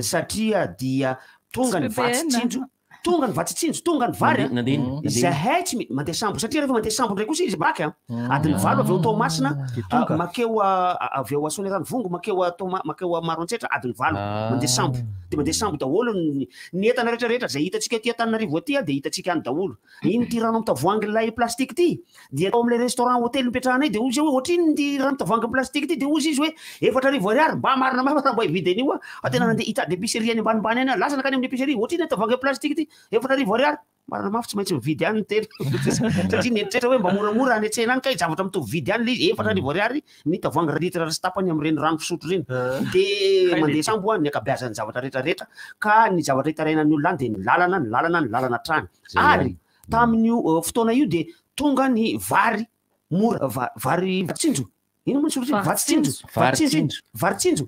Satria dia tonga ny vatsy tsinjo, tonga ny vatsy tsinjo, tonga ny vary a. Izahay tsy mi- mandeha sambo satria rehefa mandeha sambo indray kosa izy baky a. Adiny valo avy eo Toamasina makeo avy eo Soanierana-Ivongo makeo Toama- makeo Maroantsetra adiny valo mandeha sambo. Dia mandeha sambo daholo ny ny entana rehetra rehetra izay hitantsika aty Antananarivo aty dia hitantsika any daholo. Iny ity rano amin'ny tavoahangy ilay plastique ity dia tao amin'ilay restaurant hôtely nipetrahanay dia hoy izy hoe ohatrinona ity rano tavoahangy plastique ity dia hoy izy hoe 4000 ariary mba marina mafy raha mba hividy an'io aho fa tena nandeha hitady épicerie any ambanimbany any aho lasa nankany amin'ny épicerie ohatrinona tavoahangy plastique ity 4000 ariary marina mafy tsy maintsy mividy ihany ny tena satria nieritreritra hoe mba moramora any an-tsena any kay zavatra mitovy vidy ihany ilay izy 4000 ariary ny tavoahangy iray litre sy tapany amin'ireny rano fisotro ireny dia mandeha sambo ny ankabeazan'ny zavatra rehetra rehetra ka ny zavatra itarainan'ny olona any dia ny lalana ny lalana ny lalana hatrany ary tamin'io fotoana io dia tonga ny vary mora vary tsinjo ino moa ny soratra vary tsinjo vary tsinjo vary tsinjo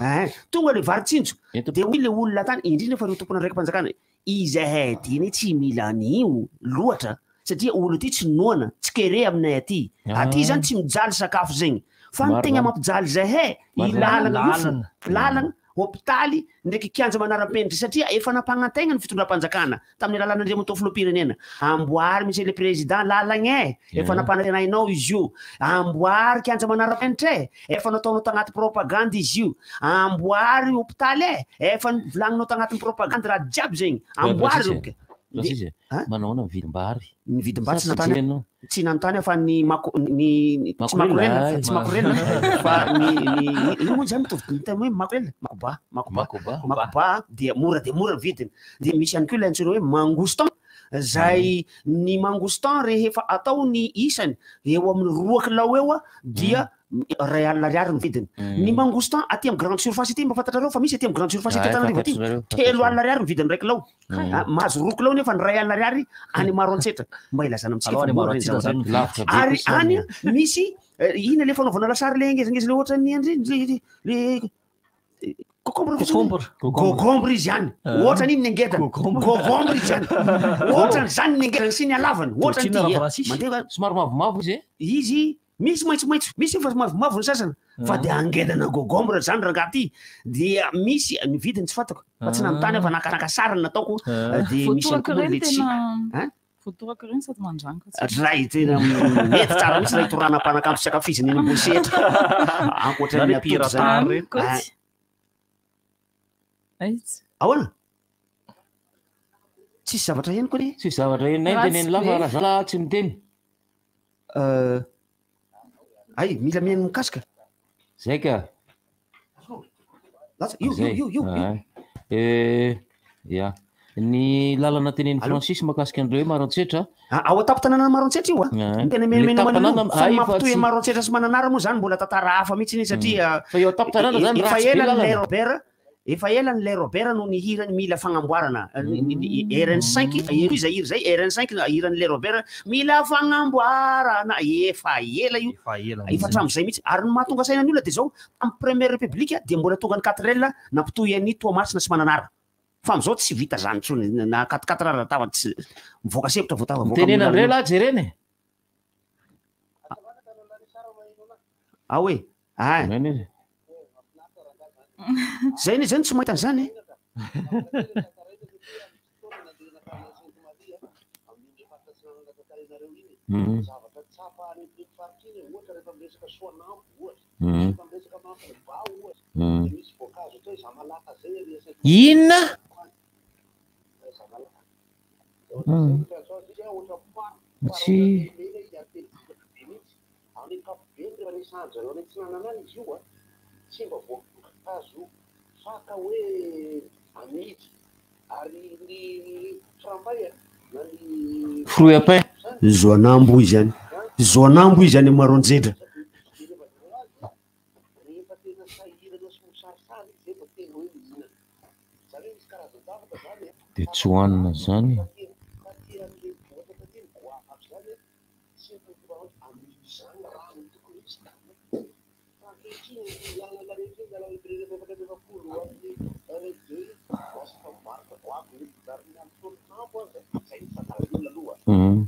eh tonga le vary tsinjo dia hoy le olona tany indrindra fa ireo tompon'andraiki-panjakana izahay aty anie tsy mila an'io loatra satria olo aty tsy noana, tsy kere aminay aty, aty zany tsy mijaly sakafo zegny, fa ny tegna mampijaly zahay i lalagna io fo, lalagna, hopitaly, ndraiky kianja manara-penitra satria efa nampagnantegna ny fitondram-panjakana tamin'ny alalan'Andriamatoa Filoham-pirenena, amboary monsieur le président lalagna e, efa nampanantenainao izy io, amboary kianja manara-penitra e, efa nataonao tagnaty propagandy izy io, amboary hopitaly e, efa novolagninao tagnatin'ny propagandy raha jiaby zegny, amboary. Francis e, manao ahoana ny vidim-bary? Ny vidim-bary tsy nanontany aho, tsy nanontany aho fa ny mako ny tsy makorelina fa tsy makorelina fa ny ny ino moa zany mitovy ny terme hoe makorelina makoba makoba makoba dia mora dia mora ny vidiny dia misy ihany koa ilay antsoina hoe mangoustan zay ny mangoustan rehefa atao ny isany eo amin'ny roa kilao eo dia 1000 ariary ny vidiny. Ny mangoustan aty amin'ny grande surface ity mba fantatrareo fa misy aty amin'ny grande surface aty Antananarivo aty, 3000 ariary ny vidin'ny iray kilao. Mahazo roa kilao nefa ny 1000 ariary any Maroantsetra. Mba ilazana amintsika fa mora ireny zavatra ireny. Ary any misy ina le fanaovana lasary le ngezangeza le ohatran'ny andry le le Cocombre Cocombre. Cocombre izy any. Ah. Ohatrany iny ny angedany. Cocombre izy any. Ohatrany zany ny angedany sy ny halavany. Ohatrany ty. Mandeha somary mavomavo izy e. Izy misy maitsomaitso, misy efa mavomavo ny sasany fa ah. dia angedana cocombre zany rangahy ty. Dia misy ny vidiny tsy fantako fa tsy nanontany aho fa naka naka sary ny nataoko. Ah. Dia misy ihany koa le tsy. Voatoraka ireny sady mandrangotra tsara. Ray tena mety tsara mihitsy ilay torana mpanakanto sy ankafizina eny ambony sehatra. Ankoatra ny atody zany. Ahoana? Tsisy zavatra henoko anie. Tsisy zavatra henonay ny tenen'ny lafa raha zala tsy miteny. Ay, mila mihaino mikasika. Zay ka. Lasa, io, io, io, io. Eh, ya. Ny lalana tenenin'i Francis mahakasika an'ireo hoe Maroantsetra. Ah, ao an-tampon-tanànan'i Maroantsetra io a. Ah. Ny tena menomenao Le an'io. tampon-tanàna, Fa ny ay, fa mampitohy tsy- an'i Maroantsetra sy Mananara moa zany mbola tantara hafa mihitsy iny satria Fa eo an-tampon-tanàna zany efa ratsy be ela ny lalana. Lay Robert Efa ela ny lay Robert no nihira ny mila fagnamboarana RN cinq io izay hira izay RN cinq hiran'ny lay Robert mila fagnamboarana efa ela io efa hatramin'izay mihitsy ary ny mahatonga saina ny olona dia izao tamin'ny première république dia mbola tonga ny quatre L nampitohy an'i Toamasina sy Mananara fa amin'izao tsy vita zany intsony na quatre quatre ary tava tsy mivoaka sempotra vao tafavoaka Mitenena indray lahy jerena e. Ao e. Ay. Zay ne zay no tsy mahita an'izany e. Inona? Tsy. Amin'ny ankapobeny rehefa resahan-dry zareo any atsinanana any izy io tsy mba voankazo faka hoe amidy ary ny frampay na ny Fruit à pain. Zoanambo izy any. Zoanambo izy any Maroantsetra. Rehefa tena sahirana sy mosarisary izy zay vao tena hoe mihinana. Zany hoe misy karazan-javatra zany an. Dia tsy hohanina zany. Taty an-drenivohitra taty ny goavy zany an. Tsy mba amin'izany raha ny tokony ho izy taloha. Fa ankehitriny ny lalana rehetra iny, lalana 44 amin'ny RN2 iny, lasa efa mivarotra goavy ny ary ny amin'ny fotoana aza, izay no fantaran'ny olona aloha.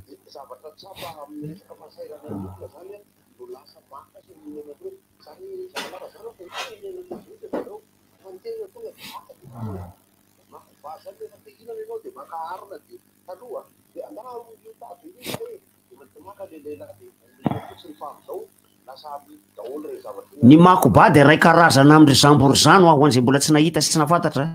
Dia zavatra tsapa amin'ny resaka fahasahiranan'ny olona izany no lasa maka sy mihinana an'ireo. Izany zava-lava izany aho fa hiteny an'ireo zareo fa ny tena tonga. Ny makoba dia iray karazana amin-dry zamborizano ho an'izay mbola tsy nahita sy tsy nahafantatra.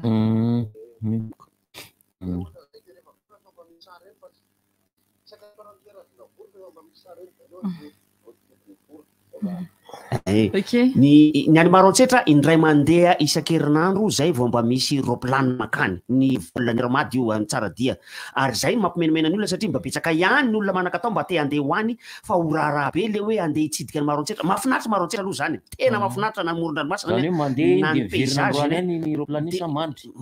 Ny ny any Maroantsetra indray mandeha isan-kerinandro zay vao mba misy roplanina makany, ny vol an'i Air Mad io any Tsaradia. Ary zay no mampimenomenan'ny olona satria mba betsaka ihany ny olona manan-katao mba te handeha ho any fa ho raharaha be le hoe handeha hitsidika an'i Maroantsetra. Mahafinaritra Maroantsetra aloha zany e, tena mahafinaritra na ny moron-dranomasina Zany hoe mandeha na iny ny dia miverina paysage androany ihany ny roplanina dia sa mandry?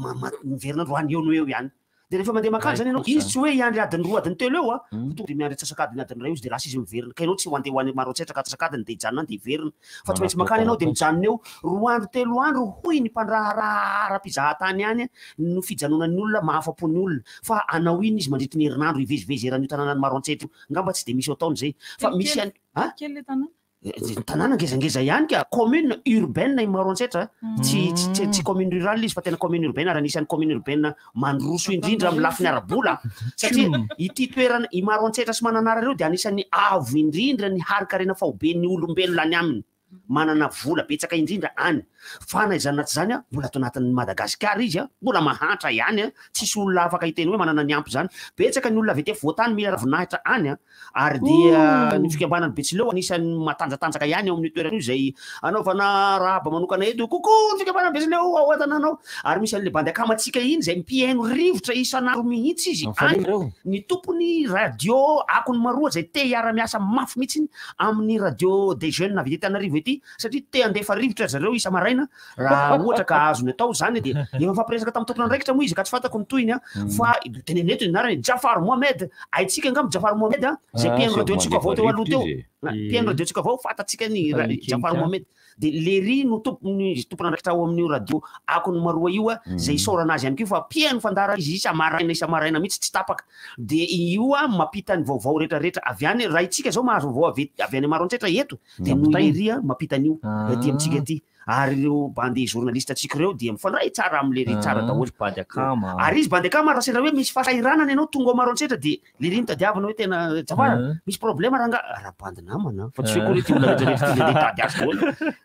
miverina androany eo no eo ihany. Dia rehefa mandeha mankany zany ianao, izy tsy hoe hiandry adiny roa, adiny telo eo a, fa tonga dia miandry antsasak'adiny, adiny iray eo izy dia lasa izy miverina. Ka ianao tsy ho andeha ho any Maroantsetra ka antsasak'adiny dia hijanona any dia hiverina. Fa tsy maintsy mankany ianao dia mijanona eo roa andro, telo andro hoy ny mpandraharaha ara-pizahatany any no fijanonan'ny olona mahafa-po ny olona. Fa hanao inona izy mandritry ny herinandro hivezivezy eran'io tanànan'i Maroantsetra io? Angamba tsy dia misy ho ataony izay. Fa misy Kelikely, any, a? kely ilay tanàna. Ny tanàna ngezangeza ihany ka, commune urbaine i Maroantsetra, tsy tsy tsy commune rurale izy fa tena commune urbaine ary anisan'ny commune urbaine mandroso indrindra amin'ny lafiny ara-bola satria ity toerana i Maroantsetra sy Mananara ireo dia anisan'ny avo indrindra ny harin-karena faoben'ny olombelona any aminy, manana vola betsaka indrindra any. Fa na izany na tsy izany mbola ato anatin'i Madagasikara izy, mbola mahantra ihany, tsisy olona afaka hiteny hoe manana ny ampy izany. Betsaka ny olona avy aty afovoan-tany mila ravinahitra any. Ary dia ny fikambanan'ny Betsileo anisan'ny matanjatanjaka ihany ao amin'io toerana io izay anaovana arahaba manokana eto. Coucou ny fikambanan'ny Betsileo ao an-tanàna ao. Ary misy an'ilay bandy akamantsika iny izay mpihaino rivotra isan'andro mihitsy izy any. Ny tompony radio Akony Maroa izay te hiara-miasa mafy mihitsy amin'ny radio des jeunes avy eto Antananarivo ety satria te handefa rivotra ry zareo isa-maraina Raha ohatra ka azony atao izany dia efa nifampiresaka tamin'ny tompon'andraikitra moa izy ka tsy fantako ny tohiny fa teneno eto ny anarany Jafar Mohamed, haintsika angamba Jafar Mohamed a, izay mpihaino radio antsika vao teo aloha teo, mpihaino radio antsika vao fantatsika ny Jafar Mohamed, dia Lery no tompony tompon'andraikitra ao amin'io radio Akony Maroa io a, izay isaorana azy ihany koa fa mpihaino fandaharana izy isa-maraina isa-maraina mihitsy tsy tapaka, dia io a mampita ny vaovao rehetrarehetra avy any, raha isika izao mahazo vaovao avy avy any Maroantsetra eto dia noho i Lery a mampita an'io aty amintsika aty. Ary ireo bandy journaliste antsika ireo dia mifandray tsara amin'i Lery tsara daholo. Bandy akama. Ary izy bandy akama raha sendra hoe misy fahasahiranana ianao tonga ao Maroantsetra dia Lery no tadiavina hoe tena Jafara misy problème rangaha raha bandy namana fa tsy hoe koa ity olona rehetra rehetra ity dia hitady azy daholo.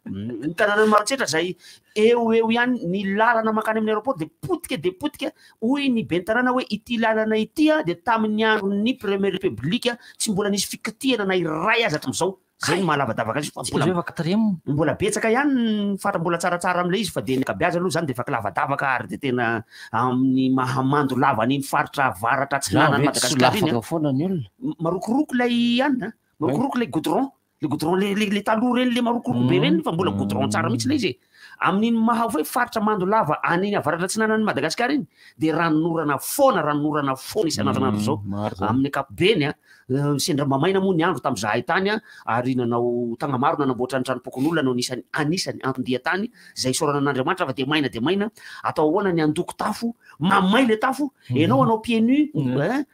Ny tanànan'i Maroantsetra izay eo ho eo ihany ny lalana mankany amin'ny aéroport dia potika dia potika hoy ny ben'ny tanàna hoe ity lalana ity dia tamin'ny andron'ny première république tsy mbola nisy fikitihana na iray aza hatramin'izao. Zay no mahalavadavaka azy fa mbola mbola betsaka ihany ny fatra mbola tsaratsara amin'ilay izy fa dia ny ankabeazany aloha zany dia efa kilavadavaka ary dia tena amin'ny mahamando lava an'iny faritra avaratra atsinanan'i Madagasikara iny an. foana ny olona. Marokoroko ilay anona an, marokoroko ilay goudron, ilay goudron le le le taloha ireny le marokoroko be ireny fa mbola goudron tsara mihitsy ilay izy e. Amin'iny maha hoe faritra mando lava an'iny avaratra atsinanan'i Madagasikara iny dia ranonorana foana, ranonorana foana isan'andro izao amin'ny ankapobeny an. Sendra mba maina moa ny andro tamin'izahay tany ary nanao tagnamaro nanamboatra ny tranom-pokonolona no anisany anisany anton-dia tany izay isaorana an'Andriamanitra fa dia maina dia maina atao ahoana ny handoko tafo mamay le tafo ianao hanao pieds nus hein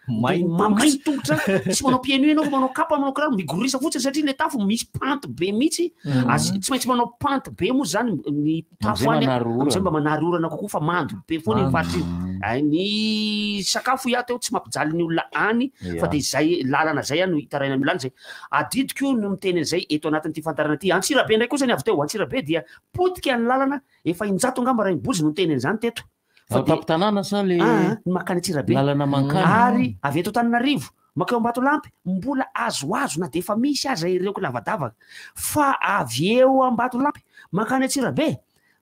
mamay ny tongotra tsy manao pieds nus ianao fa manao kapa manao kiraro migorisa fotsiny satria le tafo misy pente be mihitsy tsy maintsy manao pente be moa zany ny tafo any amizay mba manary orana kokoa fa mando be foana iny faritra iny. Ay, ny sakafo ia teo tsy mampijaly ny olona any fa dia izay lalana zay no itarainan'ny olona any zay. Adidiko no miteny an'izay eto anatin'ity fandaharana ity. Antsirabe indray kosa ny avy teo. Antsirabe dia potika ny lalana efa injato angamba Rainibozy no niteny an'izany teto. Fa dia tampon-tanàna sa le Ah, ny mankany Antsirabe. lalana mankany? Ary avy eto Antananarivo mankeo Ambatolampy mbola azoazo na dia efa misy aza ireo kilavadavaka. Fa avy eo Ambatolampy mankany Antsirabe,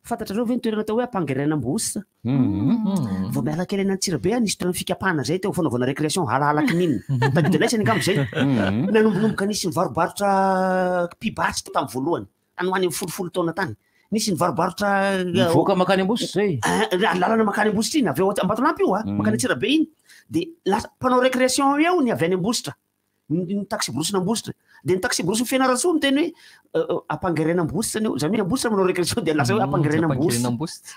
fantatrareo ve ny toerana atao hoe Ampangirenambohosa? Vao miala kely any Antsirabe aho nisy toerana fikapana zay teo fanaovana récréation halahala kininina. Tadidinay sany angamba zay. Nanombonomboka nisy nivarobarotra mpibatsy teo tamin'ny voalohany. Tany ho any amin'ny folofolo taona tany. Nisy nivarobarotra Nivoaka mankany Ambositra zay. Eh, lalana mankany Ambositra iny, avy eo Ambatolampy io, ah, mankany Antsirabe iny. Dia lasa mpanao récréation eo ny avy any Ambositra. Ny taxi-brousse n'Ambositra. Dia ny taxi-brousse Fianarantsoa miteny hoe ampangairena Ambositra ny eo. Izany hoe Ambositra manao régression dia lasa hoe ampangairena Ambositra.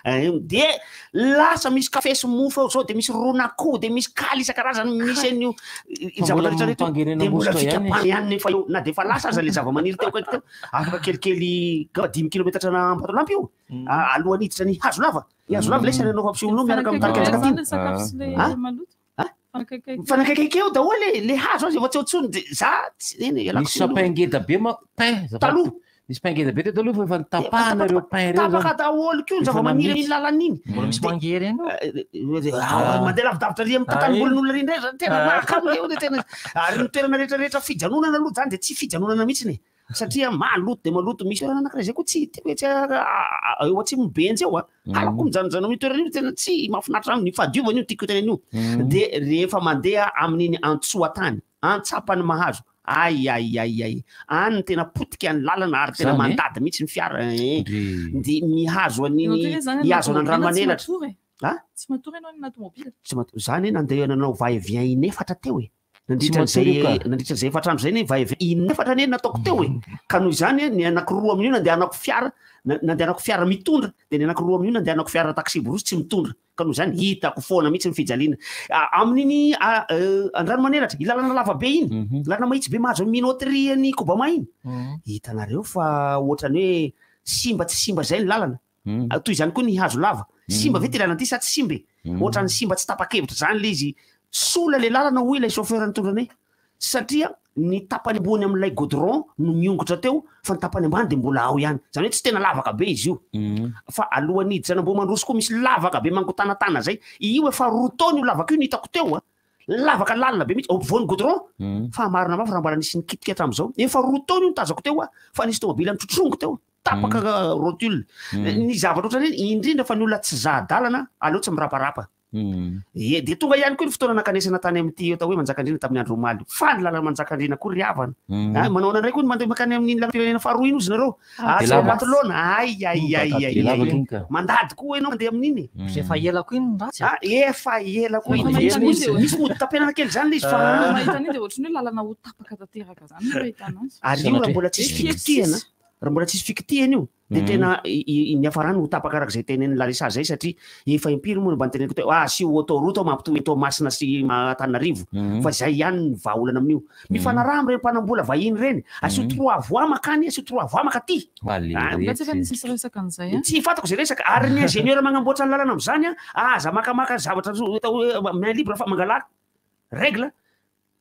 Dia lasa misy kafe sy mofo ao zao, dia misy ron'akoho, dia misy kaly isan-karazany, misy an'io zavatra rehetra rehetra io. Dia mbola fikapana ihany nefa eo, na dia efa lasa aza ilay zavamaniry teo akaiky teo. Afaka kelikely angamba 5 kilometatra na Ambatolampy io, alohan'ny hiditra ny Hazolava. Ny Hazolava ilay isan'ny anaovako fampisehoana miaraka amin'ny tarika Njakatiana. Mifanakaikaiky eo daholo e, le hazo aza efa tsy eo intsony de za tsy eny e, ialako Nisy tsiny aloha. sapin ngeda be manko, pin, azafady. Taloha. Nisy pin ngeda be teto aloha fa efa notapahana ireo pin ireo Tapaka zany. daholo koa ny Efa zava-maniry namidy. amin'iny lalana iny. Mbola misy De- mangery ihany eo. Ah, mandeha lavidavitra ary amin'ny Ah, tanimbolin'olona ry indray zany tena Ah. mahakamo eo de tena ary ny toerana rehetrarehetra fijanonana aloha zany de tsy fijanonana mihitsiny e. Satria maloto dia maloto, misy toerana anankiray zay koa tsy tiako etsy eo atsimon'i Benjy eo a, halako mijanonjano amin'io toerana io, tena tsy mahafinaritra aminy, ny fahadiovana io tiako tenenina io. Dia rehefa mandeha amin'iny Antsoatany, Antsapan'ny Mahazo, ay ay ay ay, any no tena potika ny lalana ary tena Zany e? mandady mihitsy ny fiara eh. Ndry. Dia mihazo an'iny, Ianao koa zany anaty hihazo tomobile tsy an'Andranomanelatra. matory e. Ah? Tsy matory ianao any anaty tomobile. Tsy matory, za anie nandeha nanao va et vient in'efatra teo e. Nandritra Tsy matory io an'izay ka. nandritra izay efatra andro izay anie va et vient in'efatra anie nataoko teo e. Ka noho izany ny anankiroa amin'io nandehanako fiara, nandehanako fiara mitondra, dia ny anankiroa amin'io nandehanako fiara taxi-brousse tsy mitondra. Ka noho izany hitako foana mihitsy ny fijaliana. Amin'iny Andranomanelatra, iny lalana lava be iny, lalana mahitsy be mahazo amin'ny minoterie an'i Kobama iny, hitanareo fa ohatran'ny hoe simba tsy simba izay ny lalana. Toy izany koa ny hazo lava. Simba ve ity lalana ity sa tsy simba e? Ohatran'ny simba tsy tapa-kevitra izany ilay izy. Sola ilay lalana hoy ilay chauffeur nitondra anay. Satria ny tapany ambony amin'ilay goudron no miongotra teo fa ny tapany ambany dia mbola ao ihany. Izany hoe tsy tena lavaka be izy io. Fa alohan'ny hiditra an'Ambohimandroso koa misy lavaka be mangotanatana izay. Io efa 2 taona io lavaka io no hitako teo a. Lavaka lalina be mihitsy ao ampovoan'ny goudron. Fa marina mafy raha mbola nisy nikitika hatramin'izao. Efa 2 taona io no tazako teo a, fa nisy tomobila nitrongy teo. Tapaka rotule. Ny zavatra ohatran'ireny, indrindra fa ny olona tsy za-dalana, aleo tsy miraparapa. Ie, dia tonga ihany koa ny fotoana nankanesana tany amin'ity atao hoe Manjakandriana tamin'ny andro omaly. Fa ny lalan'i Manjakandriana koa ry havana. Ah, manao ahoana indray koa ny mandeha mankany amin'iny lalam-pirenena faharoa iny ozy nareo? Ah, Dia tsy lava. Ambatolaona. Ay, ay, ay, ay, Dia lava ay. iny ka. Mandady koa ianao mandeha amin'iny. Efa ela koa iny ny ratsy. Ah, efa ela koa iny. Efa mahita Misy an'iny dia- misy mody tapenana kely izany ilay izy fa Efa mahita an'iny dia ohatran'ny hoe lalana ho tapaka tanteraka izany no fahitana azy. Ary io raha mbola tsisy Sanatria. fikitihana, raha mbola tsisy fikitihana io, dia tena ny hiafarany ho tapaka araka izay tenenin'i Larissa izay satria efa impiry moa no mba noteneniko teo, ah asio autoroute ao mampitohy Toamasina sy Antananarivo fa izay ihany ny vahaolana amin'io. Mifanaraha amin'ireny mpanambola vahiny ireny, asio trois voies makany, asio trois voies makaty. Nga tsy efa nisy resaka an'izay an? Tsy fantako izay resaka, ary ny ingénieur magnamboatra ny lalana amin'izany an, aza makamaka zavatra atao hoe main libre fa mangalà règle,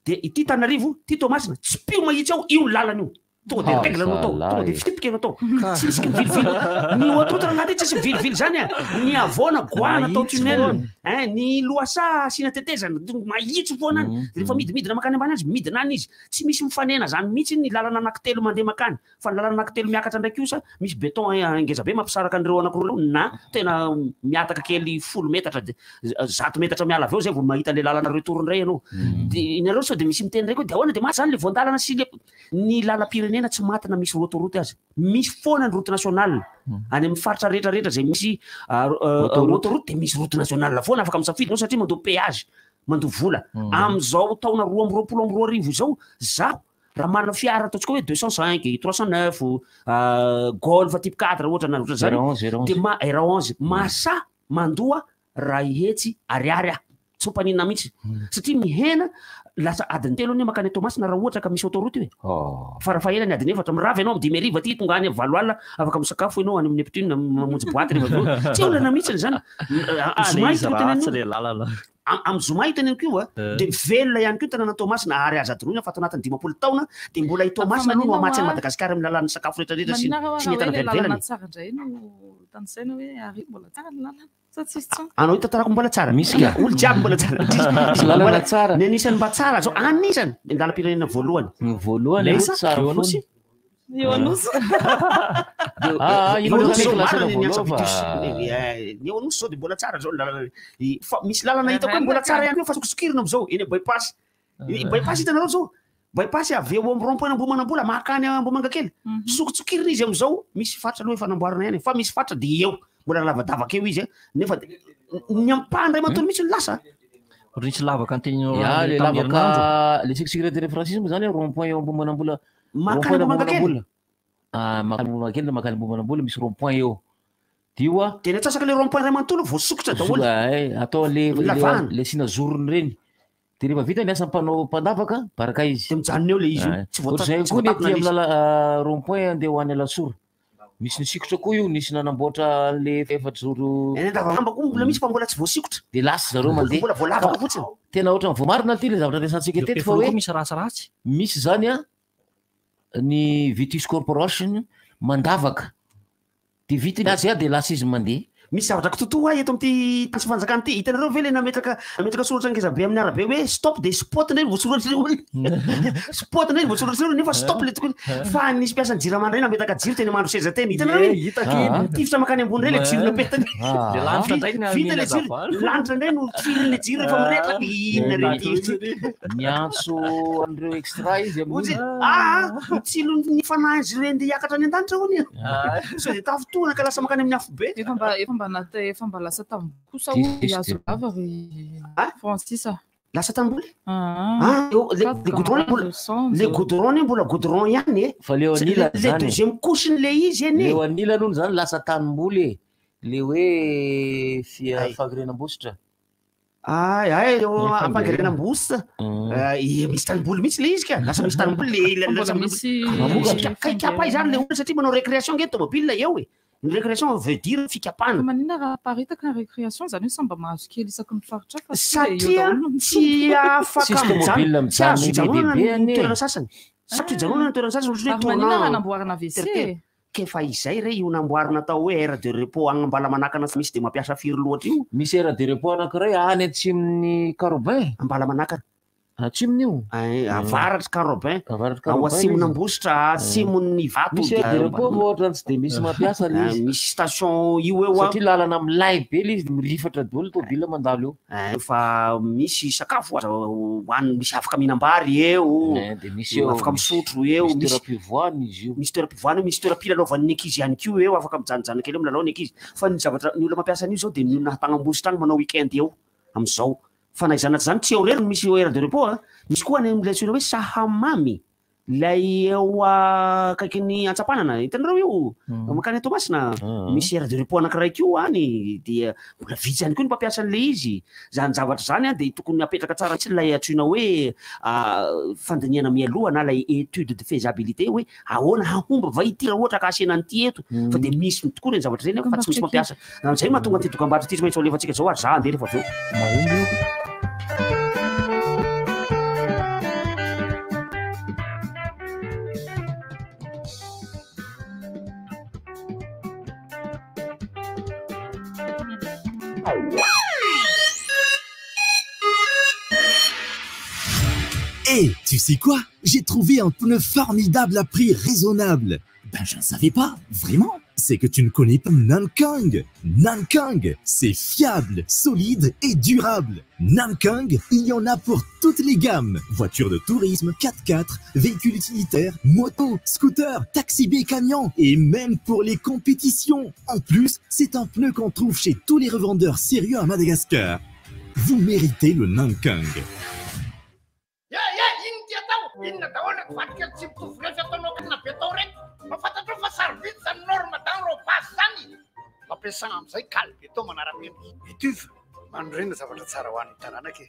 dia ity Tanarivo, ity Toamasina, tsipio mahitsy ao io lalana io. Tonga dia règle no atao, tonga dia fitsipika no atao. Tsy misy mivilivily. Ny autoroute rangahy ty tsisy mivilivily zany a. Ny havoana goahana atao tunnel. Hein, ny lohasaha asiana tetezana, mahitsy foana any. Rehefa midimidina mankany ambany any izy, midina any izy. Tsy misy mifanena zany mihitsy ny lalana anankitelo mandeha mankany. Fa ny lalana anankitelo miakatra ndray kosa, misy béton ngeza be mampisaraka an'ireo anankiroa ireo na tena mihataka kely 10 metatra de 100 metatra miala avy eo zay vao mahita le lalana retour ndray ianao. De nareo sao de misy miteny ndray koa de ahoana de maty zany le voan-dalana sy le Ny lalam-pirenena tsy maty na misy autoroute aza. Misy foana ny route nationale. Any amin'ny faritra rehetra rehetra izay misy autoroute dia misy route nationale foana afaka misafidy ianao satria mandoa péage, mandoa vola. Amin'izao taona 2022 izao, zaho raha manana fiara ataontsika hoe 205, 309, Golf type 4 ohatra na ohatran'izany, R11, dia ma-, R11, mahasahy mandoa Ray hetsy ariary aho. Tsy mampaninona mihitsy. Satria mihena, lasa adiny telo anie mankany Toamasina raha ohatra ka misy autoroute io e. Farafahelany adiny efatra. Mirava ianao amin'ny 5 arivo aty, tonga any amin'ny 8 alina, afaka misakafo ianao any amin'ny Neptune, mamonjy boite rehefa avy eo. Tsy olana mihitsy izany. Zoma io tokony Ratsy tenenina. le lalana. Amin'ny zoma io teneniko io a, dia velona ihany koa ny tanànan'i Toamasina ary aza adinoina fa ato anatin'ny 50 taona dia mbola i Toamasina aloha no hamatsy an'i Madagasikara amin'ny alalan'ny sakafo rehetra rehetra sy Maninona raha ny hoe entana ilay avy any ivelany lalana e. tsara indray no tanisaina hoe ary mbola tsara ny lalana. Sa tsisy intsony? Anao io tantarako mbola tsara. Misy ka. Olo jiaby mbola tsara. Misy lalana tsara. Ny anisan'ny mba tsara zao, anisany ny lalam-pirenena voalohany. Ny voalohany aloha tsara Eo foana. Anosy? Eo Anosy. Ah, ah, Eo ino Anosy zao no marina lazaina ny niantso voalohany Vitus. fa- Ny eo Anosy zao dia mbola tsara zao ny lalana. Fa misy lalana hitako hoe mbola tsara ihany koa fa sokisokirina am'zao eny bypass. Bypass hitanareo zao. Bypass avy eo amin'ny rond point Ambohimanambola mankany Ambohimangakely. Sokotsokirina izy amin'izao, misy faritra aloha efa namboarina ihany fa misy faritra dia eo, mbola lavadavaka eo izy nefa ny ampahany iray manontolo mihitsy no lasa. Nisy lavaka antenina Ya, le lavaka le secrétaire Francis moa zany rond point eo Ambohimanambola. Makany Ambohimangakely. Ah, makany Ambohimangakely na makany Ambohimanambola misy rond point eo. Dio a. De ny atsasaka le rond point ray manontolo voasokitra daholo. Ay, atao le Lavahana. le asiana zorony reny. De rehefa vita ny asa mpanao mpandavaka, baraka izy. De mijanona eo le izy io. Tsy Ohatr'izay tsy koa ny aty voatakona amin'ny izy. lala rond point andeha ho any Alasora. Misy nisikotra koa io, nisy nanamboatra an'le efajoro. Eny Andavamamba koa mbola misy fa mbola tsy voasikotra. De lasa zareo mandeha. Mbola voalavaka fotsiny. Tena ohatran'ny voamarina ty le zavatra resantsika teto fa hoe misy ratsiratsy. Misy zany a ny Vitus Corporation mandavaka. De vita ny azy a de lasa izy mandeha. Misy zavatra kitotoa eto amin'ity tany sy fanjakana ity. Hitanareo ve le nametraka soratra ngeza be amin'ny arabe hoe stop de spot ndray voasoratra ireo olona. Spot ndray voasoratra ireo nefa stop le tokony. Fa nisy mpiasan'ny jirama ndray nametaka jiro teny Mandroseza teny. Hitanareo Ie, hitako iny. Mitifitra makany ambony ndray le jiro napetany. Le lanitra ndray no Vita le jiro. nazava. Lanitra ndray no tifirin'ny le jiro rehefa mirehitra. Inona re ity? Miantso an'ireo extra izy Ozy, amin'iny. ah, mitsilo ny fanahy izy ireny dia hiakatra any an-danitra hono. Sao dia tafintohina ka lasa makany amin'ny afobe. Efa mba efa mba nata efa mba lasa tamboho kosa Diso ho azo dia. lava ry Francis. Lasa tamboly? Ah, Ah, eo, le goudron mbola le goudron mbola goudron ihany e. Fa leo anila Le zany. deuxième couche le izy eny. Leo anila aloha zany lasa tanimboly e. Le hoe fia fangirenam-bositra. Ay, ay, eo ampangirenam-bositra. Eh, misy tanimboly mihitsy le izy ka. Lasa misy tanimboly le Mbola lasa misy mamokatra. Kaikapa izany le olona satria manao récréation nge tomobile eo e. Ny récréation veut dire fikapana. Fa maninona raha aparitaka ny récréation zany hoe samy mba mahazo kely isaky ny faritra fa tsy dia eo Satria daholo no tsy afaka Tsisy tomobile mijanona, tsy azo mijanona ijanonana lehibe ny anie. toerana sasany. Sarotra ijanonana ny toerana sasany ohatry ny hoe Ary maninona raha tournant. namboarina WC? Teritery. Ke fa izay re io namboarina atao hoe aire de repos agny Ambalamanakana tsy misy de mampiasa firy loatra io. Misy aire de repos anankiray any atsimon'ny Carobin. Ambalamanakana. Atsimony io. Avaratry Carobin. Avaratry Ao Carobin izy. atsimon'Ambositra, atsimon'ny Ivato. Misy aire de repos fa ohatrany tsy de misy mampiasa le izy. Misy station io eo a. Satria lalana milay be le izy mirifatra daholo tôbila mandalo eo. Fa misy sakafo aza hohanina, misy afaka mihinam-bary eo. De misy eo, afaka misotro eo, misy toeram-pivoahana izy io. Misy toeram-pivoahana, misy toeram-pilalaovan'ny ankizy ihany koa eo, afaka mijanojano kely eo milalao ny ankizy. Fa ny zavatra ny olona mampiasa an'io zao de ny olona hatanam-bositra agny manao week-end eo amin'izao. Fa na izany na tsy izany tsy eo irery no misy aire de repos a. Misy koa any amin'ilay antsoina hoe Sahamamy. Ilay eo akaikin'ny Antsapanana, hitanareo io? Mankany Toamasina, misy aire de repos anankiray koa any, dia mbola vitsy ihany koa ny mpampiasa an'ilay izy. Zany zavatra zany a de tokony apetraka tsara mihitsy ilay antsoina hoe fandinihana mialoha na ilay étude de faisabilité hoe ahoana hahomby va ity raha ohatra ka asiana an'ity eto. Fa de misy tokoa ireny zavatra ireny fa tsy misy mampiasa. Zay mahatonga an'ity dokam-barotra ity tsy maintsy alefantsika zao ary za andeha rehefa avy eo. Mahomby io. Hé, tu sais quoi? J'ai trouvé un pneu formidable à prix raisonnable. Ben, je ne savais pas, vraiment. C'est que tu ne connais pas Nankang. Nankang, c'est fiable, solide et durable. Nankang, il y en a pour toutes les gammes. Voitures de tourisme, 4x4, véhicules utilitaires, moto, scooter, taxi B, camion et même pour les compétitions. En plus, c'est un pneu qu'on trouve chez tous les revendeurs sérieux à Madagascar. Vous méritez le Nankang. Ya, ya, ino ty atao? Inona daholo reto vadika tsy mitovy refy ataonao kanina be tao reto? Mba fantatrao fa sarobidy zany norme dans reo base zany. Ampiasana amin'izay kaly be tao manara-penitra. Etuve, manorena zavatra tsara ho an'ny taranaka e.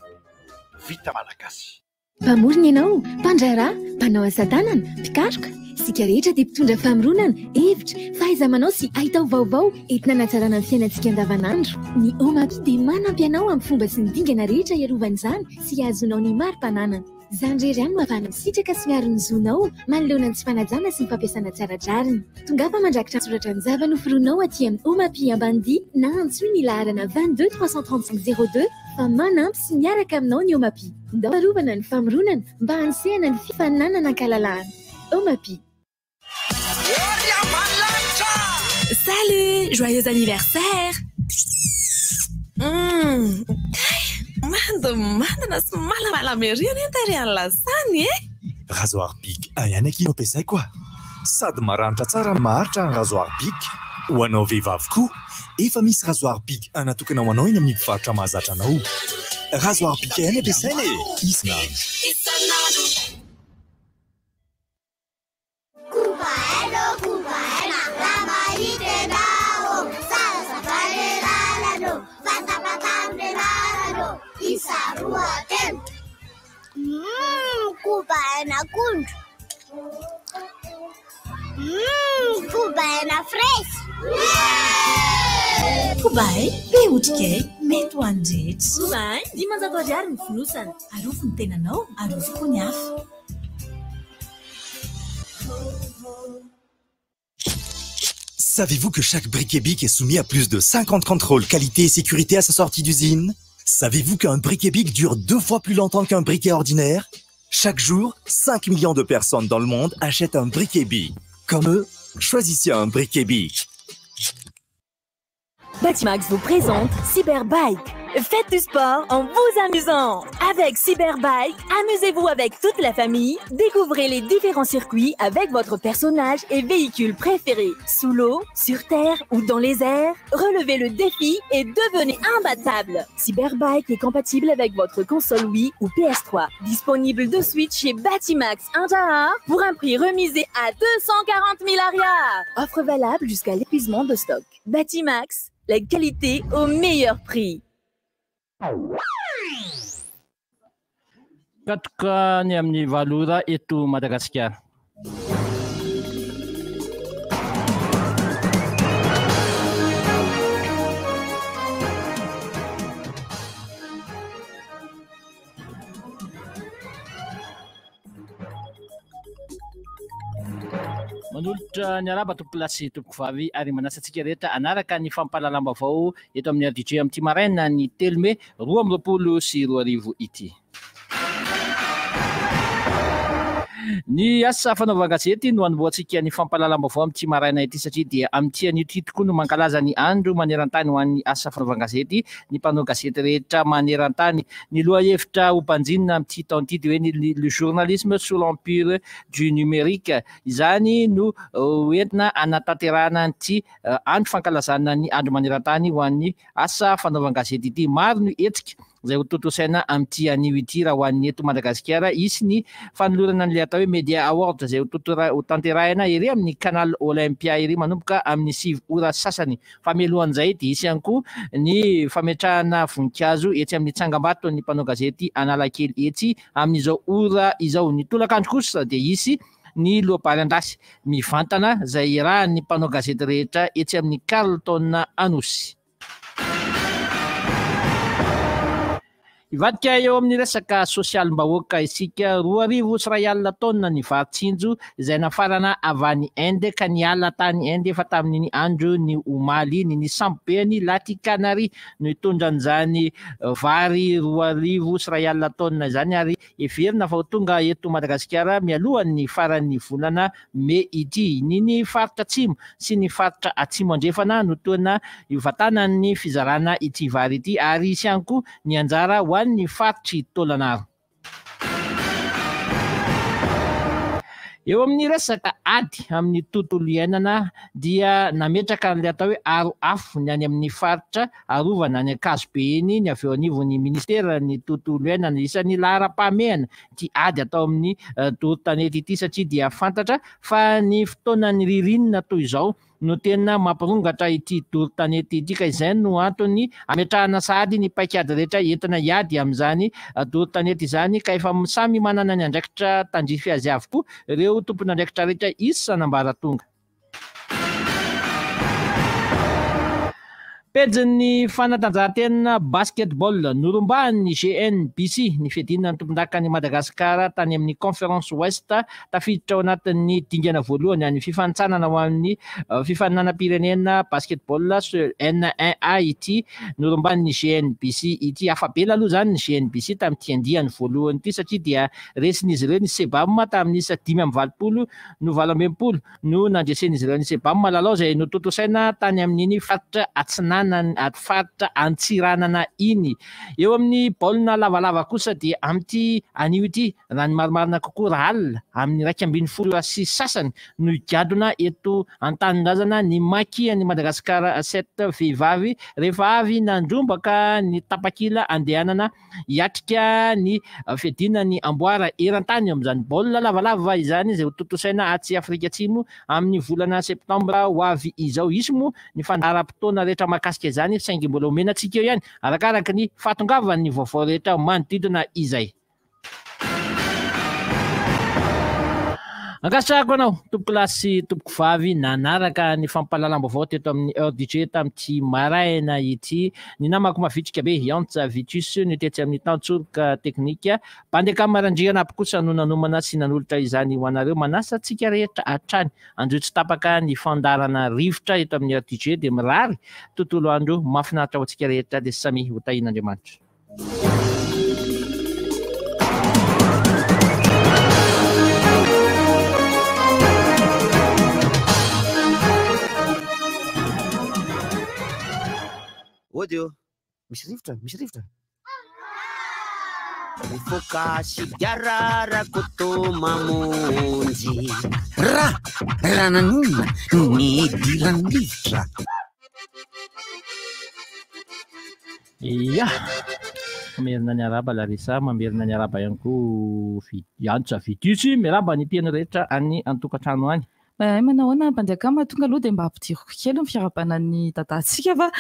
Vita malagasy. Mpamorona ianao, mpandraharaha, mpanao asa tanana, mpikaroka. Isika rehetra dia mpitondra famoronana, hevitra, fahaiza-manao sy haitao vaovao entina hanatsarana ny fiainantsika andavanandro. Ny Omapi dia manampy anao amin'ny fomba sy ny dingana rehetra hiarovana izany sy hahazonao ny mari-pananana. Izany irery ihany no ahafahana misitraka sy miaro ny zonao manoloana ny tsy fanajana sy ny fampiasana tsy ara-drariny. Tongava mandrakitra soratra ny zava-noforonao aty amin'ny Omapi Ambanidia na antsoy ny laharana 22 335 02 fa manampy sy miaraka aminao ny Omapi. Ndao arovana ny famoronana mba hanosehana ny fifaninanana ankalalahana. Omapi. Salut, joyeux anniversaire. Kay, mandimandina sy malamalama ery anie ny tarehin'ny lasany e. Rasoir Bic ihany akia no ampiasaiko a. Sady maranitra tsara no maharitra ny rasoir Bic. Ho anao vehivavy koa, efa misy rasoir Bic natokana ho anao eny amin'ny mpivarotra mahazatra anao. Rasoir Bic ihany ampiasaina e! Isan'andro. Isan'andro. Koba aina ô, koba aina, raha mahita ianao ô, zarazavay ny lalana ô, fatapataro ny anarana ô, isa roa telo. Humm, koba aina akondro. Humm, koba aina fraise. Koba aina, be otrikay, mety ho an'ny rehetra. Koba aina, 500 ariary ny fonosana. Arovy ny tenanao, arovy koa ny hafa. Savez-vous que chaque briquet Bic est soumis à plus de 50 contrôles qualité et sécurité à sa sortie d'usine Savez-vous qu'un briquet Bic dure deux fois plus longtemps qu'un briquet ordinaire Chaque jour, 5 millions de personnes dans le monde achètent un briquet Bic. Comme eux, choisissez un briquet Bic. Batimax vous présente Cyberbike. Faites du sport en vous amusant. Avec Cyberbike, amusez-vous avec toute la famille. Découvrez les différents circuits avec votre personnage et véhicule préféré. Sous l'eau, sur terre ou dans les airs, relevez le défi et devenez imbattable. Cyberbike est compatible avec votre console Wii ou PS3. Disponible de suite chez Batimax 1 pour un prix remisé à 240 000 ariary. Offre valable jusqu'à l'épuisement de stock. Batimax, la qualité au meilleur prix. Katoka ny amin'ny valo ora eto Madagasikara. Manolotra ny arahaba tompokolahy sy tompokovavy ary manasa antsika rehetra hanaraka ny fampahalalam-baovao eto amin'ny RDJ amin'ity maraina ny 3 mey 2022 ity. Ny asa fanaovan-gazety no hanombohantsika ny fampahalalam-baovao amin'ity maraina ity satria dia amin'ity anio ity tokoa no mankalaza ny andro maneran-tany ho an'ny asa fanaovan-gazety ny mpanao gazety rehetra maneran-tany. Ny lohahevitra hobanjinina amin'ity taona ity dia hoe ny le journalisme sous l'empire du numérique. Izany no hoentina hanatanterahana an'ity andro fankalazana ny andro maneran-tany ho an'ny asa fanaovan-gazety ity. Maro ny hetsika izay ho tontosaina amin'ity anio ity raha ho an'ny eto Madagasikara. Hisy ny fanolorana an'ilay atao hoe Media Award izay ho tanterahina ery amin'ny Canal Olympia ery manomboka amin'ny 9 ora sasany. Fa mialohan'izay dia hisy ihany koa ny fametrahana voninkazo etsy amin'ny tsangambaton'ny mpanao gazety Analakely etsy amin'izao ora izao. Ny tolakandro kosa dia hisy ny loabary an-dasy mivantana izay iarahan'ny mpanao gazety rehetra etsy amin'ny Carlton Anosy. Hivadika eo amin'ny resaka sosialim-bahoaka isika. 2002 taonina ny vary tsinjo izay nafarana avy any Inde ka niala tany Inde efa tamin'iny andro ny omaly iny. Ny samboben'i Laty Canary no hitondra an'izany vary 2002 taonina izany ary heverina fa ho tonga eto Madagasikara mialohan'ny faran'ny volana mey ity. Ny ny faritra atsimo sy ny faritra atsimo andrefana no tena iovantanan'ny fizarana ity vary ity ary hisy ihany koa ny anjara ho an'ny faritr'i Tôlanaro. Eo amin'ny resaka ady amin'ny tontolo iainana dia nametraka an'ilay atao hoe aro afo ny any amin'ny faritra arovana any Ankazobe iny ny avy eo anivon'ny ministeran'ny tontolo iainana. Isan'ny laharam-pahamehana ity ady atao amin'ny doro tanety ity satria dia fantatra fa ny fotoanan'ny ririnina toy izao no tena mampirongatra ity doro tanety ity ka izay no antony ametrahana sahady ny paikady rehetra entina hiady amin'izany doro tanety izany ka efa samy manana ny andraikitra tandrify azy avokoa ireo tompon'andraikitra rehetra isan'ambaratonga. Pejin'ny fanatanjahantena basketball, norombahan'ny GNBC ny fiadiana ny tompondakan'i Madagasikara tany amin'ny Conference Ouest. Tafiditra ao anatin'ny dingana voalohany an'ny fifanintsanana ho an'ny fifaninanam-pirenena basketball N1A ity norombahan'ny GNBC ity. Afa-bela aloha izany ny GNBC tamin'ity andiany voalohany ity satria dia resin'izy ireo ny Sebam tamin'ny isa 85 no 68. no nandresen'izy ireo an'i Sebam lalao izay notontosaina tany amin'iny faritra Atsinanana. tanànan'ny faritra Antsiranana iny. Eo amin'ny baolina lavalava kosa dia amin'ity anio ity, raha ny marimarina kokoa raha alina, amin'ny 11 ora sy sasany no higadona eto an-tanindrazana ny Maki an'i Madagasikara Sept vehivavy rehefa avy nandrombaka ny tapakila andehanana hiatrika ny fiadiana ny amboara eran-tany eo amin'izany baolina lavalava izany izay hotontosaina atsy Afrika Atsimo amin'ny volana septambra ho avy izao. Hisy moa ny fandaharam-potoana rehetra mahakasika izany saingy mbola omena antsika eo ihany arakaraka ny fahatongavan'ny vaovao rehetra manodidina izay. Ankasitrahako anao tompokolahy sy tompokovavy nanaraka ny fampahalalam-baovao teto amin'ny Heure du Jeu tamin'ity maraina ity. Ny namako mavitrika be Antsa Vitus no tetsy amin'ny tantsoroka teknika. Bandekam Randrianabo kosa no nanomana sy nanolotra izany ho anareo. Manasa antsika rehetra hatrany anjohy tsy tapaka ny fandaharana rivotra eto amin'ny Heure du Jeu dia mirary tontolo andro mahafinaritra ho antsika rehetra dia samia ho tahian'Andriamanitra. Ody ô, misy rivotra, misy rivotra. Mifoka sigara Rakoto mamonjy. Ra, raha nanonona nidiran'ny rivotra. Ia! Mamerina ny arahaba Larissa, mamerina ny arahaba ihany koa Antsa Vitus, miarahaba ny mpihaino rehetra any an-tokantrano any. Mahay manao ahoana Mpandeha Akama, tonga aloha dia mba ampidiriko kely ny fiarahabana ny dadantsika fa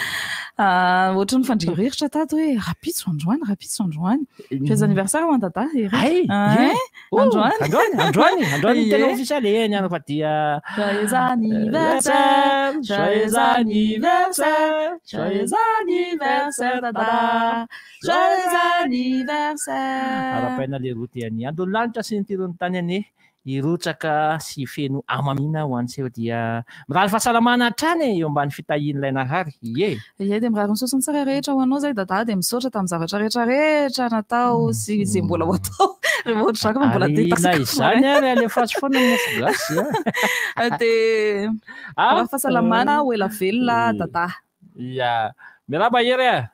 ohatran'ny nifandririritra tato hoe rahampitso androany, rahampitso androany. Joyeux anniversaire ho an'i Dada Eric. Hay! Hein? Oh, Androany. Androany, androany, androany Ie. tena ofisialy e, ny anao fa dia Joyeux anniversaire, joyeux anniversaire, joyeux anniversaire Dada, joyeux anniversaire. Arapaina leroa dia ny andon'ny lanitra sy ny tiron'ny tany anie hirotsaka sy feno hamamiana ho an'i Seho dia mirary fahasalamana hatrany e, eo ambany fitahian'ilay Nahary. Ie. Ie, dia mirary ny soa sy ny tsara rehetra ho anao izay Dada, dia misaotra tamin'ny zavatra rehetra rehetra natao sy izay mbola ho atao. Rehefa ohatr'izany fa mbola te Ary na hitasaka izany ary alefaso foana ny mofo gasy a. Dia Ah? mirary fahasalamana ho ela velona Dada. Ia. Miarahaba Hery a.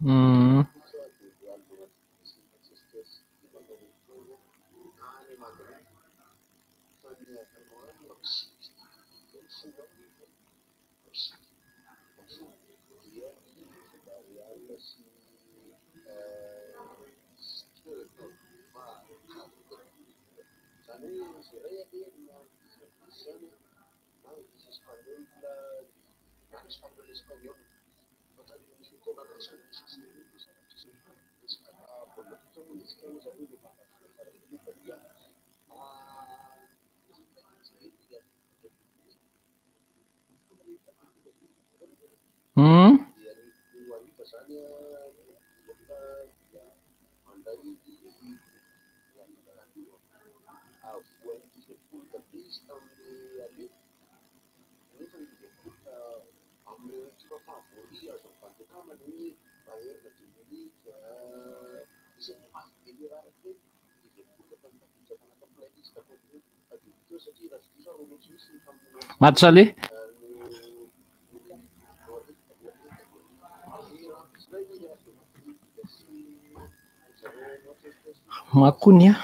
Mm. Mm. Match aller. Makony a.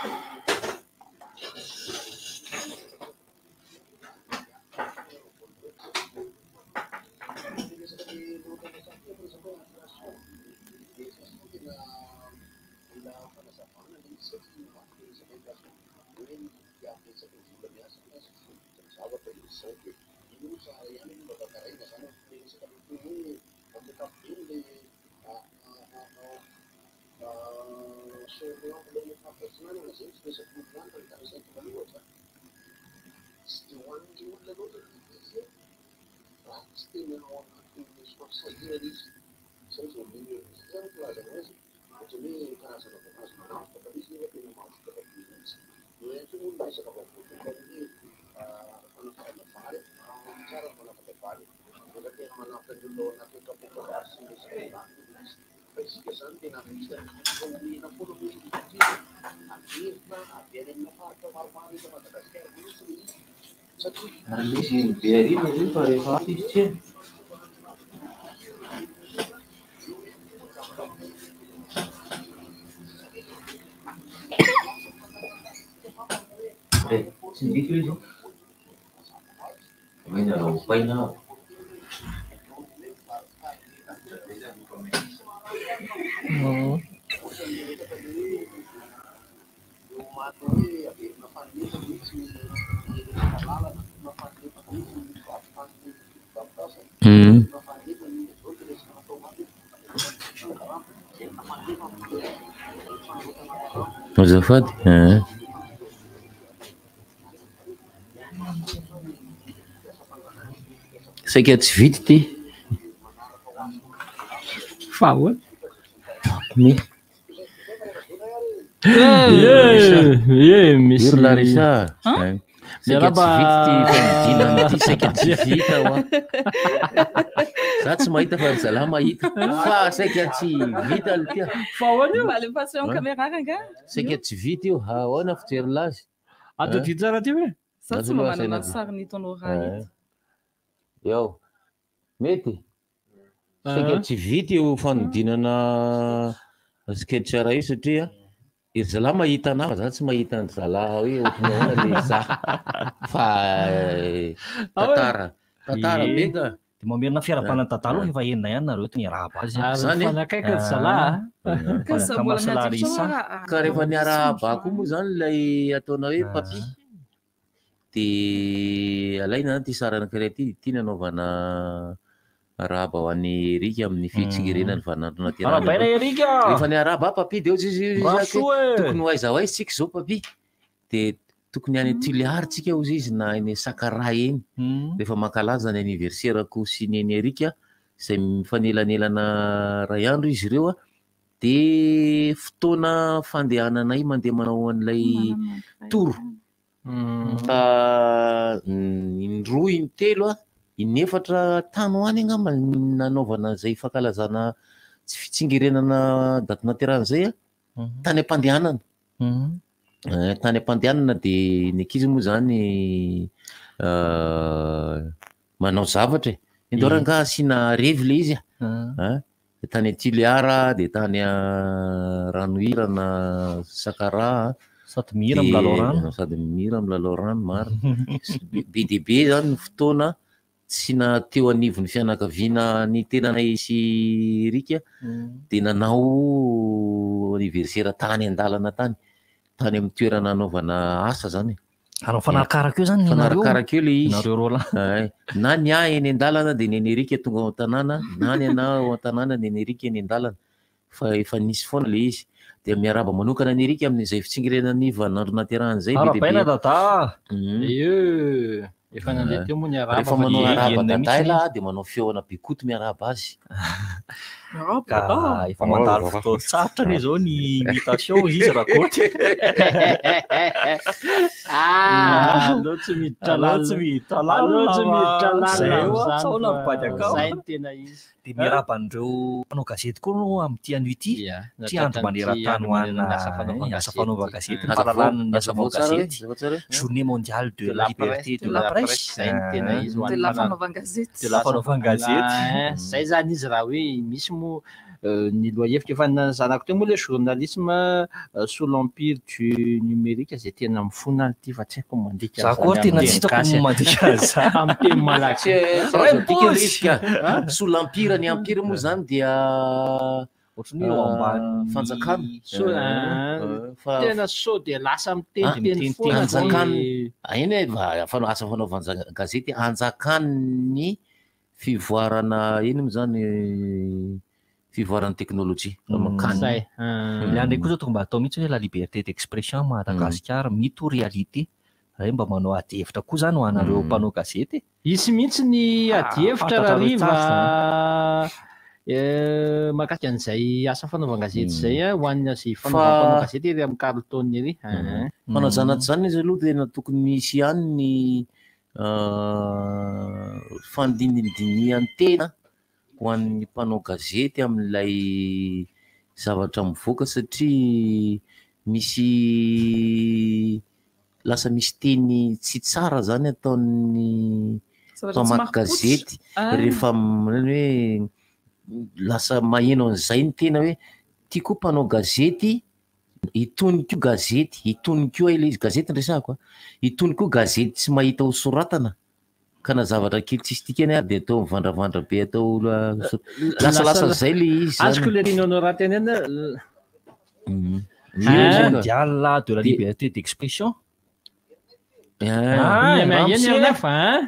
Ary misy iny be arina izy io fa rehefa ato izy tsy eny. Eh, tsy midika io izy. Omena raha opaina aho. Azafady eh. Saika tsy vita ity. Fa ahoana? Me. Ye, misy. Io ry Larissa. Hein? Saika tsy Miarahaba. vita ity fanodinana ity, saika tsy vita hoa. Za tsy mahita fa ry zalahy mahita. Fa saika tsy vita aloha ity. Fa ahoana io? Mba alefaso eo amin'ny caméra rangahy. Saika tsy vita io. Ahoana fijery lazy? Ato vita tsara ty ve? Za tsy mba manana sariny hitanao raha ito. Eo. Mety? Saika tsy vita io fanodinana sketch iray io satria ry zalahy mahita anah fa za tsy mahita an-dry zalahy hoe ohatran'ny ahoana le za. Fa tantara, tantara be ka. Dia mamerina fiarahabana an'i Dada aloha fa efa enina ihany nareo eto niarahaba azy. Ary Zany e? mifanakaiky ry zalahy a. Ka za mbola Kamasy miady Larissa. hevitra raha Ka rehefa niarahaba koa moa zany ilay ataonao hoe papi dia alaina zany ity sary anankiray ity, ity nanaovana arahaba ho an'i Eric amin'ny fitsingerenany vaninandro naterahany. Arahabaina Eric a! Rehefa niarahaba aho papi dia hoy izy, hoy izy, Rasoa e! tokony ho aiza ho aiza tsika izao papi? Dia tokony any Tuléar tsika hoy izy na any Sakaraha eny. Rehefa mankalaza ny anniversaire-ko sy ny an'i Eric izay mifanelanelana iray andro izy ireo dia fotoana fandehananay mandeha manao an'ilay tour. Fa indroa, intelo, inefatra tany ho any angamba nanaovana izay fankalazana tsy fitsingerenana daty naterahana izay tany am-pandehanana. Tany am-pandehanana dia ny ankizy moa izany manao zavatra e. Indro rangahy asiana revy ilay izy a. Dia tany Tuléar dia tany Ranohirana Sakaraha. Sady mihira milalao rano. Sady mihira milalao rano, marina. Be dia be izany ny fotoana tsy na teo anivon'ny fianakaviana ny tenanay sy Eric dia nanao anniversaire tany an-dalana tany, tany amin'ny toerana anaovana asa izany e. Ary mifanarakaraka eo zany ny nareo. Mifanarakaraka eo ilay izy. Nareo roa lahy. Ay. Na ny ahy eny an-dalana dia ny an'i Eric tonga ao an-tanàna, na ny anah ao an-tanàna ny an'i Eric eny an-dalana. Fa efa nisy foana ilay izy. Dia miarahaba manokana an'i Eric amin'izay fitsingerenan'ny vaninandro naterahany izay. Be dia be. Arahabaina Dada. Io. Efa nandeha teo moa ny arahaba Rehefa fa manao dia arahaba enina Dada mihitsy ialahy dia manao fihaonana be Koto miarahaba azy. Ka efa mandalo fotoan-tsarotra anie izao ny imitation hoy izy Rakoto. Ah, aleo tsy miditra Aleo lalina. tsy miditra lalina Aleo tsy miditra fa lalina zay eo amin'izany sao fa lambady akao. Zay no tena izy. Dia miarahaba an'ireo mpanao gazety koa no amin'ity anio ity. Ia, Ity andro maneran-tany ho an'ny asa fanaovan-gazety. asa fanaovan-gazety, ny Hazavao, fahalalana ny asa hazavao tsara hoe, fanaovan-gazety. hazavao tsara hoe. Journée mondiale de De la la liberté presse, de la presse. Zay no tena izy ho De an'ny la mpanao- fanaovan-gazety. De la Fanaovan-gazety. Ah, Zay zany izy raha hoe misy moa ny lohahevitra efa nazanako teo moa le journalisme sous l'empire du numérique izay tena mifona ity fa tsy haiko mandika Za koa an'izany tena amin'ny tsy hitako teny gasy. ny mandika an'izany. Amin'ny teny malagasy. Tsy azo adika ilay izy ka. Sous l'empire, ny empire moa zany dia Ohatran'ny hoe eo ambany fanjakana. So, Fa tena sao dia lasa miteniteny foana anjakan ny- eny e, va- fanao- asa fanaovan-gazety anjakan'ny fivoarana iny moa zany fivoaran'ny teknolojia fa mankany. Zay. Ny any koa zao tonga mba atao mihitsy hoe la liberté d'expression à Madagascar, mythe ou réalité. Ray mba manao ady hevitra koa zany ho anareo mpanao gazety e. Hisy mihitsy ny Ah, ady hevitra fantatrareo Rariva tsara mahakasika an'izay asa fanaovan-gazety izay a, ho an'ny izay Fa- fanaovan-mpanao gazety ery amin'ny Carlton ery. Fanajana zany izy aloha tena tokony misy ihany ny fandinidinihan-tena ho an'ny mpanao gazety amin'ilay zavatra mivoaka satria misy lasa misy teny tsy tsara zany ataon'ny Zavatra tsy mpamaky marim-pototra. gazety Ah. rehefa hoe lasa maheno an'izay ny tena hoe ty koa mpanao gazety itony koa gazety itony koa ilay izy gazety no resahako a itony koa gazety tsy mahita ho soratana ka na zavatra kely tsisy dikany ary de atao mivandravandra be atao lasalasa zay le izy zany. Azoko le tianao raha tenenina. Journée mondiale de la liberté d'expression. Ah, Ah, ramose. eny nefa hein.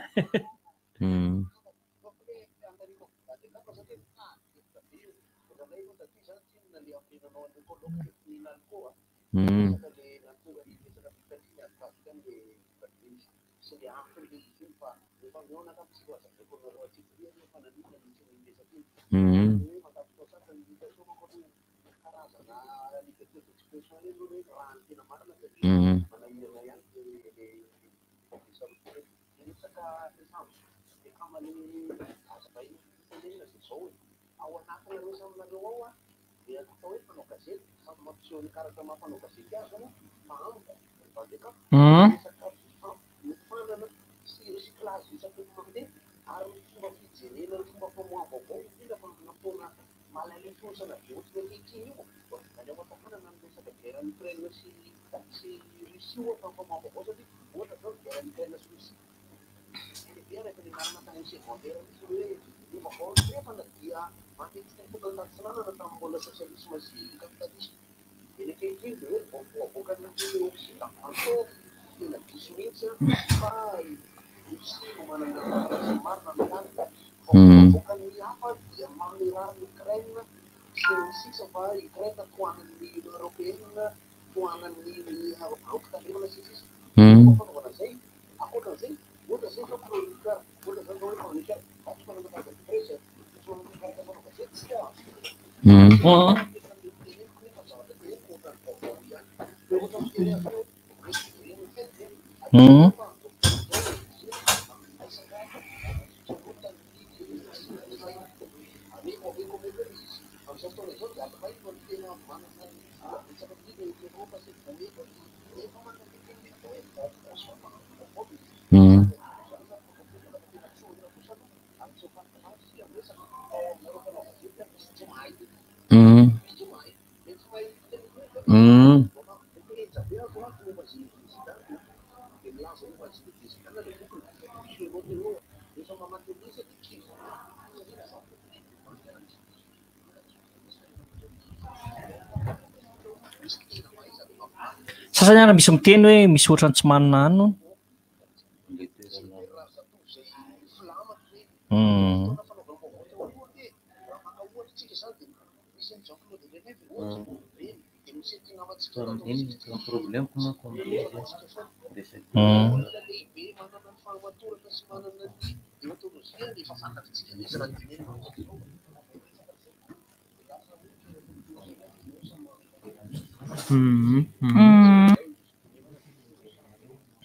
Sasany ary misy miteny hoe misy ohatran'ny tsy manana any hono.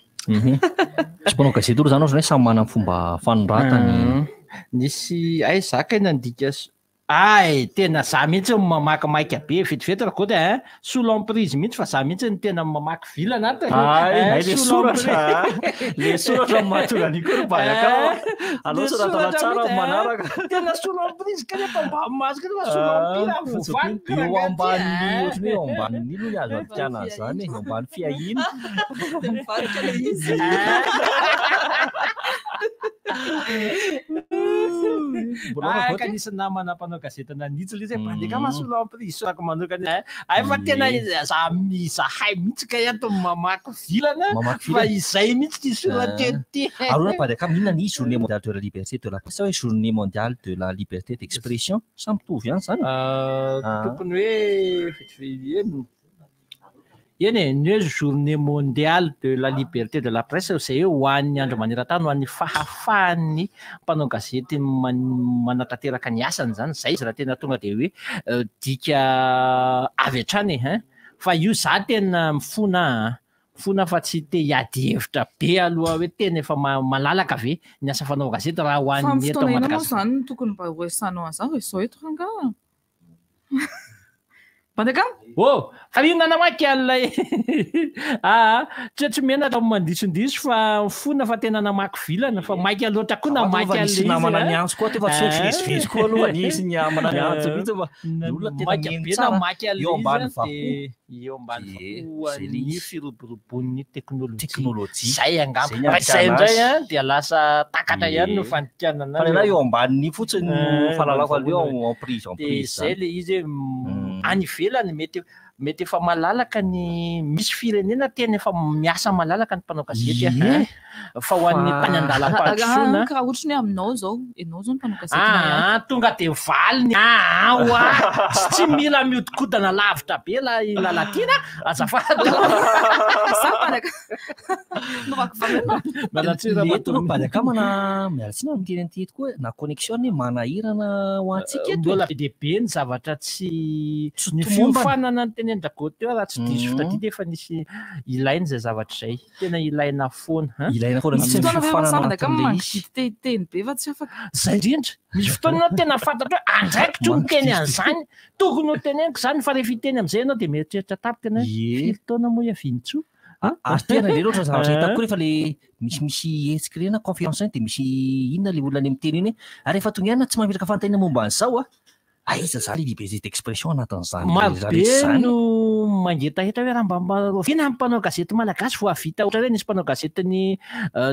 Misy mpanao gazety aloha zany ohatrany hoe samy manana ny fomba fanoratany. Nisy ay za kay nandika ay tena za mihitsy no mamaky maika be vetivety raha koa hein sous l'emprise mihitsy fa za mihitsy no tena mamaky vilana ato. Ay, Hein, ay, le sous soratra, l'emprise. le soratra no mahatonga an'io koa ry Bayaka. Aleo Le soratana soratra tsara mihitsy, hein. manaraka. Tena sous l'emprise kanefa mba mahazo kanefa sous l'empire voavaky Eo ambanin'ny hein. ohatrany hoe eo ambanin'ny ino ny azo andikana an'izany, eo ambany fiahiana. Dia mivadika ilay izy. Ah, ka nisy namana mpanao gazety nanitsy ilay izy hoe Bandeka masolo emprise sorako manokana eh. Ay fa tena za izahay mihitsy ka eto mamaky vilana Mamaky fa vilana. izay mihitsy ty soratra eto ty. Ary hono Bandeka inona ny journée mondiale de la liberté de la presse sa hoe journée mondiale de la liberté d'expression? Sa mitovy ihany izany? Ah, Tokony hoe vetivety eny e, ny hoe journée mondiale de la liberté de la presse izay hoe ho an'ny andro maneran-tany, ho an'ny fahafahan'ny mpanao gazety manatanteraka ny asany izany, izay izy raha tena tonga dia hoe dika avy hatrany e hein, fa io za tena mifona an, mifona fa tsy te hiady hevitra be aloha hoe tena efa malalaka ve ny asa fanao gazety raha ho Fa an'ny amin'ny eto fotoana inona moa Madagasikara. izany no tokony mba horesahanao an'izany rehefa eto rangaha? Mpanjaka? Oh! Fa inona namaky an'ilay aa tsy tsy menatra mandisondiso fa mifona fa tena namaky vilana fa maika loatra koa namaky Fa nisy an'ilay izy namana a. niantso koa teo fa tsy hoe vezivezy koa aloha nisy namana niantso mihitsy fa ny olona tena Maika mihaino be tsara namaky an'ilay eo izy ambany a, vakoa. dia eo ambany Ie, vakoa zay ilay ny izy. firoboroboan'ny teknolojia. Teknolojia. Zay angamba. Zay ny Raha izay andikana indray azy. a, dia lasa takatra ihany no Ie. fandikana Fa ny anahy eo ambanin'ny fotsiny no Eh, fahalalako ambany an'io vakoa. en prise en Dia prise zay zany. ilay izy hoe any ivelany mety mety efa malalaka ny misy firenena tena efa miasa malalaka ny mpanao gazety a, Ie. hein. Fa ho an'ny tany an-dalam-pandrosoana. Raha ohatra ny hoe aminao izao, ianao izao no mpanao gazety malalaka. Ah, tonga dia valiny. Ah, oa. Tsy mila mihodinkodina lavitra be ilay Lalatiana, azafady. Za mpanaka. Novako valina. Miala tsiny raha Le eto aloha mahatonga. Mpanjaka mana miala tsiny amin'ny miteny an'ity eto koa na connexion anie manahirana ho antsika eto e. Mbola be dia be ny zavatra tsy ny tomombana. fiofanana ny teny an-dRagoto teo raha tsy diso fitadidy efa nisy ilaina izay zavatra izay. Tena ilaina foana. hein. Ilaina foana Misy mihitsy ny fotoana ve fiofanana efa sambany anatin'ilay izy. mangididy te hiteny be fa tsy afaka. Zay indrindra. Misy fotoana ianao tena fantatra hoe andraikitro ny teny an'izany. Tokony ho teneniko izany fa rehefa hiteny amin'izay ianao dia mieritreritra tampoka ianao hoe Ie. firy taona moa iavian-tsoa? Ary tena le loatra zavatra hitako Ah. koa rehefa le misimisy hetsika ireny na conférence ireny dia misy inona le olona le miteny iny hoe ary rehefa tonga ihany tsy mametraka fanontaniana momba an'izao a. Aiza zany le liberté d'expression anatin'izany Maro rehetra be rehetra izany? no mangetaheta hoe raha mba mba oviana ny mpanao gazety malagasy vao hahavita ohatra hoe nisy mpanao gazety ny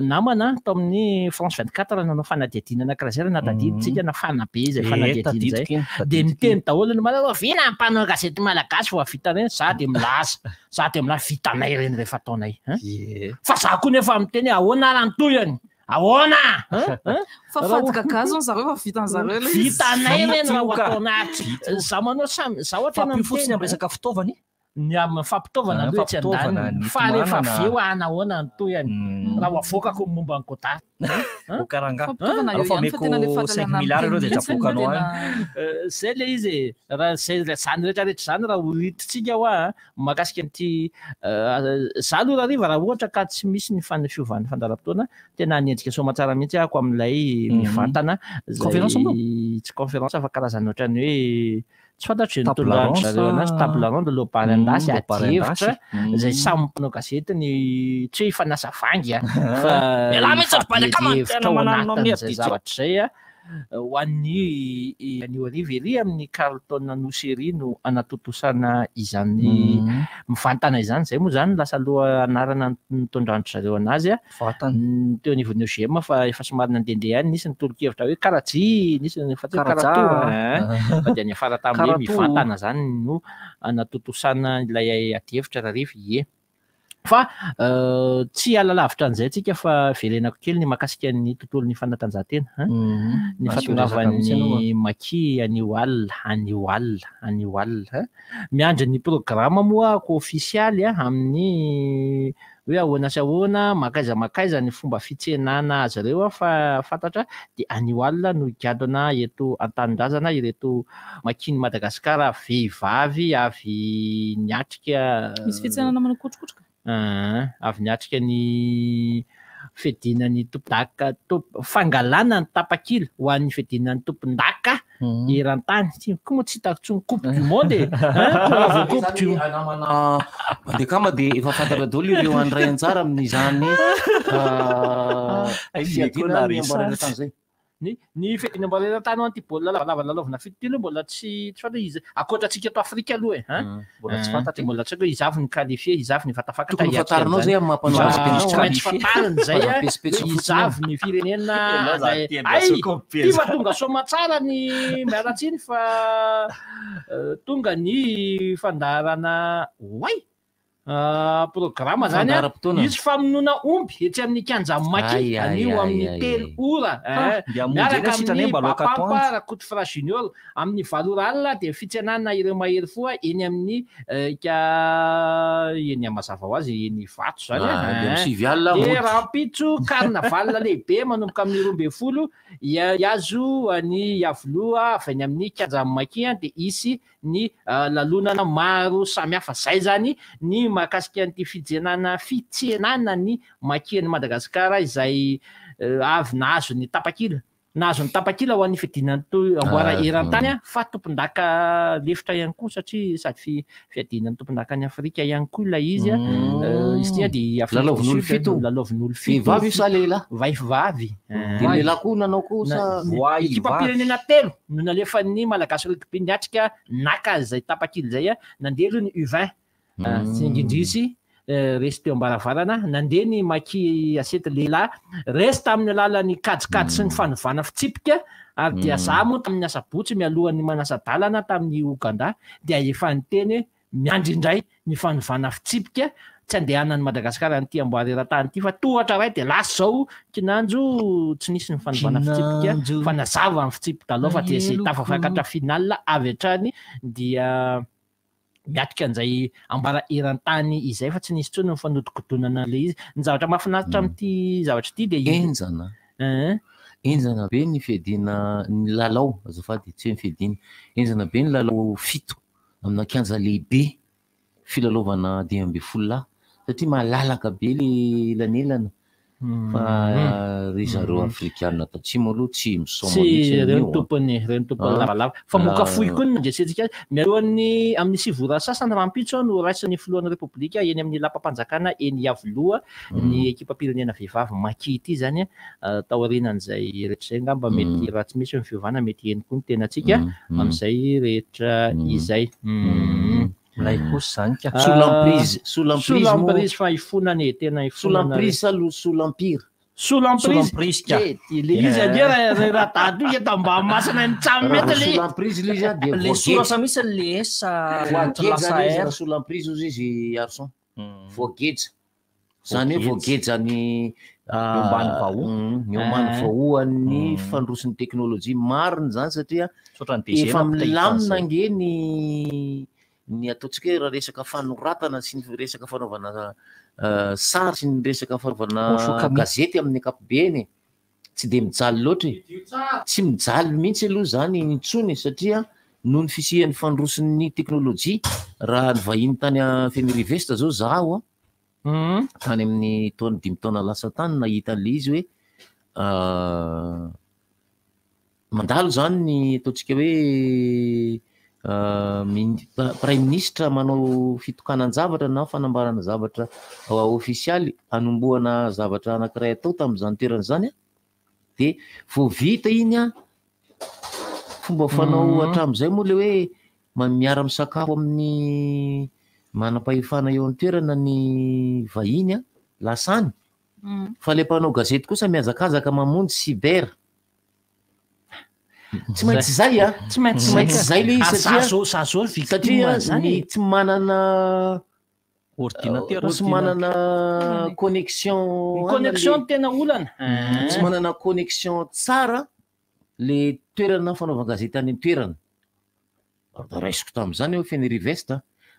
namana tao amin'ny France 24 nanao fanadihadiana anankiray izay raha natadidintsika nafana be izay Eh, fanadihadiana izay. tadidiko iny, Dia tadidiko miteny iny. daholo ny manao oviana ny mpanao gazety malagasy vao hahavita ireny, za dia milaza, za dia milaza vitanay ireny rehefa ataonay, hein? Ie. Fa za koa nefa miteny hoe ahoana raha ny tohiny? Ahoana? Hein? Hein? Fa Raha fady ho- gagazo zareo fa vitan'zareo ilay izy. Vitanay ireny raha ho Vita io ka. ataonay. Za manao samy, za ohatra Fa fotsiny miteny, amin'ny resaka fitaovana e. Ny amin'ny fampitaovana Ah, aloha etsy fampitaovana, andaniny. ny Fa rehefa tomanana. avy eo anahoana ny tohiny. Raha ho avoakako ny momba ny Godard. Hein? Okaranga. Fampitaovana eo Aleo fa ihany fa tena le omeko 5 fahalalana milliards ireo dia miteny mihitsy no avoakanao any. tena Zay le izy e. Raha zay zany rehetra rehetra zany raha ho hitintsika hoa mahakasika an'ity za aloha rahariva raha ohatra ka tsy misy ny fiovan'ny fandaharam-potoana tena hanenjika soamantsara mihitsy aho amin'ilay mivantana izay Conférence moa? tsy conférence fa karazana ohatran'ny hoe tsy fantatro izay Table nitondran-dry ronde zareo anazy sa- table ronde lobary an-dasy Lobary ady hevitra an-dasy. izay samy mpanao gazety ny tsy hoe hifanasa vangy a fa Mialà mihitsy ry Mpanjaka, hifampiady hevitra tena ao mananona amin'ny anatin'izay hevitra. zavatra izay a ho an'ny anio hariva ery amin'ny Carlton Anosy ery no anatontosana izany mivantana izany. Izay moa izany lasa aloha anarana nitondran-dry zareo anazy a. Teo anivon'ny OGM fa efa somary nandehandeha ihany, nisy ny tolo-kevitra hoe karajia, nisy ny fa tsy hoe Karaja. karatoa, hein. Fa dia niafara tamin'ny hoe Karatoa. mivantana izany no anatontosana ilay adihevitra rahariva, ie. Fa tsy hiala lavitra an'izay tsika fa verenako kely ny mahakasika ny tontolon'ny fanatanjahantena, hein. Ny Asio resaka mihitsy fahatongavan'ny ianao a. Maki anio alina, anio alina, anio alina, hein. Miandry ny programa moa ako ofisialy a, amin'ny hoe ahoana sy ahoana, mankaiza mankaiza ny fomba fitsenana azy ireo a, fa fantatra dia anio alina no higadona eto an-tanindrazana ireto Makin'i Madagasikara vehivavy avy niatrika Misy fitsenana manao kotrokotroka. Ah, avy niatrika ny fiadiana ny tompondaka, fangalana ny tapakila ho an'ny fiadiana ny tompondaka eran-tany. Tsy, koa moa tsy hitako intsony coupe du monde e. Hein? Koa raha vao coupe du Zany namana Mandekama dia efa fantatra daholo ireo handray anjara amin'izany Ay, fiadiana Nicolas ny amboarana Ressard. tany izay. Ny ny fiadiana amboareran-tany ho an'ity baolina lavalava lalaovina fito ity aloha mbola tsy tsy fantatra iza ankoatra antsika eto Afrika aloha e an. Mbola tsy fantatra e. Mbola tsy haiko hoe iza avy ny qualifié, iza avy ny efa tafakatra Tokony ho hiatrika fantarinao an'izany. zay amin'ny maha mpanao gazety anao. Tsy maintsy fantarina izay Aza a, petsopetso hoe fotsiny iza eo. avy ny firenena Ianao zany izay teny Hay! rasoa Ity fa tonga soamatsara ny miala tsiny fa tonga ny fandaharana oay! Programa zany a, Fandaharam-potoana. hisy famonoana omby etsy amin'ny kianja Maki Ay, ay, anio ay, amin'ny ay, telo ay. ora. Ah, Eh, dia hamonjy miaraka eny sitrana amin'ny eny mba loaka Bapampa atoandro. Rakotofra Junior amin'ny valo ora alina dia fitsenana ireo mahery fo eny amin'ny ka eny mazava ho azy eny Ivato zany Ah, a. dia amin'ny Eh. sivy alina Dia mody. rahampitso carnaval lehibe manomboka amin'ny 12 hiazo ny Iavoloha avy any amin'ny kianja Maki dia hisy ny lalonana maro samihafa. Zay zany ny mahakasika an'ity fijenana fitsenana ny Maki an'i Madagasikara izay avy nahazo ny tapakila. Nahazo ny tapakila ho an'ny fiadiana ny amboara eran-tany fa tompondaka lefitra ihany koa satria sady fiadiana ny tompondakan'i Afrika ihany koa ilay izy. Izy ity dia Afrika du Lalaovin'olo Sud, fito. lalaovin'olo fito. Vehivavy io sa lehilahy? Vehivavy. Dia lehilahy koa nanao koa sa Na- Ekipam-pirenena telo no nalefan'ny Malagasy Rugby niatrika naka izay tapakila izay. Nandeha aloha ny U20. Tsingindrisy, resy teo am-baravarana. Nandeha ny Maki Asety lehilahy, resy tamin'ny alalan'ny kajikajy sy ny fanovana fitsipika. Ary dia za moa tamin'ny asabotsy mialohan'ny manasa-dalana tamin'ny Ouganda dia efa niteny hoe miandry indray ny fanovana fitsipika tsy andehanan'i Madagasikara an'ity amboara eran-tany ity fa tohatra iray dia lasa izao kinanjo tsy nisy ny fanovana fitsipika Kinanjo. fa nazava ny fitsipi-dalao fa dia izay tafafakatra final avy hatrany dia miatrika an'izay ambara eran-tany izay fa tsy nisy intsony ny fanodikodonana an'ilay izy. Ny zavatra mahafinaritra amin'ity zavatra ity dia Enjana. Enjana be ny fiadiana ny lalao, azafady, tsy hoe ny fiadiana. Enjana be ny lalao fito amina kianja lehibe filalaovana 15 lahy satria malalaka be le elanelana. Fa ry zareo Afrikana tatsimo aloha tsy misaoma Tsy mihitsy ireo amin'io, a. tompony, ireo tompony Ah. lavalava. Fa moka Ah. fohy koa ny nandresentsika azy. Mialohan'ny amin'ny sivy ora sasany rahampitso no raisin'ny filohan'ny Repoblika eny amin'ny lapam-panjakana eny Iavoloha ny ekipam-pirenena vehivavy Maki ity zany, taorianan'izay rehetra izay angamba mety raha tsy misy ny fiovana mety heno koa ny tenantsika amin'izay rehetra izay. Milay kosa zany ka. Sous l'emprise, sous l'emprise Sous l'emprise moa. fa ifonana e, tena Sous ifonana. l'emprise sa sous l'empire? Sous l'emprise. Sous l'emprise ka. Eh, le izy ange raha raha dady io eto ambany masina ny tsamy Raha mety le sous l'emprise le izy a, dia Le voageja. soratra mihitsy le S, Voageja lasa le izy R. raha sous l'emprise ozy izy, Arson. Voageja. Zany hoe Voageja. voageja ny, Eo ambany vahoa. eo ambany vahoan'ny fandrosin'ny teknôlôjia. Marina zany satria Misaotra ny DG efa nampita milamina an'izay. ange ny ataontsika hoe raha resaka fanoratana sy ny resaka fanaovana sary sy ny resaka fanaovana Bonjour, Camille. gazety amin'ny ankapobeny e. Tsy dia mijaly loatra e. Tsy mijaly mihitsy aloha zany intsony satria noho ny fisian'ny fandrosin'ny teknôlôjia. Raha ny vahiny tany Fénérive-Est zao zaho a, tany amin'ny taona dimy taona lasa tany nahita an'ilay izy hoe, mandalo zany ny ataontsika hoe, prime ministre manao fitokanan-javatra na fanambarana zavatra ofisialy hanombohana zavatra anankiray atao tamin'izany toerana izany a, dia vao vita iny a, fomba fanao hatramin'izay moa le hoe miara-misakafo amin'ny manam-pahefana eo an-toerana ny vahiny a, lasa any. Fa le mpanao gazety kosa mihazakazaka mamonjy cyber. Tsy maintsy zay a. Tsy maintsy Tsy maintsy zay zay le izy Ah, satria za zo ny victime satria zany ny e. tsy manana Ordinateur. tsy manana connexion Ny connexion le no tena olana. Tsy manana connexion tsara le toerana fanaovan-gazety any an-toerana. Raisiko tamin'izany eo Fénérive-Est.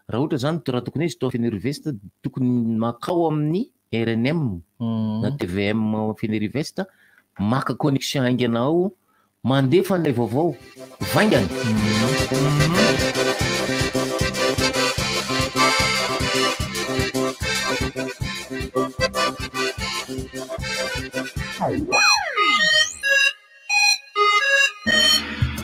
Raha ohatra zany raha tokony izy tao Fénérive-Est tokony makao amin'ny RNM na TVM Fénérive-Est maka connexion haingana ao mandefa an'ilay vaovao vaingana.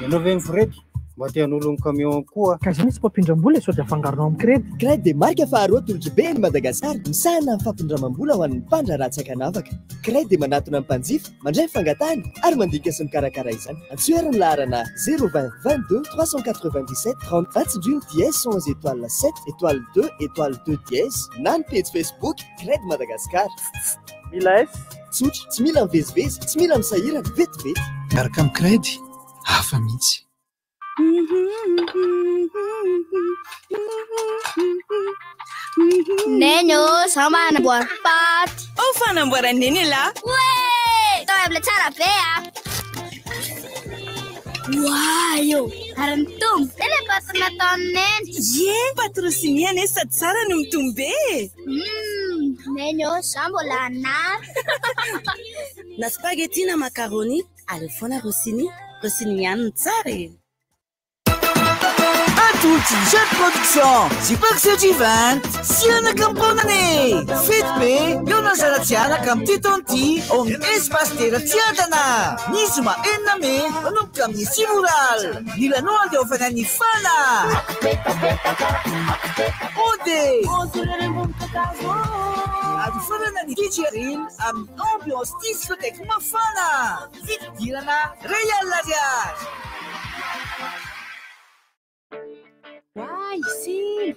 Ianao ve miforety? Mba te hanolo ny camion koa. Ka izay misy mpampindram-bola e, sao dia afangaronao amin'ny crédit. Crédit dia marika faharoa atolotry be an'i Madagasikara, misahana ny fampindramam-bola ho an'ny mpandraharaha tsy ankanavaka. Crédit dia manatona ny mpanjifa, mandray ny fangatahany ary mandinika sy mikarakara izany. Antsoy ary ny laharana 020 22 397 30 na tsindrio ny dièse 11 étoile 7 étoile 2 étoile 2 dièse na ny pejy Facebook Crédit Madagascar. Mila S. Tsotra, tsy mila mivezivezy, tsy mila misahirana, vetivety. Miaraka amin'ny Crédit, hafa mihitsy. Neny ô, za manamboara paty. Oh, fanamboaran'i Neny elah. Oe! Table tsara be a. Oay ô, ary mitombo be ilay paty nataon'i Neny. Ie, paty Rossini anie sady tsara no mitombo be e. Hum, Neny ô, za mbola hanary. Na spaghetti na macaroni, aleo foana Rossini. Rossini ihany no tsara e. Atolotry ny Jeune Production sy Box Event sy anaka am-ponany. Fety be eo Nazaratsianaka amin'ity taona ity ao amin'ny Espace Terre Tsiadana. Ny zoma enina mey manomboka amin'ny sivy ora alina. Ny lanonana dia hofanain'ny Fana. Ode. Ary hofanana ny DJ Ril amin'ny ambiance discothèque mafana. Fidirana Real Ariary. Oay, Silo!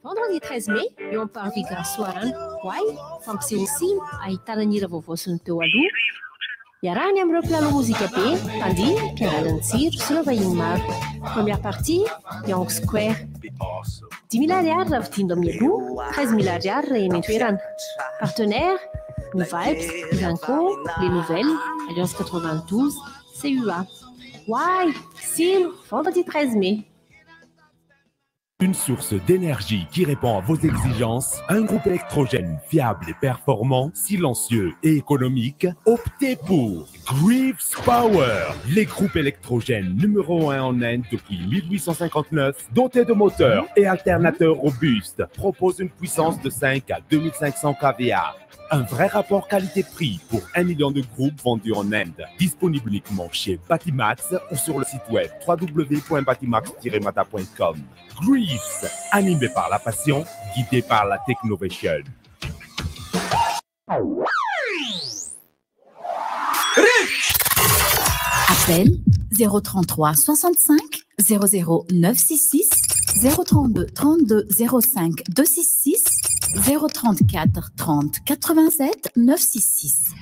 Vendredi 13 mai, eo amin'ny Parvis Gare Soarano. Oay, fampisehoana Silo, ahitana ny hira vaovao sy ny teo aloha. Iarahany amin'ireo mpilalao mozika be, mpandihy, mpiangaly ny jiro sy ireo vahiny maro. Première partie, Young Square. 5000 ariary raha vidiana mialoha, 13000 ariary raha eny an-toerana. Partenaire, New Vibes, Ivanco, Les Nouvelles, Alliance 92, CUA. Oay, Silo, vendredi 13 mai. Une source d'énergie qui répond à vos exigences, un groupe électrogène fiable et performant, silencieux et économique, optez pour Greaves Power, les groupes électrogènes numéro 1 en Inde depuis 1859, dotés de moteurs et alternateurs robustes, propose une puissance de 5 à 2500 kVA. Un vrai rapport qualité-prix pour 1 million de groupes vendus en Inde. Disponible uniquement chez Batimax ou sur le site web www.batimax-mata.com. Greaves, animé par la passion, guidé par la technovation. Appel 033 65 00 966 032 32 05 266 034 30 87 966.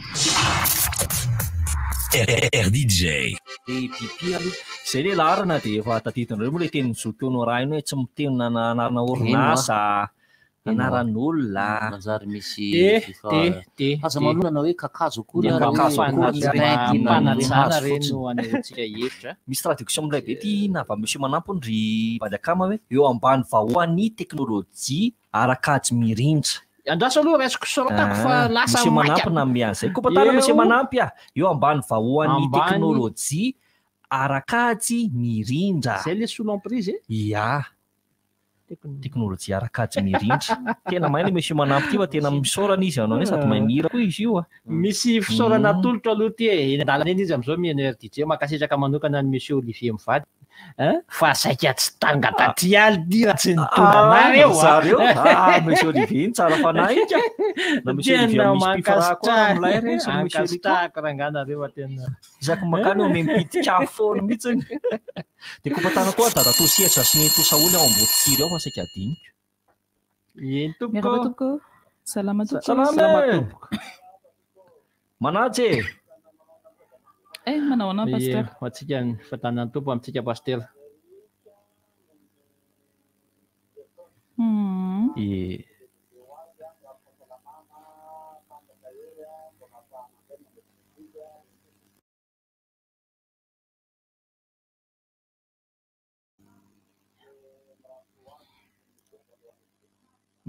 RDJ. Pipi aloha. Zay le laharana dia efa tadidinareo moa le tenin'i zoky eo norahina hoe tsy miteny na anarana orinasa, anaran'olona. Manjary misy Te, efa te, te, aza te. manonana hoe kakazo akory Ny ary hoe kakazo akory pain na ty na ny hoe mpanajana hazo re fotsiny. no anehoantsika hevitra. Misy traduction milay be ty na avy amin'ny Monsieur Manampy hono ry Badiakama hoe eo ambany vahoan'ny teknolojia ara-kajy mirindra. Andraso aloha raisiko soratako fa Ah, lasa Monsieur maika. Manampy nanome an'izay. Kopatana Monsieur Eo. Manampy a, eo ambany vahoan'ny Ambany. teknolojia ara-kajy mirindra. Zay le sous l'emprise e. Ia. Teknolojia ara-kajy mirindra. Tena mahay le Monsieur Manampy ty fa tena misaorana izy anao sady mahay mihira koa izy io a. Misy fisaorana atolotra aloha ty e. Eny an-dalana eny izy amin'izao mihaino RDJ. Mankasitraka manokana an'i Monsieur Olivier mivady. Hein? Fa saika tsy tanga taty aly ty raha tsy nitondra anareo a. Zareo. Ah, Monsieur Olivier iny tsara fanahy ika. Na Monsieur Olivier Tena misy mpifaraha koa mankasitraka. milay reny sy Monsieur Olivier. Ankasitrahako rangahy nareo fa tena. Isaky makany omeny pitika foana mihitsy. Dia kopatana koa dadatoa sehatra sy nenitoa Saholy ao Amboditsiry ao fa saika adiniko. Eny tompoko. Miarahaba tompoko. Salama tompoko. Salama e. Manaja e. Eh, manao anao Ie, pasteur. ho antsika ny fatanan'ny Tompo amintsika pasteur. Ie.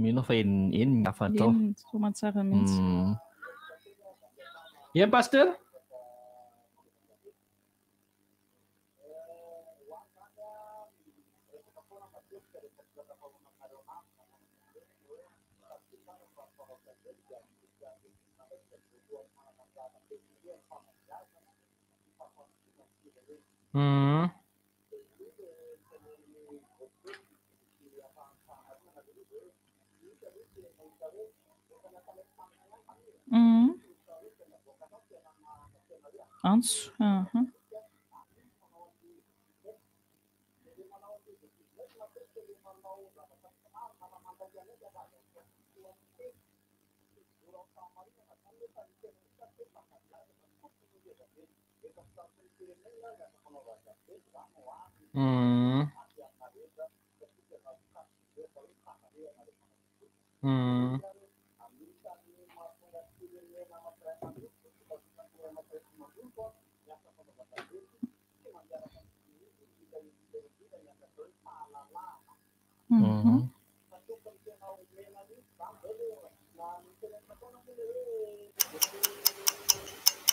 Mino aho fa eny eny ny hafatra ao. Eny, soamantsara mihitsy. Eny pasteur. Antso. Aha.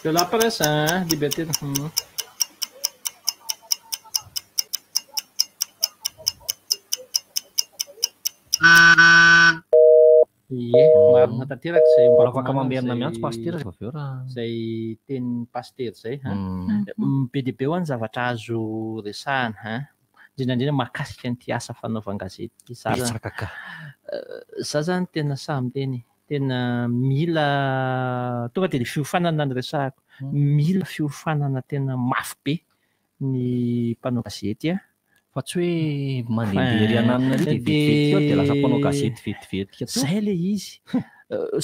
De la presse, hein, liberté. Ie, marina tanteraka izay Mbola afaka mamerina miantso pasitera avy eo raha izay tenin'ny pasitera izay. Be dia be ho any zavatra azo resahana, hein. Indrindra indrindra mahakasika an'ity asa fanaovan-gazety ity. Za zany- Betsaka ka. Za zany tena sahy miteny, tena mila tonga dia le fiofanana no resahako. Mila fiofanana tena mafy be ny mpanao gazety a. Fa tsy hoe mandehandeha ery ananona ery dia vetivety eo dia lasa mpanao gazety vetivetika teo. Zay le izy.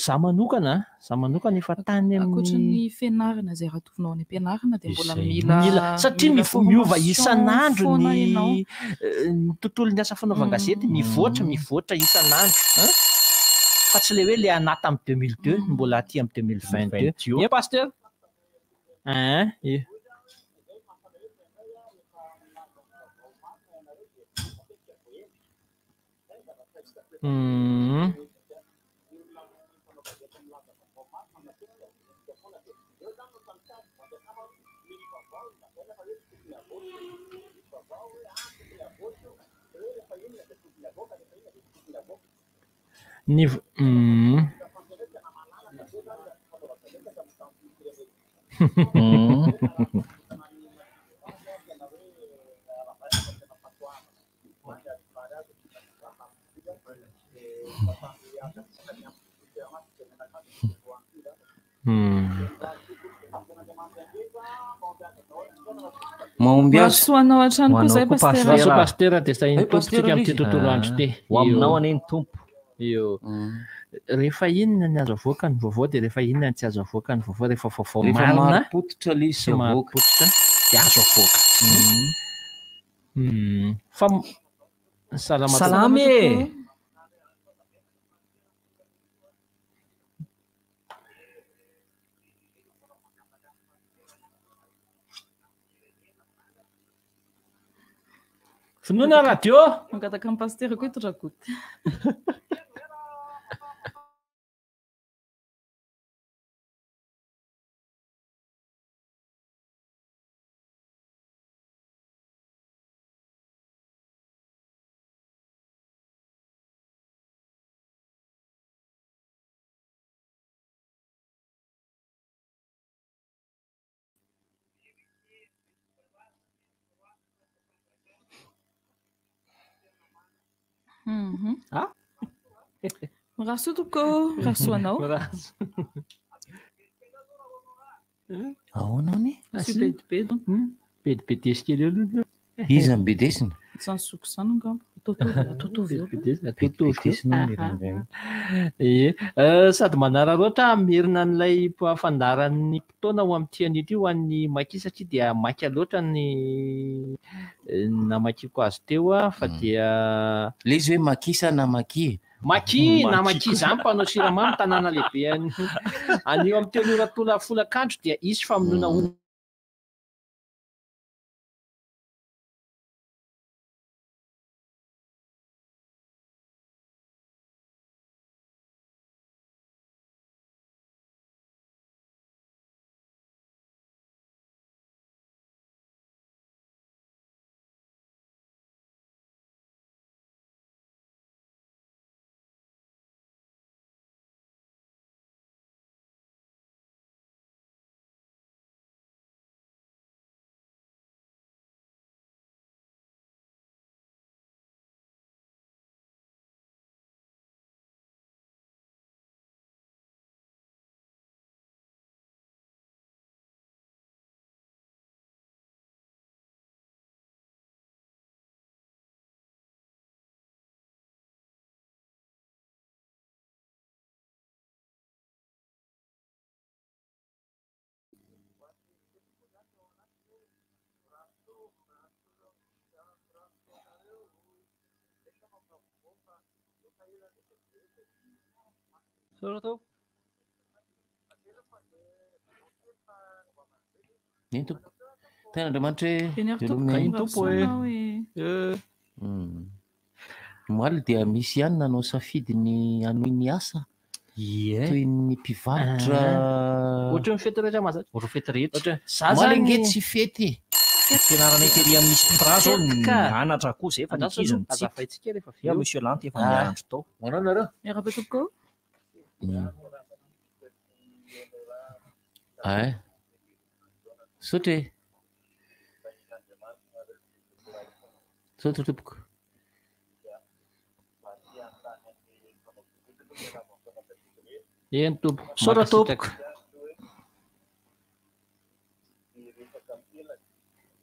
Za manokana, za manokana efa tany Ankoatra amin'ny ny fianarana izay ratovinao any am-pianarana dia mbola Izay. mila Mila satria mila miova formation isan'andro foana ny ianao. ny tontolon'ny asa fanaovan-gazety mivoatra, mivoatra isan'andro, hein? Fa tsy le hoe le anaty amin'ny 2002 no mbola aty amin'ny 2022. Ie pasteur? Hein? Ie. Ny v-. Mahomby azy. Mahasoa anao hatrany koa izay pasitera. Mahasoa pasitera dia sahin'ny Hey, tompo tsika amin'ity pasitera tontolo andro ity. Ho aminao anie ny tompo. Io. Rehefa inona ny azo avoaka ny vaovao dia rehefa inona ny tsy azo avoaka ny vaovao, rehefa vaovao Rehefa marina marim-pototra ilay izy sy avoaka. marim-pototra dia azo avoaka. Fa salama Salama e! Finoana radio. Mangataka amin'ny pasitera koa hitondra goûter. Ah? Mirary soa tompoko, mirary soa anao. Ahoana hono e? Asio bedibe donc. Bedibedesy kely eo aloha. Iza no bedesina? Izany zoky izany angamba. Ataotovy eo. Bedibedesina hono ilay rangahy. Ie. Sady manararaotra hamerina an'ilay fandaharan'ny mpitaona ho amin'ity anio ity ho an'ny Maki satria dia maika loatra ny namakiako azy teo aho fa dia Ilay izy hoe Maki sa Namaki? Maki, Namaki izany mpanao siramamy tanàna lehibe anio amin'ny 3 ora tola folakandro dia hisy famonoana omby. Eny tompoko. Tahin'Andriamanitra e. Eny ary tompoko. Veloma e. Eny tompoko e. Omaly dia misy ihany nanao safidy ny hanohy ny asa. Ie. Toy ny mpivarotra. Ohatran'ny fety rehetra mahazatra. Ohatran'ny fety rehetra. Za Omaly zany ange tsy fety e. Fianarana tery amin'ny Spra zao Fety ka. nianatra koa zay fa ny Andraso ankizy aloha, nitsiky. hazavaintsika rehefa avy Ya eo. Monsieur Lanty efa Ah. niandry tao. Manao nareo? Miarahaba tompoko. Ay. Misaotra e. Misaotra tompoko. Eny tompoko. Misaotra tompoko.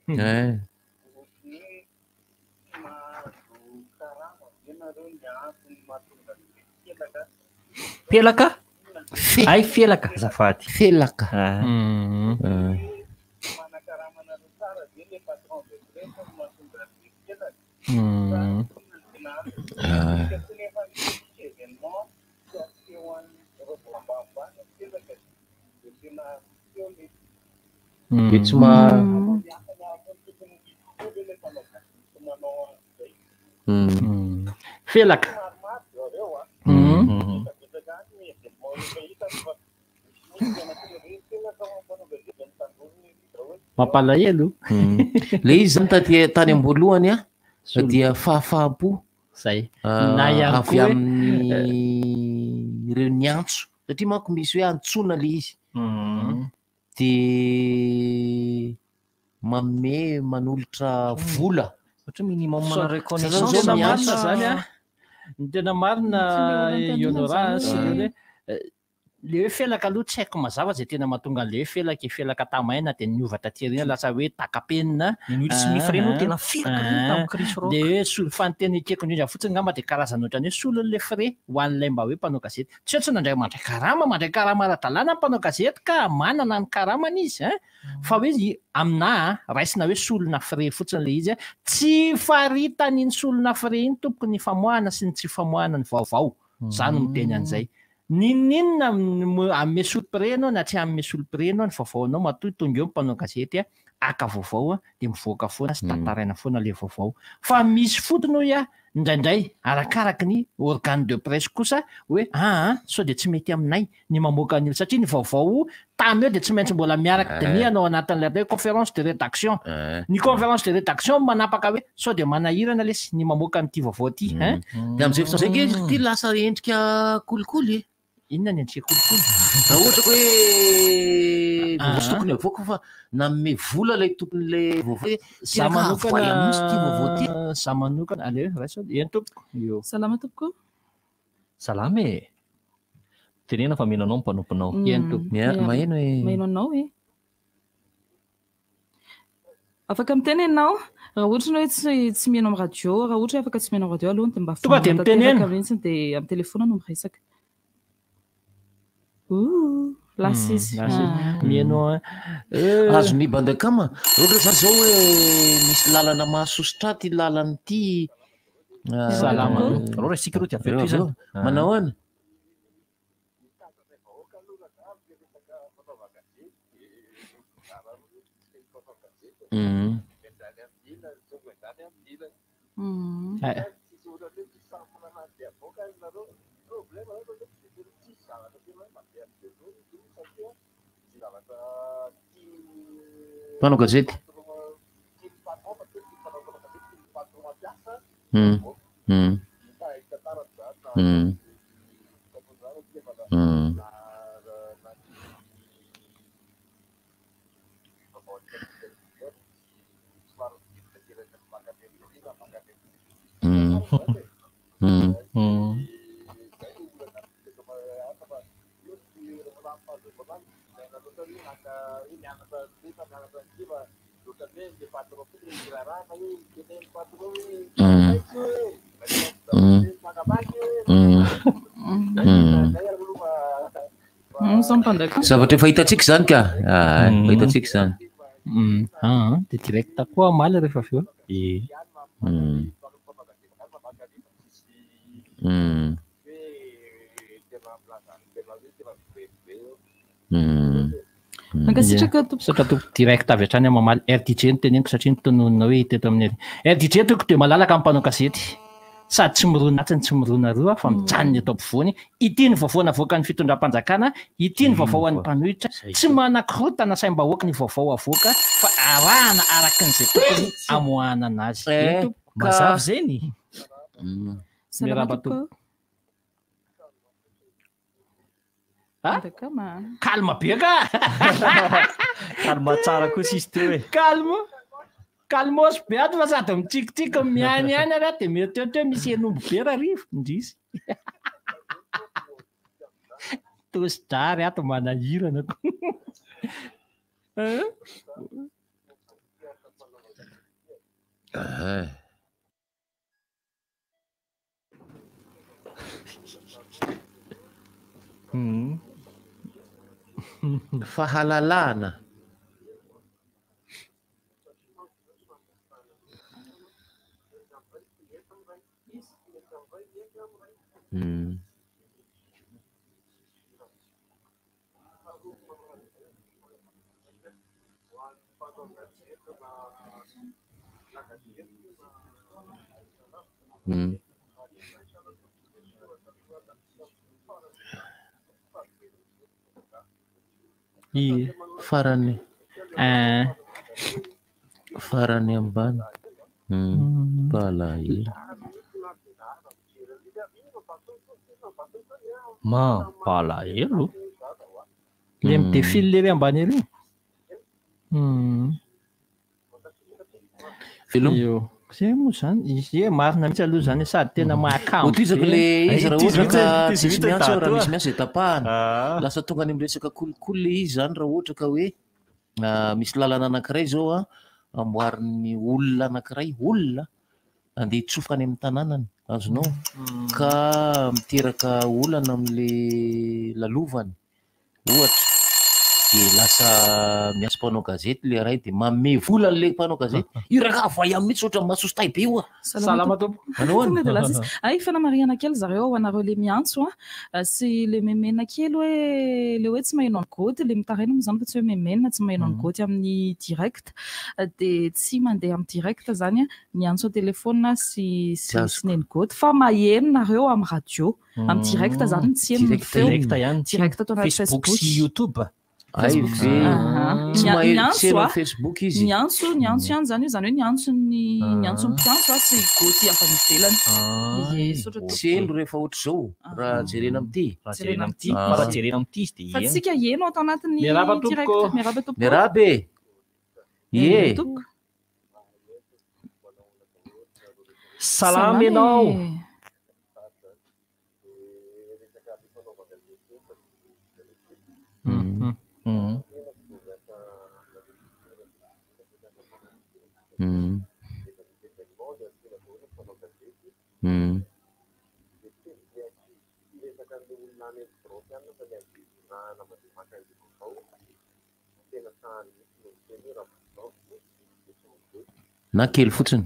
Eh. Pelaka? Ay felaka azafady. Felaka. Ah. Ah. Dia tsy ma Felaka. Mampalahelo. Le izy zany taty tany am-boalohany a dia fahafaham-po. Zay. Ah, Na ihany avy koa hoe- amin'ny ireo niantso satria manko misy hoe antsoina le izy. De manome manolotra vola. Ohatra minimum Sao- reconnaissance. Ny tena miantso. marina zany a. Ny tena marina Tsy le olona Honora zany sy hoe- le hoe le hoe felaka aloha tsy haiko mazava zay tena mahatonga an'le hoe felaka e, felaka tamaina de niova taty aoriana lasa hoe takapenina. Ny Will Smith ireny no tena felaka ireny tamin'ny Chris Rock. De hoe solo fa ny tena ekeko indrindra fotsiny angamba de karazana ohatran'ny hoe solon'le frais ho an'ilay mba hoe mpanao gazety. Tsy hoe tsy nandray mandray karama, mandray karama ara-dalàna ny mpanao gazety ka manana ny karamany izy hein. Fa hoe aminahy a, raisina hoe solona frais fotsiny le izy a. Tsy faritany iny solona frais iny tompoko ny famoahana sy ny tsy famoahana ny vaovao. Za no miteny an'izay. N'inon'inona ame solo-prix ianao na tsy ame solo-prix ianao ny vaovaonao matoa tonga eo ny mpanao gazety a, haka vaovao a, de mivoaka foana sy tantaraina foana le vaovao. Fa misy fotony hoy aho indraindray arakaraky ny organe de presse kosa hoe aa sao de tsy mety aminay ny mamoaka an'io satria ny vaovao tamy eo de tsy maintsy mbola miaraka dinihana ao anatin'ilay atao hoe conférence de rédaction. Ny conférence de rédaction manapaka hoe sao de manahirana lesy ny mamoaka an'ity vaovao ity hein. De amin'izay fotoana izay ange ity lasa endrika kolikoly e. Inona ny endrika kolikoly? Raha ohatra ka hoe vaovao tsy tokony avoaka fa nanome vola ilay tompon'ilay vaovao hoe Za tena ka avoay manokana mihitsy ity vaovao ity. Za manokana aleo raiso eny tompoko. Io. Salama tompoko. Salama e. Tenena fa mino anao ny mpanomponao. Eny tompoko. Ya, maheno e. Maheno anao e. Afaka miteny ianao raha ohatra ny hoe tsy tsy mihaino amin'ny radio, raha ohatra hoe afaka tsy mihaino amin'ny radio aloha dia mba Tonga dia vonona mitenena. tanteraka mihitsy dia amin'ny telefona no miresaka. Ouh, lasa izy. Lasa izy. Ah. Mihaino a. Azon'ny bandakama. Ohatra zany zao hoe misy lalana mahasosotra ty lalana ity. Ah, Salama. Aleo raha isika aloha dia avy eo Avy eo. tohizana. Manao ahoana? Mm. Eh. Mpanao gazety. Mm. Mm. Mm. Mm. Mm. Mm. Mm. Mm. Mm. Mm. Samy mpandaka. Zavatra efa hitantsika izany ka. Ah, efa hitantsika izany. Ah, dia direct koa amaly rehefa avy eo. Mm. Mankasitraka tompoko. Misaotra tompoko direct avy hatrany aho mamaly RDJ no teneniko satria notononina hoe teto amin'ny RDJ tompoko dia malalaka amin'ny mpanao gazety sady tsy mirona atsy no tsy mirona aroa fa mijanona eto ampovoany ity ny vaovao navoakan'ny fitondram-panjakana ity ny vaovao an'ny mpanohitra tsy manakorotana saim-bahoaka ny vaovao avoaka fa arahana araka ny izay tokony amoahana anazy Eh, Eny tompoko. ka- Mazava zeny. Salama Miarahaba tompoko. tompoko. Ah? Calme be ka. Calme tsara kosa izy teo e. Calme. Calmos be ato fa sady mitsikitsiky mihaino ihany ary aho dia mieritreritra hoe misy henomby be Rarivo. Indrisy. Tosi-drary ato manahirana ko. Eh. Fahalalahana. Farany. Farany ambany. Mpalahelo. Mampalahelo. Le mi-défile ery ambany ery. Veloma. Io. Zay moa zany, izy e marina mihitsy aloha zany sady tena mahakamo. Hotohizako le izy raha ohatra ka Tohizo tsisy mihitsy miantso raha Dado a. misy miantso dia tapahana. Lasa tonga any amin'ny resaka kolikoly le izy zany raha ohatra ka hoe misy lalana anankiray zao a amboarin'ny olona anankiray, olona andeha hitsofoka any amin'ny tanànany, azonao, ka miteraka olana amin'le lalovany ohatra, dia lasa miantso mpanao gazety le ray dia manome vola an'le mpanao gazety, io rangahy voyant mihitsy ohatran'ny masoso tay be io a. Salama tompoko. Manao ahoana? Tonga dia lasa izy. Ay, fanamarihana kely zareo ho anareo le miantso a, sy le memena kely hoe le hoe tsy maheno an'i Goty, le mitaraina moa zany fa tsy hoe memena, tsy maheno an'i Goty amin'ny direct, dia tsy mandeha amin'ny direct zany a, ny antso an-telefona sy sy Tsy azoko. sy neny Goty fa maheno nareo amin'ny radio. Amin'ny direct zany tsy heno ny Direct feo. Direct ihany. Direct ato anaty Facebook Facebook. sy YouTube. Ay Facebook. ve. Aha. Tsy Ny- maheno niantso tsy heno a. amin'ny Facebook izy. Niantso, niantso ihany zany io, zany hoe niantso ny niantso ny mpiantso a sy Goty avy any ivelany. Ie, saotra tompoko. Tsy heno rehefa ohatr'izao raha jerena amin'ity. Raha jerena amin'ity, Ah. fa raha jerena amin'ity izy dia Fa heno. tsika heno ato anatin'ny Miarahaba direct. tompoko. Miarahaba tompoko. Miarahaba e. Ie. Tompoko. Salama ianao. e. Na kely fotsiny.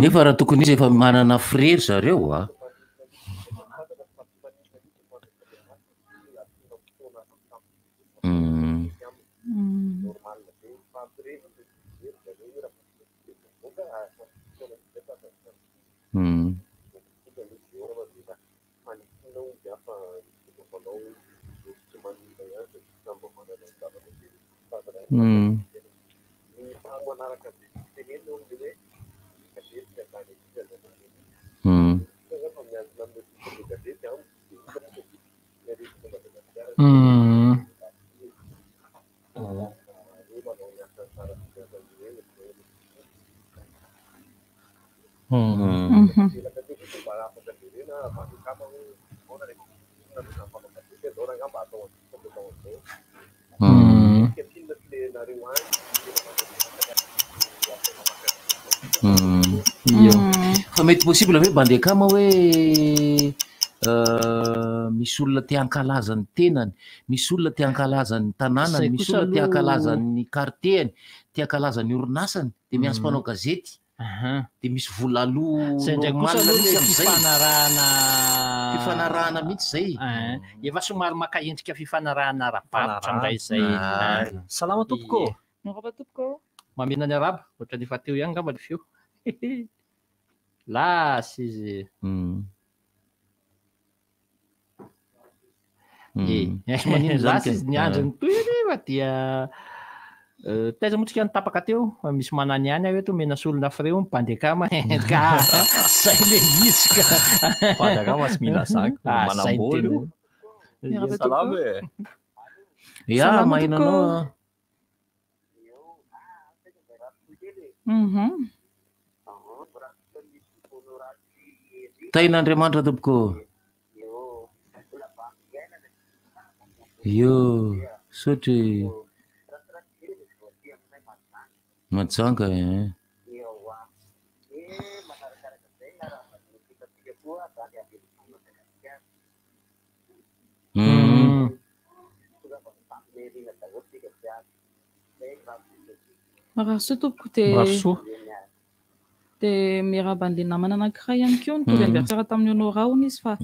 Nefa raha tokony izy efa manana frais ry zareo a. Fa mety possible ve bandy akama hoe Misy olona te hankalaza ny tenany, misy olona te hankalaza ny tanànany, Zay misy kosa olona te aloha- hankalaza ny quartier-ny, te hankalaza ny orinasany, dia miantso mpanao gazety. Dia misy vola aloa Zay indray kosa normal aloha mihitsy le amin'izay. fifanarahana Fifanarahana mihitsy zay. Hein, Efa somary maka endrika fifanarahana ara-barotra indray zay. Ah. Hein. Salama tompoko. Miarahaba tompoko. Mamena ny araba, ohatran'ny efa teo ihany angamba ny feo. Lasa izy. Ie. Tsy maninona izany Lasa ka. izy niandry ny tohiny fa dia taiza moa tsika nitapaka teo fa misy manany ihany aho eto omena solona frais hono bandy akama ka zay le izy ka. Bandy akama tsy mila zaka, Ah, zay ny manam-bola tena. io. Miarahaba Salama tompoko. e. Ya, Salama maheno tompoko. anao ah. Tahin'Andriamanitra tompoko. Io, saotra e. Majanga eh. Mm. Mirary soa tompoko dia Mirary soa. dia miarahaba an'ilay namana anankiray ihany koa nitovy anniversaire tamin'ny Honora hono izy fa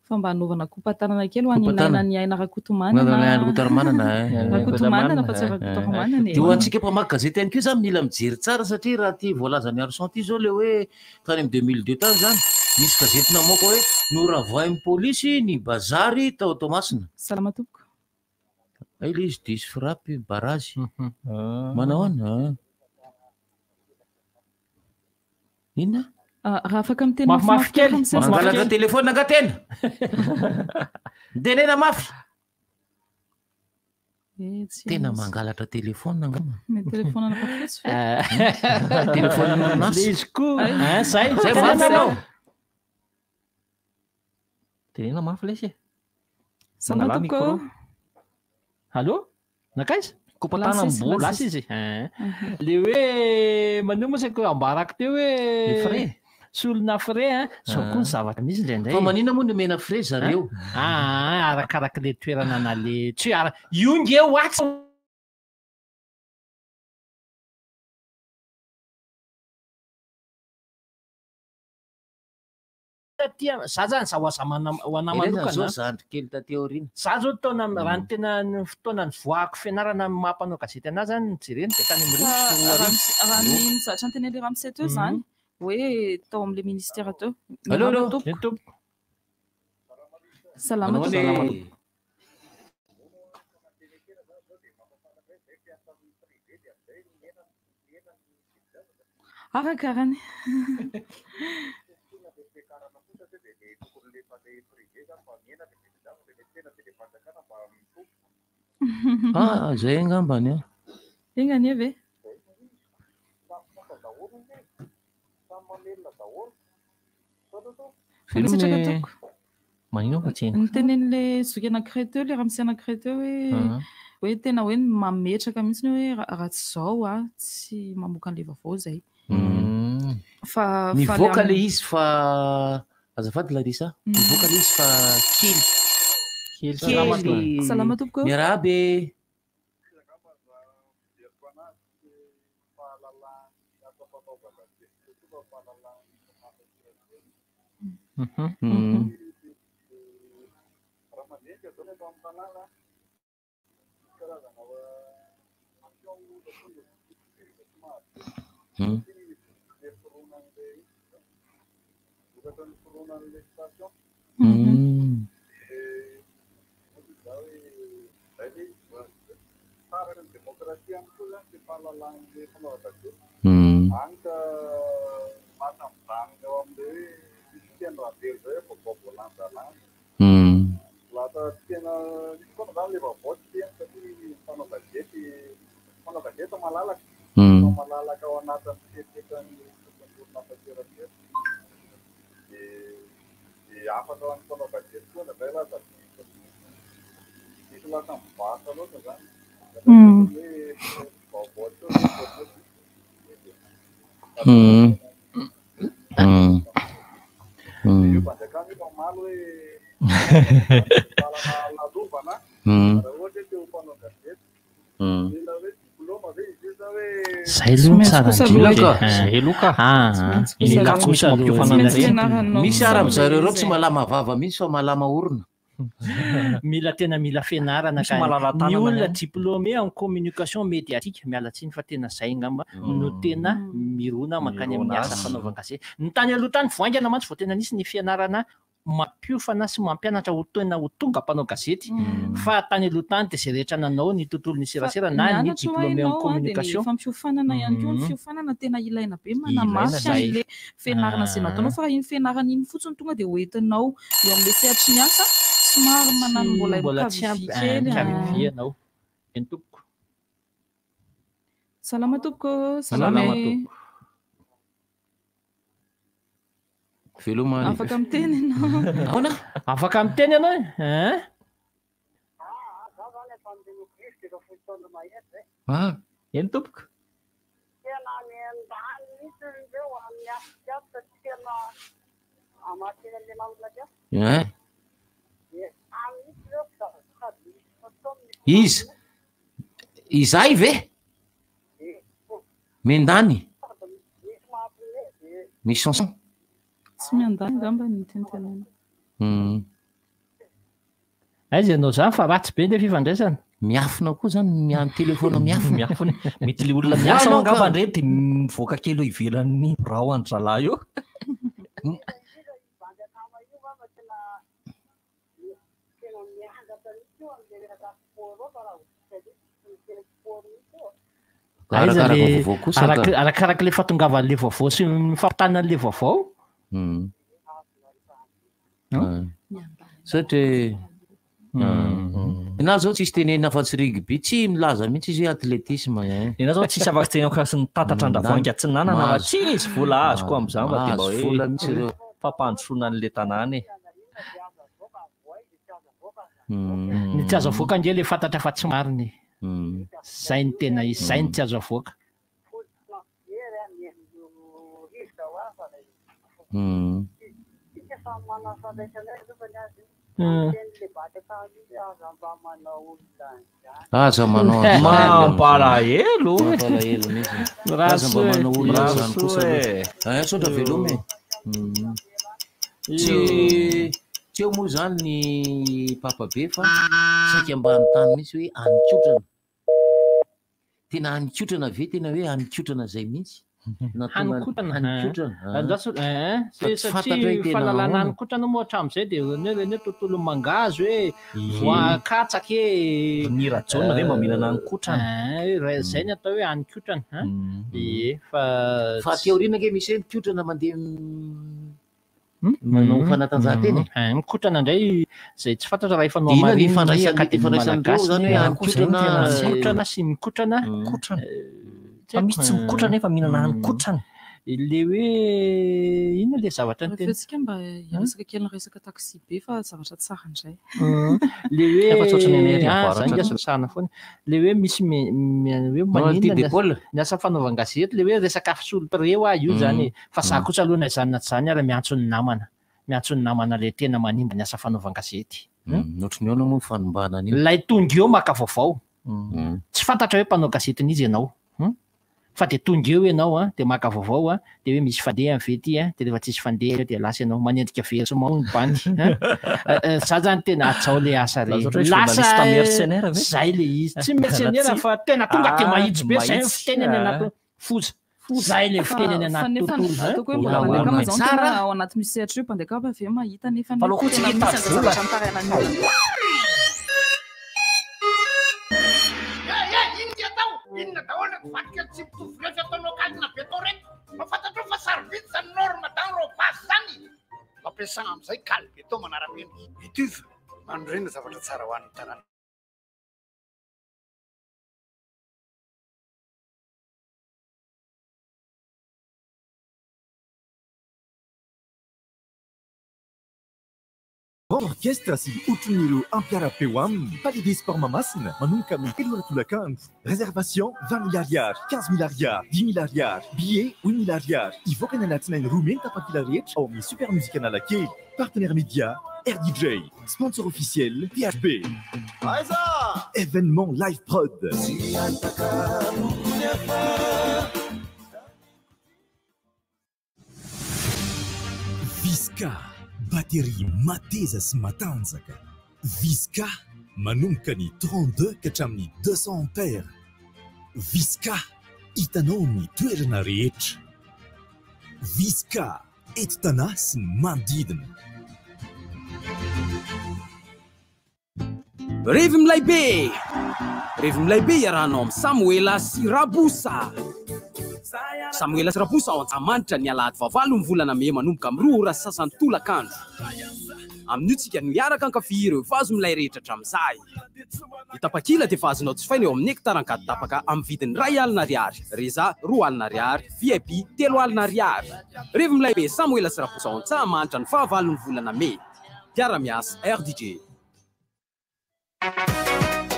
fa mba hanaovana kopa-tanana kely ho an'ny Kopa-tanana. Naina ny Aina Rakotomanana. Naina Rakotomanana, eh. Rakotomanana fa tsy Rakotomanana e. Dia ho antsika mpamaky gazety ihany koa izany mila mijery tsara satria raha ity voalazan'i Arson ity izao ilay hoe tany amin'ny 2002 tany izany nisy gazety namoaka hoe noravain'ny polisy ny bazary tao Toamasina. Salama tompoko. Hay ilay izy diso frappe barazy. Manao ahoana? Inona? Ah, raha afaka miteny Mafimafy kely. mafimafy Mangalatra telefona angaha tena? Mitenena mafy. Eh, tsy Tena izy. mangalatra telefona angamba. Mety telefona anapafotsy ve? Telefona orinasa. Le izy koa, Ay. hein, zay. Zay Tenena mafy ianao. Tenena mafy lesy e. Salama Mangalà tompoko. micro. Allô? Nankaiza? Kopa-tanana Lasa izy, mbola. Lasa izy. Hein. Le hoe maneo moa saiko ambarako teo hoe Le frais. Solona frais hein. Zao koa ny zavatra misy indraindray. Fa maninona moa nomena frais zareo? Ah, arakaraka le toerana nale tsy hoe ara io nge ho atsy. Taty am- za zany za ho aza mana- ho anahy Ireny zany zao manokana. zandry kely taty aoriana. Za zao taona raha ny tena ny fotoana nivoahako fianarana amin'ny maha mpanao gazety anahy zany ny jerena dia tany amin'ny Fa roa sy roa raha arivo. raha ny zavatra notenenin'ilay ramose teo izany hoe tao amin'ilay ministère teo. Allô, Miarahaba allô. tompoko. Eny tompoko. Salama Manao tompoko. ahoana e? Arakarany. Ah, zay angambany ah. Enga anie ve? Veloma Mankasitraka e. tompoko. Maninona fa tsy haino? Nitenenin'ilay zoky anankiray teo, ilay ramose anankiray teo hoe hoe tena hoe mametraka mihitsy ny hoe raha tsy izao ah, tsy mamoaka an'ilay vaovao izay. Fa fa le Nivoaka amin'ny- le izy fa azafady Larissa, nivoaka le izy fa kely. Kely. Kely. Salama tompoko. Miarahaba e. Zay aloha no tsara indrindra e. Zay aloha ka. Ah, Iny ah. kosa aloha Tsy maintsy fianaranao Misy ary kosa amin'zareo aloha reo tsy izy e. malama vava mihitsy fa malama orona. Mila tena mila fianarana Misy ka. malala-tanana Ny olona ihany. diplômé en communication médiatique, miala tsiny fa tena zay angamba no tena mirona mankany amin'ny Mirona asa azy. fanaovan-gazety. Ny tany aloha tany vao haingana mantsy vao tena nisy ny fianarana mampiofana sy mampianatra ho tena ho tonga mpanao gazety. Fa tany aloha tany dia izay rehetra nanao ny tontolon'ny serasera na ny Mianatra hoa diplômé en ianao a, dia ny communication. fampiofanana ihany koa, ny Mhm. fiofanana tena ilaina be Ilaina manamafy zay. an'le fianarana izay nataonao fa raha iny fianarana iny fotsiny tonga dia hoentinao eo amin'ilay sehatry ny asa, somary manano mbola Mbola tsy ampy mikavivy kely. mikavivy ianao. Eny tompoko. Salama tompoko, salama Salama e. tompoko. Veloma any. Afaka miteny ianao. Ahoana? Afaka miteny ianao e? Hein? Ah. Eny tompoko. Hein? Iza? Izahay ve? Miandany. Misy chanson. Tsy miandany angamba ny tenitenana. Aiza ianao zany fa ratsy be le fifandraisana. Miafina koa zany miany telefona miafina. Miafina. Mety le olona miasa ao angamba ndray dia mivoaka kely eo ivelan'ny birao an-dry zalahy eo. Aiza Arakaraka le vaovao kosa ka. arakaraka le fahatongavan'le vaovao sy ny fampitana an'le vaovao. Satria na zao tsisy tenenina afa-tsy rugby, tsy milaza mihitsy izy hoe athlétisme. Hein. Ianao zao tsisy afaka teneniko fa sy ny tatatra Andravoahangy Atsinanana fa Mahazo- tsisy vola azoko amin'izany fa dia mba Mahazo vola mihitsy hoe ireo. fampandrosoana an'ilay tanàna e. Ny tsy azo avoaka ange le fantatra fa tsy marina e. Zay ny tena izy, zay ny tsy azo avoaka. Aza manao an'izany. Mampalahelo. Mampalahelo mihitsy. Raha Aza mba manao olona Raha izany kosa soa aloha. e. Ah, Saotra veloma e. Tsy tsy eo moa izany ny papa be fa saika mba hanontany mihitsy hoe hanin-kotrana. Tena hanin-kotrana ve tena hoe hanin-kotrana izay mihitsy? Na tonga Hanin-kotrana. hanin-kotrana. Ah. Andraso, eh, Fa tsy fantatra hoe satria tena fahalalana ahoana. hanin-kotrana moa hatramin'izay dia reny hoe reny hoe tontolo mangahazo hoe voakatsaka e. Ny Rajaona ve mba mihinana hanin-kotrana? Eh, zay ny atao hoe hanin-kotrana. Hein? Ie, fa Fa aty aoriana ange misy hoe mikotrana mandeha manao fanatanjahantena e. Eh, mikotrana indray izay tsy fantatra raha efa Dia inona ny nohamarininy ifandraisan'ny- Akademia ifandraisan'ireo Malagasy zany hoe ny hanin-kotrana, mikotrana sy mikotrana. Mikotrana. Tsy Fa misy tsy haiko. mikotrana nefa mihinana hanin-kotrana. Le hoe inona le zavatra Rehefa niteny? tsika mba hiresaka kely ny resaka taxi be fa zavatra tsara indray. Le hoe Efa tsy ohatran'ny any ah, avaratra. zany nge resahana foana. Le hoe misy hoe Manao maninona ty ny asa- d'épaule. ny asa fanaovan-gazety le hoe resaka fisolo-pireo ah io zany e. Fa za kosa aloha na izany na tsy izany ary miantso ny namana. Miantso ny namana le tena manimba ny asa fanaovan-gazety. Ohatry ny ahoana moa ny fanimbana an'io? Ilay tonga eo maka vaovao. Tsy fantatra hoe mpanao gazetin'izy ianao. Fa dia tonga eo ianao a, dia maka vaovao a, dia hoe misy fandeha ve ty a, dia rehefa tsisy fandeha dia lasa ianao manendrika very sy mamono ny bandy. Hein? Za zany tena hajao le asa re. Lasa ohatra hoe Lasa journaliste mercenaire ve? zay le izy. Tsy mercenaire Tsy. fa tena tonga dia Ah, mahitsy be zay ny mahitsy. fiteny any Ah. anaty foza. Zay le fiteny any Fa anaty nefa tontolo. hein? ataoko hoe mbola Olona mpandeha kama zao no tsara. tena ao anaty misy sehatra io mpandeha kama ve mahita nefa Fa aloha koa tena tsika misy hitady an'izay vola. zavatra mitaraina ny olona. Eh, eh, inona ty atao? Inona daholo reto vadika tsy mitovy refy ataonao kalina be tao reto? Mba fantatrao fa sarobidy zany norme d'enrobage zany. Ampiasana amin'izay kaly be tao manara-penitra. Etuve, manorena zavatra tsara ho an'ny tanàna. Grand Orchestre sy otronin'ireo ampiara-peo aminy. Palais des Sports Mahamasina, manomboka amin'ny 3 ora tolakandro. Réservation, 20 mille ariary, 15 mille ariary, 10 mille ariary, billets, 8 mille ariary. Hivoaka ny alatsinainy 2 mey ny tapakila rehetra ao amin'ny Super Music Analakely. Partenaire média, RDJ. Sponsor officiel, PHP. Aiza! Événement Live Prod. Visca, batterie mateza sy matanjaka. Visca, manomboka ny 32 ka hatramin'ny 200 ampères. Visca, hitanao amin'ny toerana rehetra. Visca, eto Tanà sy ny manodidina. Revy milay be! Revy milay be iarahanao amin'i Samoela sy Raboussa. Samoela sy Raboussa ao Antsahamanitra ny alahady fahavalo ny volana mey manomboka amin'ny 2 ora sy sasany tolakandro. Amin'io tsika no hiaraka hankafy ireo vazo milay rehetra hatramin'izay. Ny tapakila dia efa azonao jifaina eo amin'ny Nectar Ankaditapaka amin'ny vidiny 1 alina ariary, Reza 2 alina ariary, VIP 3 alina ariary. Revy milay be Samoela sy Raboussa ao Antsahamanitra ny fahavalon'ny volana mey. Mpiara-miasa RDJ.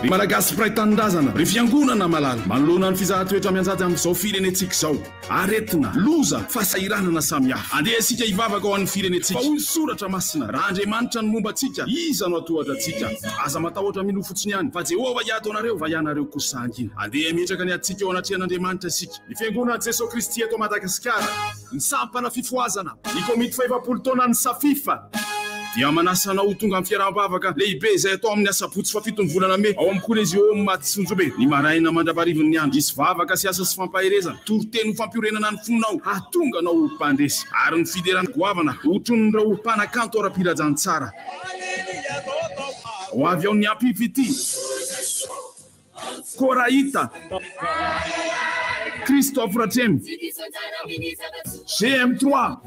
Ry Malagasy mpiray tanindrazana, ry fiangonana malala, manoloana ny fizahan-toetra mianjady amin'izao firenentsika izao, aretina, loza, fahasahiranana samihafa. Andeha isika hivavaka ho an'ny firenentsika. Fa hoy ny Soratra Masina, Raha Andriamanitra no momba antsika, iza no hatohatra antsika? Aza matahotra minoa fotsiny ihany, fa Jehovah hiady ho anareo, fa ianareo kosa hangina. Andeha hametraka ny adintsika eo anatrehan'Andriamanitra isika. Ny Fiangonan'i Jesoa Kristy eto Madagasikara, ny Sampana Fifohazana, ny Komity Fahefapolo Taonan'ny Safifa, dia manasa anao ho tonga amin'ny fiaraham-bavaka lehibe izay atao amin'ny asabotsy fahafiton'ny volana mey ao amin'ny Koleziôma Matsonjobe, ny maraina mandra-parivin'ny andro. Hisy vavaka sy asa sy fampaherezana, toriteny ho fampiorenana ny fonao hahatonga anao ho mpandresy, ary ny fiderana goavana hotronin'ireo mpanakanto ara-pilazantsara. Ho avy ao ny Ampifitia. Korahita, Christophe Ratremy, GM trois,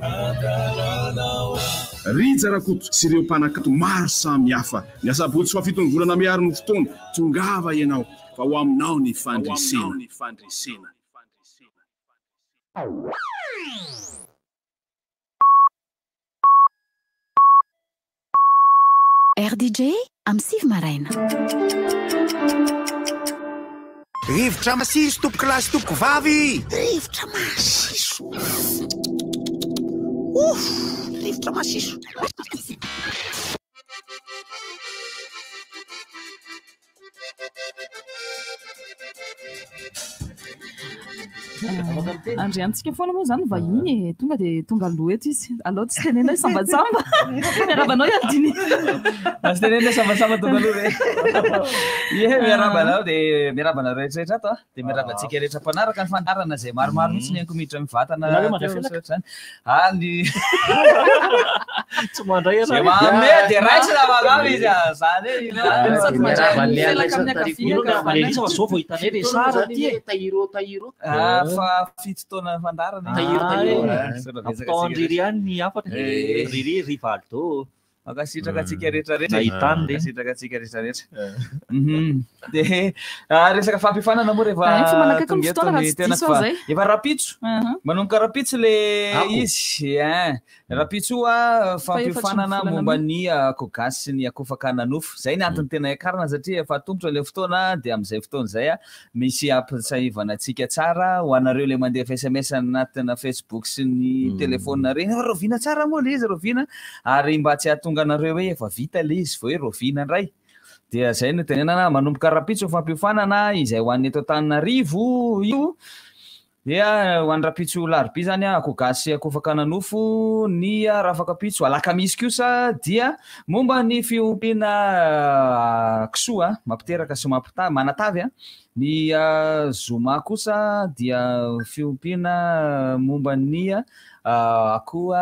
Rija Rakoto sy ireo mpanakanto maro samihafa. Ny asabotsy fahafiton'ny volana mey ary no fotoana, tongava ianao fa ho aminao ny fandresena. RDJ amin'ny 9 maraina. Rivotra masiso tompoko lahy sy tompoko vavy. Rivotra masiso. Ouf, rivotra masiso. Andriantsika foana moa izany vahiny e, tonga dia tonga aloha eto izy. Alao tsy tenena hoe sambatsamba. Miarahaba anao Ialdini. Azo tenenina hoe sambatsamba tonga aloha ve? Ie, miarahaba anao dia miarahaba anareo rehetra rehetra ato a. Dia miarahaba antsika rehetra mpanaraka ny fandaharana izay maromaro mihitsy ny anko miditra mivantana Ianareo mandray teo felaka? sy ohatr'izany. Ah, ny Tsy mandray ianao. Izay manome dia raisina fa angamba izy ah, zany hoe ino ah. Sady mandray Miarahaba an'i Léa felaka amin'ny Tariko. ankavia Ino ka miarahaba Léa fa zao vao hitanay le sary aty e. Tahiro, tahiro. Ah, fa 7 taona fandaharana. Tahiro, tahiro. Ah, misaotra betsaka Ampitao antsika an-dRiry rehetra. ihany ny hafatra. Eh. Riri, Rivaldo. Mankasitraka antsika rehetra rehetra. Nahitany re. Mankasitraka antsika rehetra rehetra. Mhm. Dia ah, resaka fampiofanana moa rehefa Ah, efa manakaiky ny tonga eto fotoana raha ny tsy tenako diso fa aho izay. efa rahampitso. Mhm. Manomboka rahampitso le Ako. izy. Hein. Rahampitso a fampiofanana volana momba mey. ny akoho gasy sy ny akoho fakana nofo. Izay ny antony tena hiakarana satria efa atomotra ilay fotoana dia amin'izay fotoana izay a misy ampisaivana antsika tsara ho anareo ilay mandefa SMS anatina Facebook sy ny telefaonina ireny. Efa rahoviana tsara moa ilay izy rahoviana ary mba tsy hahatonga anareo hoe efa vita ilay izy vao hoe rahoviana indray. Dia izay no tenenana manomboka rahampitso ny fampiofanana izay ho an'ny eto Antananarivo io. Dia ho an'ny rahampitso alarobia izany akoho gasy sy akoho fakana nofo, ny rahafakampitso alakamisy kosa dia momba ny fiompiana kisoa mampiteraka sy manatavy. Ny zoma kosa dia fiompiana momba ny akoho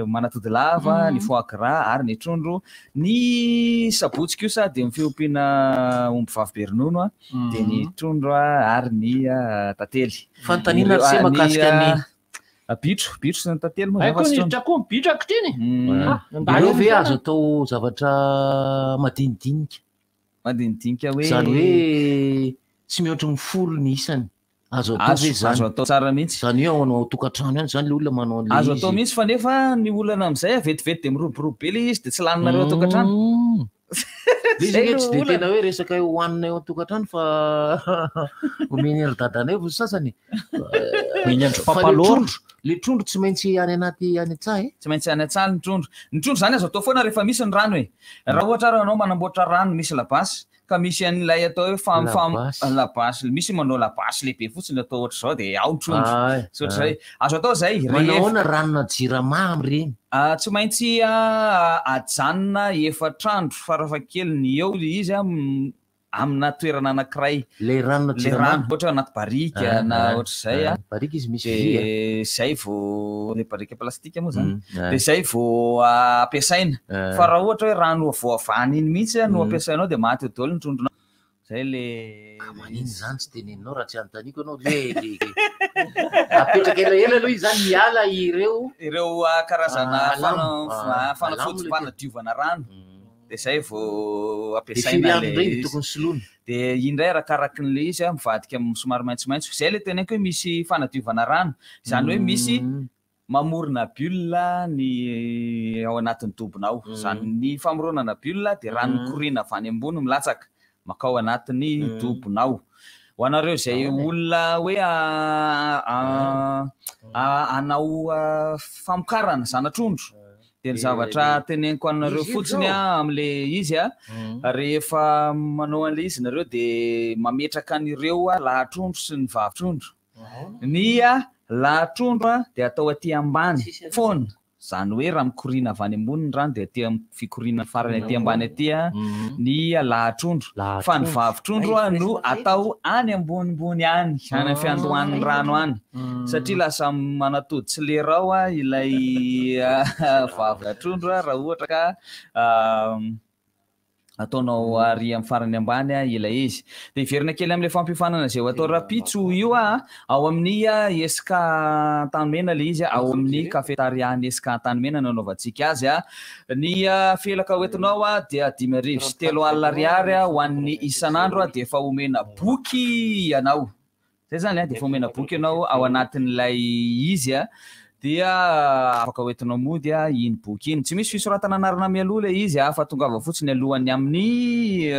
manatody lava, ny foie gras ary ny trondro. Ny sabotsy kosa dia ny fiompiana omby vavy be ronono, dia ny trondro ary ny tantely. Fanontaniana Ireo, sy ny, mahakasika ny bitro, bitro sy ny tantely moa Hay zany koa fa tsy niditra trondro. koa ny bitro ankehitriny. Ah, nandalo Ireo ihany ve foana. azo atao zavatra madinidinika? Madinidinika hoe Izany hoe tsy mihoatry ny 10 ny isany. Azo atao ve izany? Azo atao tsara mihitsy. Izany hoe ao anao tokantrano ihany izany ilay olona manao an'ilay izy. Azo atao mihitsy fa nefa ny olana amin'izay vetivety dia miroborobo be ilay izy dia tsy laninareo ao an-tokantrano. Ilay izy ange tsy dia tena hoe resaka hohanina eo an-tokantrano fa omeny ry dadanay vao sasany. Omeny an-dry Fa Papa le Lord. trondro, le trondro tsy maintsy any anaty any an-tsaha e. Tsy maintsy any an-tsaha ny trondro. Ny trondro izany azo atao foana rehefa misy ny rano e. Raha ohatra ary ianao manamboatra rano misy labasy Ka misy an'ilay atao hoe fam fam labasy, misy manao labasy lehibe fotsiny atao ohatr'izao dia ao ny trondro. Ay, Sy ohatr'izay. Azo atao izay. Manao ahoana ranona jirama amin'ireny? Tsy maintsy ajanona efatr'andro farafahakeliny eo ilay izy amina toerana anankiray. Ilay ranona Ilay jirama? rano, ohatra hoe anaty barika na ohatr'izay. Barika izy misy vy a. Dia izay vao, ilay barika plastika moa izany. Dia izay vao ampiasaina. Fa raha ohatra hoe rano voavahana iny mihitsy no ampiasainao dia maty eo daholo ny trondronao. Izay ilay. Ka maninona izany tsy teneninao raha tsy anontaniako ianao hoe le apetraka elaela aloha izy izany miala ireo. Ireo karazana fanafody fanadiovana rano. Dia izay vao ampiasaina ilay izy. Dia firy andro indray no tokony soloina? Dia iny indray arakaraky an'ilay izy mivadika somary maitsomaitso. Izay ilay teneniko hoe misy fanadiovana rano. Izany hoe misy mamorona bulle ny ao anatin'ny dobonao. Izany ny famoronana bulle dia rano mikoriana avy any ambony milatsaka makao anatin'ny dobonao. Ho anareo izay olona hoe hanao famokarana zana-trondro dia ny zavatra teneniko anareo fotsiny amin'ilay izy rehefa manao an'ilay izy nareo dia mametraka an'ireo lahatrondro sy ny vavitrondro. Ny lahatrondro dia atao aty ambany foana, izany hoe raha mikoriana avy any ambony ny rano dia aty amin'ny fikoriana farany aty ambany aty ny lahatrondro, fa ny vavitrondro no atao any ambonimbony any, any amin'ny fiandohan'ny rano any, satria lasa manatody tsy lera ao ilay vavitrondro raha ohatra ka Ataonao ary amin'ny farany ambany ilay izy. Dia hiverina kely amin'ilay fampiofanana izay ho atao rahampitso io aho, ao amin'ny ESCA Antanimena ilay izy, ao amin'ny cafétéria-n'ny ESCA Antanimena no anaovantsika azy. Ny felaka hoentinao dia 350 ariary ho an'ny isan'andro dia efa omena boky ianao. Zay zany a, dia efa omena boky ianao ao anatin'ilay izy a, dia afaka hoentinao mody a iny boky iny. Tsy misy fisoratana anarana mialoha ilay izy a, fa tongava fotsiny alohan'ny amin'ny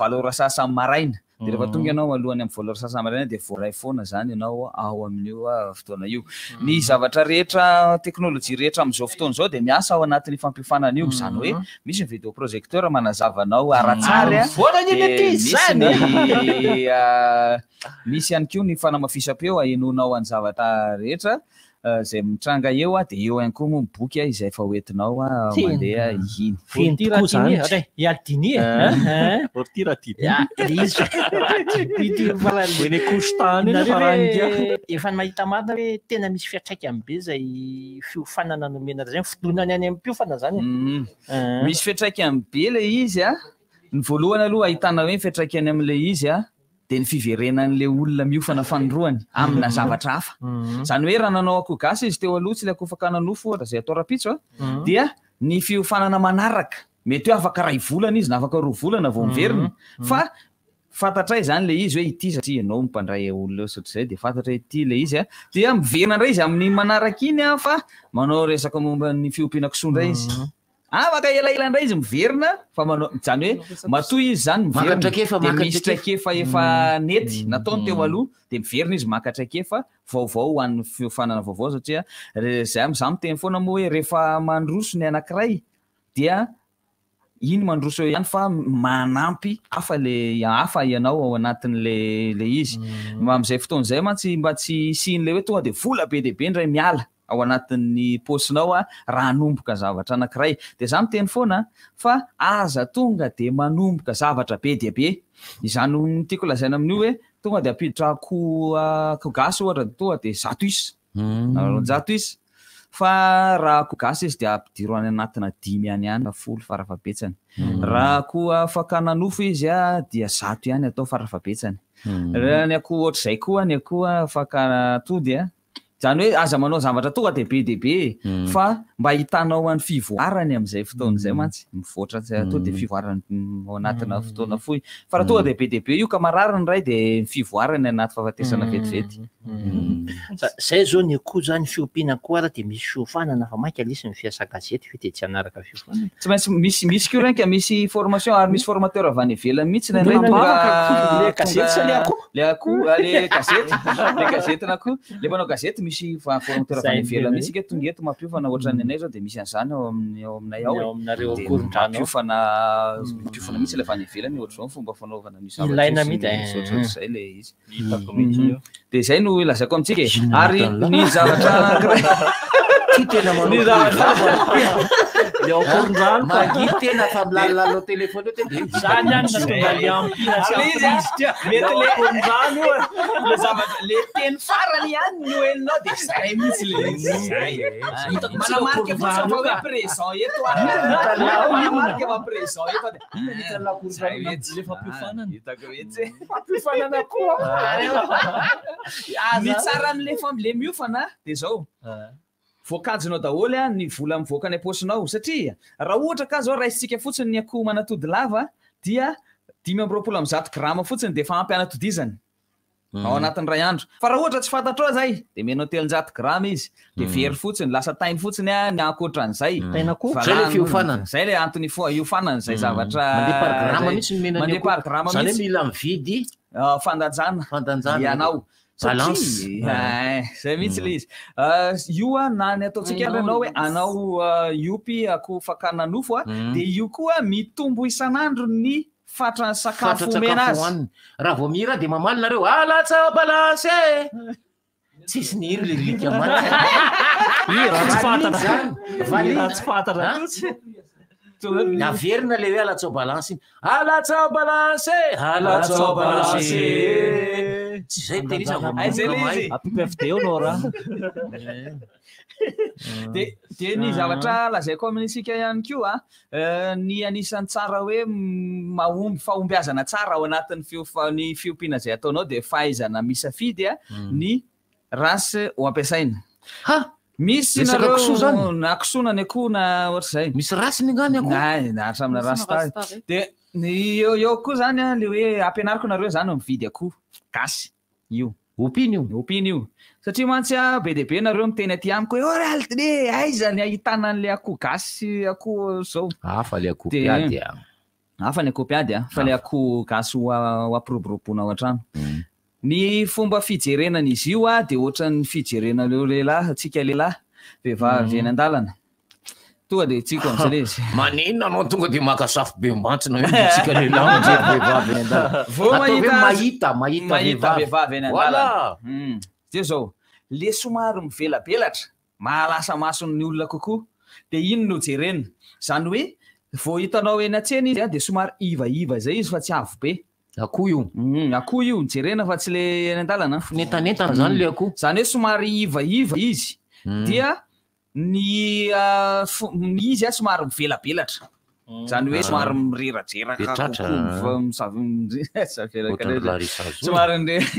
valo ora sasany maraina. Dia rehefa tonga ianao alohan'ny amin'ny valo ora sasany maraina dia voaray foana zany ianao ao amin'io fotoana io. Ny zavatra rehetra, teknolojia rehetra amin'izao fotoana izao dia miasa ao anatin'io fampiofanana io, izany hoe Misy ny video projecteur manazava anao ara-tsary a. Dia misy ny misy ihany koa ny fanamafisam-peo ahenoanao any zavatra rehetra izay mitranga eo a, dia eo ihany koa moa ny boky izay efa hoentinao mandeha iny. Feno tokoa izany. Iadini e. Orti Radini. Ity farany. Eny Kositany eny farany dia. Efa nahita marina hoe tena misy fiantraikany be izay fiofanana nomena izay, ny fidonany any amin'ny mpiofana izany e. Misy fiantraikany be ilay izy a. Ny voalohany aloha ahitana hoe ny fiantraikany amin'ilay izy a, dia ny fiverenan'ilay olona miofana fanindroany amina zavatra hafa. Izany hoe raha nanao akoho gasy izy teo aloha, tsy ilay akoho fakana nofo ohatra izay atao rahampitso a, dia ny fiofanana manaraka, mety hoe afaka iray volana izy na afaka roa volana vao miverina, fa Fantatray izany ilay izy hoe ity satria ianao no mpandray olona eo sy ohatr'izay dia fantatra hoe ity ilay izy a. Dia miverina indray izy amin'ny manaraka iny a fa manao resaka momba ny fiompiana kisoa indray izy. Afaka elaela indray izy miverina fa manao, izany hoe matoa izy izany Maka miverina traikefa, dia maka misy traikefa. traikefa efa nety nataony teo aloha dia miverina izy maka traikefa vaovao ho an'ny fiofanana vaovao satria re- zay, za miteny foana moa hoe rehefa mandroso ny anankiray dia Iny mandroso eo ihany fa manampy hafa le hafa ianao ao anatin'le le izy. Amin'izay fotoana izay mantsy mba tsy hisian'le hoe tonga dia vola be dia be indray miala ao anatin'ny paosinao raha hanomboka zavatra anankiray. Dia za miteny foana fa aza tonga dia manomboka zavatra be dia be. Izany no tiako lazaina amin'io hoe tonga dia hampiditra akoho akoho gasy ohatra dia tonga dia 100 isa. Na 200 isa. Fa raha akoho gasy izy dia ampidiro any anatina dimy any ihany na folo farafahabetsany. Raha akoho fakana nofo izy dia 100 ihany atao farafahabetsany. Raha ny akoho ohatr'izay koa ny akoho fakana atody Zany hoe aza manao zavatra tonga de be dia be e, fa mba ahitanao an'ny fivoarany amin'izay fotoana izay mantsy, mivoatra tsy tonga de fivoarany ao anatina fotoana fohy. Fa raha tonga de be dia be io ka marary ny iray de ny fivoarany anaty fahafatesana vetivety. Zay zao ny akoho zany fiompiana akoho ara de misy fiofanana fa mainka lesy ny fiasa gazety ve de tsy hanaraka fiofanana. Tsy maintsy misy misy koa renka misy formation ary misy formateur avy any ivelany mihitsy indraindray Tonga tonga am-bavaka akoho. Le gazety sa le akoho? Le akoho, ah, le gazety, le gazetin'akoho. Le mpanao gazety misy formateur avy any ivelany mihitsy ke tonga eto mampiofana ohatran'ny anay zao de misy an'izany ao amin'ny ao aminay ao e. Ao aminareo De Ankorondrano ao. mampiofana mampiofana mihitsy le avy any ivelany ohatr'izao ny fomba fanaovana an'io zavatra Ilaina io sy mihitsy, ny eh. ohatrohatr'izay le izy. Hitako mihitsy io. De zay no ilazako amintsika e. Inona Ary nataon'lah? ny zavatra anankiray Ty tena manao Ny zavatra Le ao Ankorondrano ka. Mangidy tena fa milalilalo téléphone eo tena. Zany ihany no tonga le ampira sy Ary izy a, ampirizy teo. mety le Ankorondrano io. le zavatra le teny farany ihany no henonao de zay mihitsy le izy. Zay. Hitako mihitsy le Manamarika fotsiny Ankorondrano fa io hoe ka. présent eto aho. Manamarika fa présent eto aho de zay mihitsy. Le fampiofanana. Hitako mihitsy. Fampiofanana koa. Ny tsara amin'le le miofana de zao. Voakajinao daholo a ny vola mivoaka any am-paosinao satria raha ohatra ka zao raisintsika fotsiny ny akoho manatody lava dia 125 grama fotsiny de efa ampy anatodizany ao anatin'ny ray andro. Fa raha ohatra tsy fantatrao zay de omenao 300 grama izy de very fotsiny, lasa tainy fotsiny a ny ankoatran'izay. Tain'akoho. Zay le fiofanana. Zay le antony iofanana zay zavatra Mandeha par gramme zay. mihitsy ny menany Mandeha akoho. par gramme Zany hoe mihitsy. mila mividy Ah, fandanjana. Fandanjana. Ianao. Balance. Satria, eh, zay mihitsy le izy. Ah, io a na ny ataontsika ary ianao hoe anao iompy akoho fakana nofo a, de io koa mitombo isan'andro ny fatran'ny sakafo Fatra omena sakafo azy. hohaniny. Raha vao mihira dia mamaly nareo alatsa balance e. Tsisy nihiry le lika maty. Ih, raha tsy fantatra. Zany. Valiny. Raha tsy fantatra Ha? mihitsy. Naverina le hoe alatsao balance iny. Alatsao balance e. Alatsao balance e. Tsy zay teny izy vao Ay, zay le manomboka izy. mahay. Ampio FD eo Laura. De ny zavatra lazaiko amintsika ihany koa a, ny anisan'ny tsara hoe mahomby fahombiazana tsara ao anatin'ny ny fiompiana izay ataonao de fahaizana misafidy a ny race ho ampiasaina. Ha! Misy Resaka nareo kisoa zany? na kisoa na ny akoho na ohatr'izay. Misy race ny ngany akoho? Ay, na hatramin'ny Misy race na race tary. tary. De ny eo koa zany a, le hoe ampianariko nareo zany mividy akoho gasy io. Ompiana io. Ompiana io. Satria mantsy a, be dia be nareo miteny aty amiko hoe, "Oh, Raldy, aiza ny ahitana an'le akoho gasy akoho zao?" Hafa le akoho De- mpiady a. Hafa ny akoho mpiady a, fa le akoho gasy ho ampiroboroboana ao an-trano. Ny fomba fijerena an'izy io a, de ohatran'ny fijerena ireo lehilahy, antsika lehilahy, vehivavy eny an-dalana. Tonga de tsiko amin'izay le izy. Maninona anao tonga de maka safo be mantsina io tsika lehilahy mijery vehivavy eny an-dalana. Vao Ataovy hoe mahita mahita, mahita mahita vehivavy. vehivavy eny Voilà. an-dalana. De zao, le somary mivelabelatra, mahalasa mason'ny olona kokoa, de iny no jerena. Zany hoe vao hitanao eny an-tsena izy a, de somary ivaiva zay izy fa tsy avo be. Akoho io. Akoho io, jerena fa tsy le eny an-dalana. Nentanentana zany le akoho. Zany hoe somary ivaiva izy. Dia ny, ny izy a somary mivelabelatra. Zany hoe somary mirerajeraka Be tratra. kokoa, misavelaka Ohatran'ny rehetra. Larissa Zo. Somary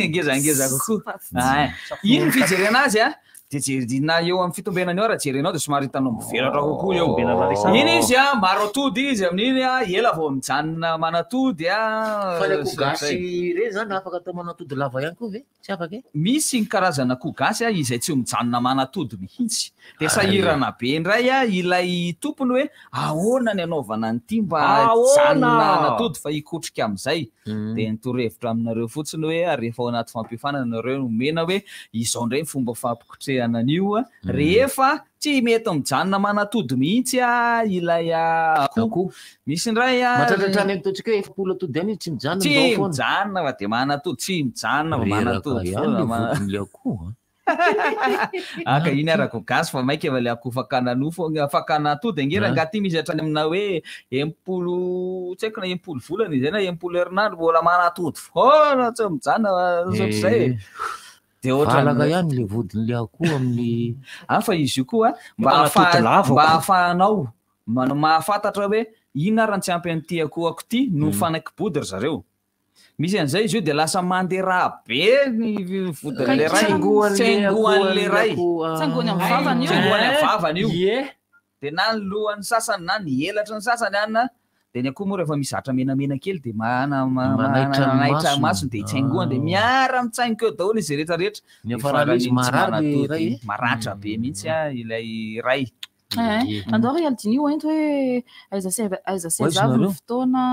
ngezangeza kokoa. Ay. Iny ny fijerena azy a, de na eo amin'ny fitombenany eo raha jerenao de somary hitanao mivelatra kokoa eo. Fitombenana Larissa. Iny izy a, maro atody izy amin'iny a, ela vao mijanona manatody a. Fa le akoho Zay. gasy reny zany afaka atao manatody lava ihany koa ve? Tsy afaka e? Misy ny karazana akoho gasy a, izay tsy mijanona manatody mihitsy. De sahirana be indray a, ilay tompony hoe ahoana ny anaovana an'ity mba Ahoana? hijanona hanatody fa hikotrika amin'izay. De ny torohevitra aminareo fotsiny hoe rehefa ao anaty fampiofanana nareo no omena hoe izao indray ny fomba fampikotrehana an'io a, rehefa tsy mety mijanona manatody mihitsy a, ilay akoho. Misy indray a, Mahatratra hatrany ataontsika hoe 40 atody ihany izy tsy mijanona Tsy mizao foana. mijanona fa de manatody, tsy mijanona fa Reraka manatody ihany foana, le vodin'ilay akoho a. Aka iny arako gasy fa maika fa le akoho fakana nofo, fakana atody ange raha angaha ty misy hatrany amina hoe 60, tsy haiko na 60 volana izy zay na 60 herinandro mbola manatody foana tsy mijanona ohatr'izay. De ohatran'ny Valaka ihany le vodin'ilay akoho amin'ny Ah, fa izy io koa mba Manatody lava mba akoho. ahafahanao mahafantatra hoe inona ary ny tsy ampy an'ity akohako ity no fanakibody ry zareo. Misy an'izay izy io dia lasa mandeha rà be ny vodin'ilay ray. Tsaingohan'le Tsaingohan'ilay ray. Tsaingohany amin'ny vavany io. Tsaingohany amin'ny vavany io. Ie. Dia na ny lohan'ny sasany na ny elatry ny sasany any na dia ny akoho moa rehefa misy zatra menamena kely dia mana Manaitra ny manaitra masony. masony dia itsaingohany dia miara-mitsaingoka eo daholo izy rehetra rehetra. Ny hafarana izy Dia farany tsy marary le manatody. ray e. Maratra be mihitsy a ilay ray. Eh, andao ry Aldini ho ento hoe aiza sy aiza aiza sy Ho aiza aiza avy ny nareo? fotoana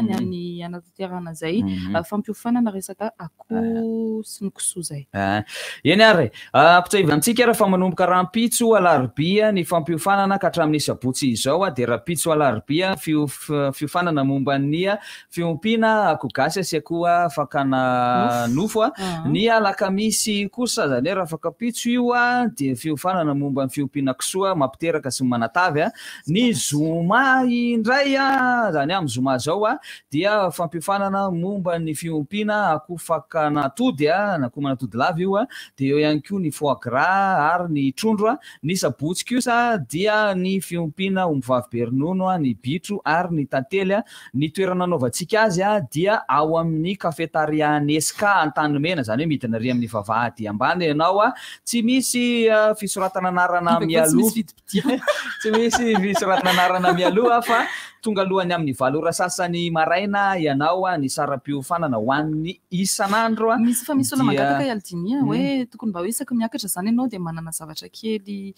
ny Mm. any anatanterahana izay Mhm. fampiofanana resaka akoho sy ny kisoa izay. Ah, Eny ary, ampitsahiva antsika raha fa manomboka rahampitso alarobia ny fampiofanana ka hatramin'ny sabotsy izao dia rahampitso alarobia fiofanana momba ny fiompiana akoho gasy sy akoho fakana nofo. Ah. Ny alakamisy kosa zany hoe raha afakampitso io dia fiofanana momba ny fiompiana kisoa mampiteraka sy manatavy. Ny zoma indray zany hoe amin'ny zoma zao dia fampiofanana momba ny fiompiana akoho fakana atody na akoho manatody lava io dia eo ihany koa ny foie gras ary ny trondro. Ny sabotsy kosa dia ny fiompiana ombivavy be ronono ny bitro ary ny tantely. Ny toerana anaovantsika azy dia ao amin'ny cafétéria Nesca Antanimena, zany hoe midina ary amin'ny vavahady ambany ianao tsy misy fisoratana anarana Bebe koa tsy mialoha. misy vidim-pidirana. Tsy misy fisoratana anarana mialoha fa tonga alohany amin'ny 8 ora sasany maraina ianao ny saram-piofanana ho an'ny isan'andro Misy fa misy olona dia mangataka i Aldini hoe tokony mba hoe isaky miakatra izany ianao dia manana zavatra kely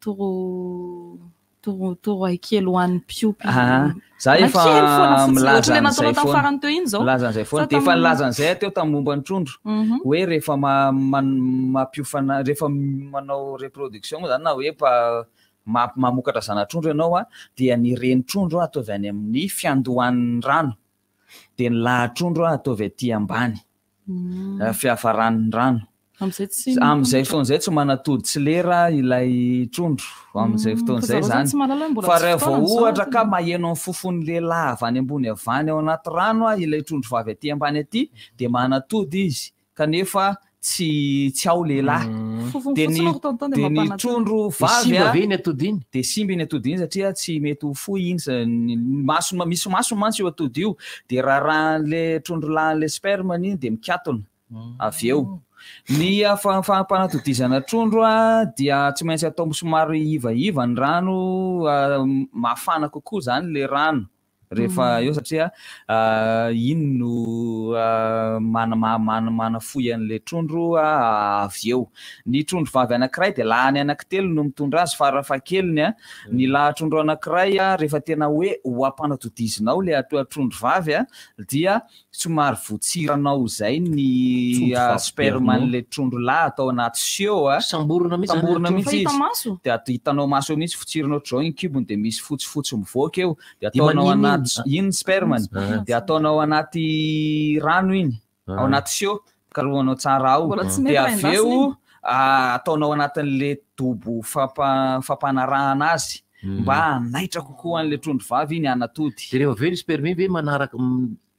toro toro torohay kely ho an'ny mpiompy. Ah, za Na efa kely foana fotsiny, milaza ohatra ilay an'izay nataonao tamin'ny foana. farany teo iny izao. Milaza an'izay foana. Sa Dia efa tamin'ny- nilaza an'izay teo tamin'ny momba ny trondro. Hoe rehefa mampiofana, rehefa manao reproduction moa zany na hoe mamokatra zana-trondro ianao dia ny reni-trondro ataovy any amin'ny fiandohan'ny rano. Dia ny laha-trondro ataovy aty ambany. Fiafaran'ny rano. Amin'izay tsy Amin'izay fotoana izay tsy manatody tsy lera ilay trondro amin'izay fotoana fa izay zareo zany zany. tsy mahalala hoe mbola Fa tsy raha vao fotoana amin'izao ohatra ka tonga. maheno ny fofon'ny lehilahy avy any ambony avy any ao anaty rano ilay trondro vavy aty ambany aty dia manatody izy kanefa tsy ao lehilahy. Fofony Dia fotsiny ny aloha tonton dia dia ny mampanatody. trondro Dia vavy simba ve iny atody iny? Dia simba iny atody iny satria tsy mety ho foy iny ny masony misy masony mantsy io atody io dia raharahan'ilay trondro lahin'ilay sperme iny dia mikatona avy eo. Ny fampanatodizana trondro dia tsy maintsy atao somary ivaiva ny rano, mafana kokoa zany le rano rehefa eo satria iny no manafohy an'ilay trondro avy eo. Ny trondro vavy anankiray dia lahany anankitelo no mitondra azy farafahakeliny Ny lahatrondro anankiray rehefa tena hoe ho ampanatodizinao ilay trondro vavy dia somary votsiranao izay ny Trondro vavy sperme be ronono. an'ilay trondro lahy atao anaty seau Samborina mihitsy zany Samborina ilay mihitsy Fa hita izy. maso? Dia hitanao maso eo mihitsy, fotsirinao ohatr'izao iny kibony dia misy fotsifotsy mivoaka eo. Dia Dia ataonao maninona anaty iny? iny ny spermany. Dia ataonao anaty rano iny, ao anaty seau, karohanao tsara ao. Mbola tsy mety Dia raha avy endasina eo iny. ataonao anatin'le dobo fampanarahana azy mba hanaitra kokoa an'ilay trondro vavy iny hanatody. Dia rehefa avy eo ny sperme ve manaraka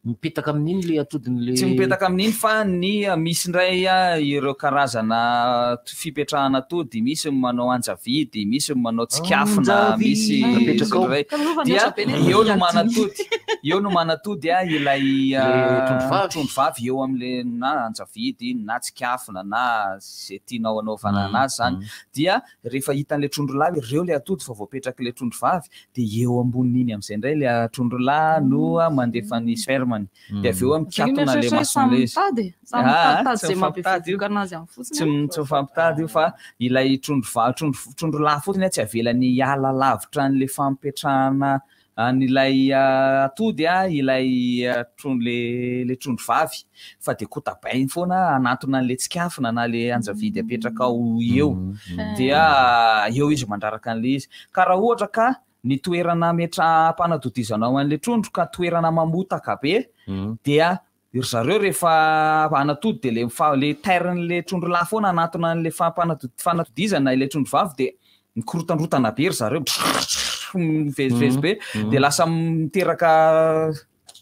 mipetaka amin'iny le atodin'le Tsy mipetaka amin'iny fa ny misy indray ireo karazana fipetrahana atody, misy ny manao anjavidy, misy ny manao tsikafona, Anjavidy. misy Apetraka ao. indray. Ka miova Dia mihoatra be nefa eo no ny manatody, eo no manatody ilay Le trondro vavy. trondro vavy eo amin'le na anjavidy na tsikafona na zay tianao anaovana anazy zany. Dia rehefa hitan'ilay trondro lahy ireo le atody fa voapetrak'ilay trondro vavy dia eo ambonin'iny amin'izay indray le trondro lahy no mandefa ny spermany. Dia avy eo mikatona le Mieritreritra hoe mason'ilay samy izy. mitady, samy Ah, mitaditady tsy izay mifampitady io. mampivoaka anazy amin'ny fotsiny. Tsy tsy mifampitady io fa ilay trondro trondro lahy fotsiny tsy avelany hiala lavitra an'ilay fampipetrahana an'ilay atody ilay trondro le trondro vavy fa dia kotabainy foana hanantona an'ilay tsikafona na le anjavidy apetraka ao eo. Dia eo izy mandraraka an'ilay izy. Ka raha ohatra ka ny toerana ametraham-panatodizanao an'ilay trondro ka toerana mamotaka be dia ry zareo rehefa hanatody dia le tairin'ilay trondro lahy foana hanantona an'ilay fanatodizana ilay trondro vavy dia mikorotandrotana be ry zareo, mivezivezy be, dia lasa miteraka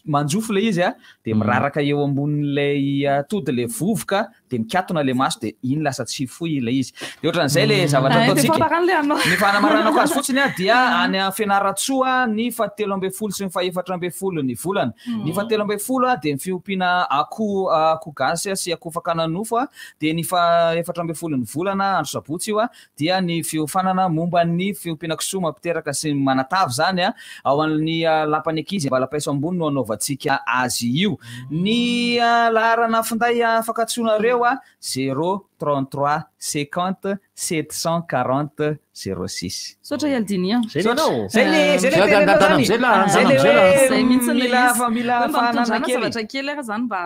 manjofo ilay izy dia miraraka eo ambonin'ilay atody ilay vovoka de mikatona le maso de iny lasa tsy fohy ilay izy. De ohatran'izay le zavatra Ah, de ataontsika. famparana le anao. Ny fanamaranako azy fotsiny a dia any a Fianarantsoa ny fahatelo ambin'ny folo sy ny fahefatra ambin'ny folo ny volana. Ny fahatelo ambin'ny folo a dia ny fiompiana akoho akoho gasy sy akoho fakana nofo a dia ny fahefatra ambin'ny folo ny volana andro sabotsy io a dia ny fiofanana momba ny fiompiana kisoa mampiteraka sy manatavy zany a ao amin'ny lapan'ny ankizy Ambalapaiso ambony no anaovantsika azy io. Ny laharana finday afaka antsoinareo a 0 33 50 740 06. Misaotra i Aldinia. Zay le anao. Zay le- zay le Zay tenenao andana zany. am'zay lah, Zay le andana am'zay lah. hoe Zay mihitsy le mila izy. fa mila Hoe mba fahanana mitondrana kely. zavatra kely ara zany mba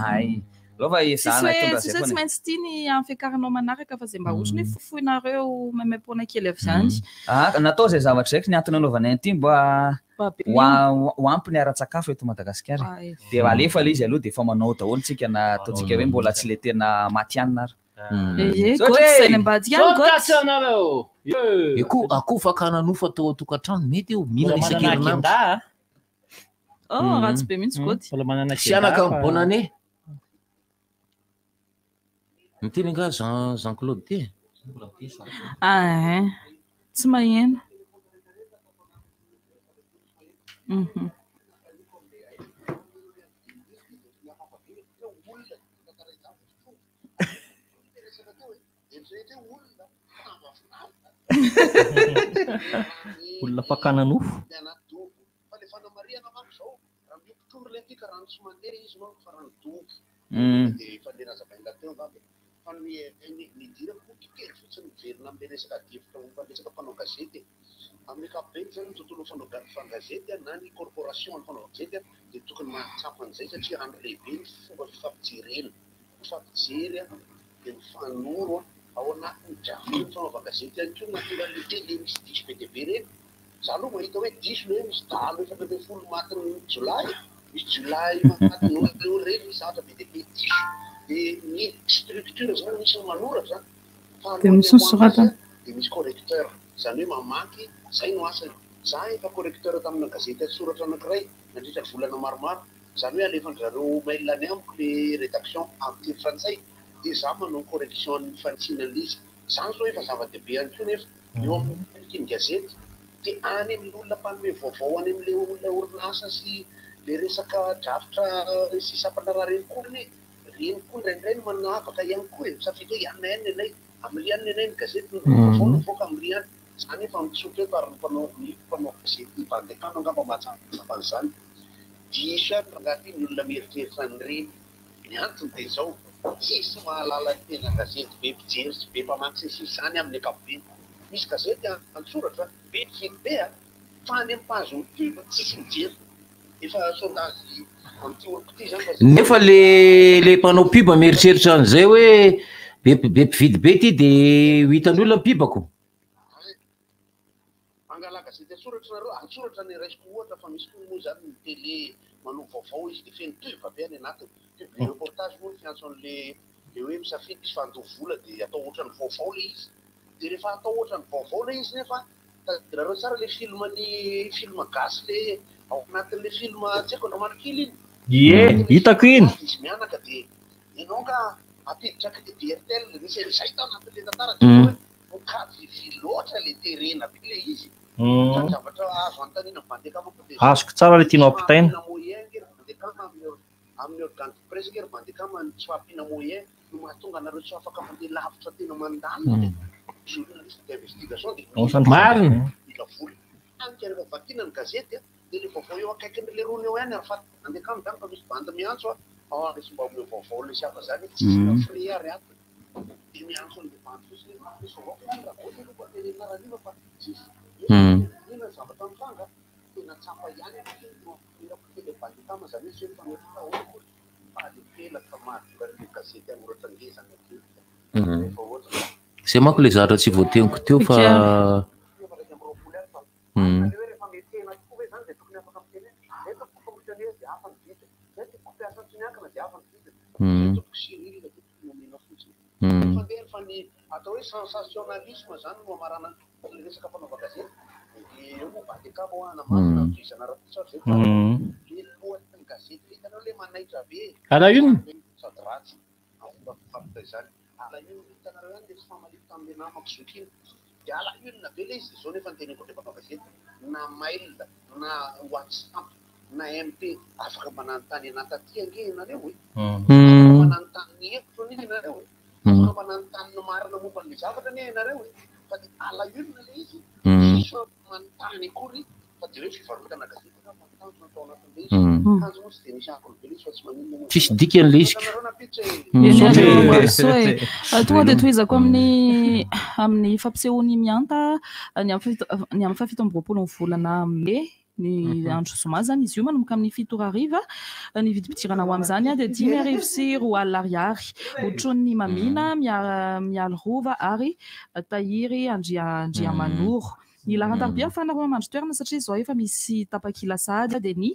Ay. Aleo fa Tsisy ezahana hoe hitondra tsisy zay hoe tsy foana. maintsy tia ny amin'ny fiakaranao manaraka fa zay mba ohatrany hoe fofoinareo maimaimpoana kely avy any. Ah, natao zay zavatra zay ny antony anaovanay an'ity mba Mba be ho a- ho ampy ny ara-tsakafo eto Madagasikara. Ay. Dia alefa ilay izy aloha dia efa manao daholo tsika na ataontsika hoe mbola tsy le tena matihanina ary. Ie, Misaotra Goty, e! zay any ambadika any, Goty. Eko akoho fakana nofo atao an-tokantrano mety io mihinana Mbola manana isan-kerinandro. agenda, ah. Oh, ratsy be mihitsy Goty. Mbola manana Sy anaka agenda fa- bonne année. Miteny angaha Jean Jean Claude ty? Ah, eh. Tsy maheno. Mhm. Olona fakana nofo. Amin'ny ankapobeny zany ny tontolo fanaovan-gazety na ny corporation ny fanaovan-gazety dia tokony mahatsapa an'izay satria andro lehibe ny fomba fifampijerena, mifampijery dia mifanoro ao anatin'ny drafitry ny fanaovan-gazety ihany koa mahatonga an'ilay télé misy diso be dia be ireny. Za aloha mahita hoe diso ilay hoe misy dahalo 14 matin'ny jiolahy, misy jiolahy matin'ny olona ireny, misy zavatra be dia be diso. Dia ny structure zany misy ny manoratra fa Dia misy ny soratana. dia misy correcteur, izany hoe mamaky, izay no asany. Za efa correcteur tamina gazety an-tsoratra anankiray nandritra ny volana maromaro, izany hoe alefan-dry zareo mail any amiko le rédaction amin'ny teny frantsay dia za manao correction ny fanitsiana an'ilay izy. Izany zao efa zava-dehibe ihany koa nefa eo amin'ny mpamaky ny gazety dia any amin'ny olona mpanome vaovao any amin'ilay olona orinasa sy le resaka drafitra sy sampandraharaha ireny koa anie, ireny koa indraindray no manavaka ihany koa e, misafidy hoe ianona ihany ny anay. Amin'ny riany ny anay ny gazety no vaovao no mivoaka amin'ny riany. Izany efa mitsotra eto ary ny mpanao ny mpanao gazety Bandekano angamba mahatsapa an'izany. Diso ihany rangahy ity ny olona mieritreritra an'ireny. Ny antony dia izao, tsisy mahalala ny tena gazety be mpijery sy be mpamaky sy ny sisa izany amin'ny ankapobeny. Misy gazety an-tsoratra be mpifidy be a, fa any amin'ny page pub tsisy mijery. Efa sondage amin'ity oloko ity izany fa Nefa le le mpanao pub mieritreritra an'izay hoe be be mpividy be ity de ho hitan'ny olona ny pubako. Mangala gazety an-tsoratra nareo, an-tsoratra ny raisiko ohatra fa misy koa moa izany ny télé manao vaovao izy dia feno pub be any anatiny. Publi reportage moa ny fiantso an'le le hoe misafidy izy fa andoa vola dia atao ohatran'ny vaovao le izy. Dia rehefa atao ohatran'ny vaovao le izy nefa tadidinareo tsara le film ny film gasy le ao anatin'le film tsy haiko Andromanikely iny. Ie, hitako iny. Izy mianaka dia ianao nga ampiditra crédit Airtel misy an'izay tao anatin'le tantara dia hoe mikajy loatra le terena be le izy. Fa ny zavatra azo anontaniana Bandekama koa dia Azoko tsara le tianao ampitaina. Tsy fahampiana moyen nge ry Bandekama amin'ny organe de presse nge ry Bandekama ny tsy fahampiana moyen no mahatonga anareo tsy afaka mandeha lavitra tena mandalina. Journaliste d'investigation dia Ao zany Marina. mila vola. Hany ka rehefa vakiana ny gazety dia le vaovao eo akaikin'ny le rony eo ihany ary fa Bandekama zany fa misy bandy miantso a, ah misy mba omeo vaovao le sy hafa zany tsisy na frais ary ato. Dia miantso an'le bandy fotsiny hoe misy vaovao fa ihany raha voa aloha mba tenenina rahariva fa tsisy. Inona ny zavatra mitranga? Tena tsapa ihany aloha no ampirako kely le Bandekama zany hoe tsy hoe mifanohitra daholo akory fa le pelaka mahatonga an'le gazety hanoratra ngeza ny aketrika. Rehefa ohatra Zay manko le zavatra tsy voateniko teo fa Atao hoe sensationnalisme zany no amarana ny resaka fanaovan-gazety. Dia eo moa Bandekama hoa anamarina ny tohizana ara-pototra zay fa le lohatenin'ny gazety le hitanao le manaitra be. À la une. Sady ratsy. mifampita izany. Ala une hitanareo ihany le tsy famaliko tamin'le namako zoky iny. De ala une be le izy, zao nefa ny teneniko ndray mpanao gazety, na mail na whatsapp na MP afaka mba nanontany anah taty ange ianareo e. Afaka mba nanontany ny hevitro anie ianareo e. Afaka mba nanontany ny marina momba an'le zavatra anie ianareo e. Fa de ala une le izy, tsisy manontany akory fa de hoe fivarotana gazety angamba ny tanjona tao anatin'le izy. Kanjo moa tsy de nisy akony be le izy fa tsy maninona moa. Tsisy dikany le izy ko. Hitanareo nampiditra e. Misaotra e. Misaotra e. Tonga dia tohizako amin'ny amin'ny fampisehoan'i Mianta ny amin'ny fahafito ny amin'ny fahafito amby roapolo ny volana mey ny andro zoma izany izy io manomboka amin'ny 7 ora hariva. Ny vidim-pidirana ho amin'izany dia 2500 ariary. Hotronin'i Mamina, Mialy Rova ary Tahiry Andriamanoro. Ny laharan-tarobia ahafahana roa mandry toerana satria izao efa misy tapakila sahady dia ny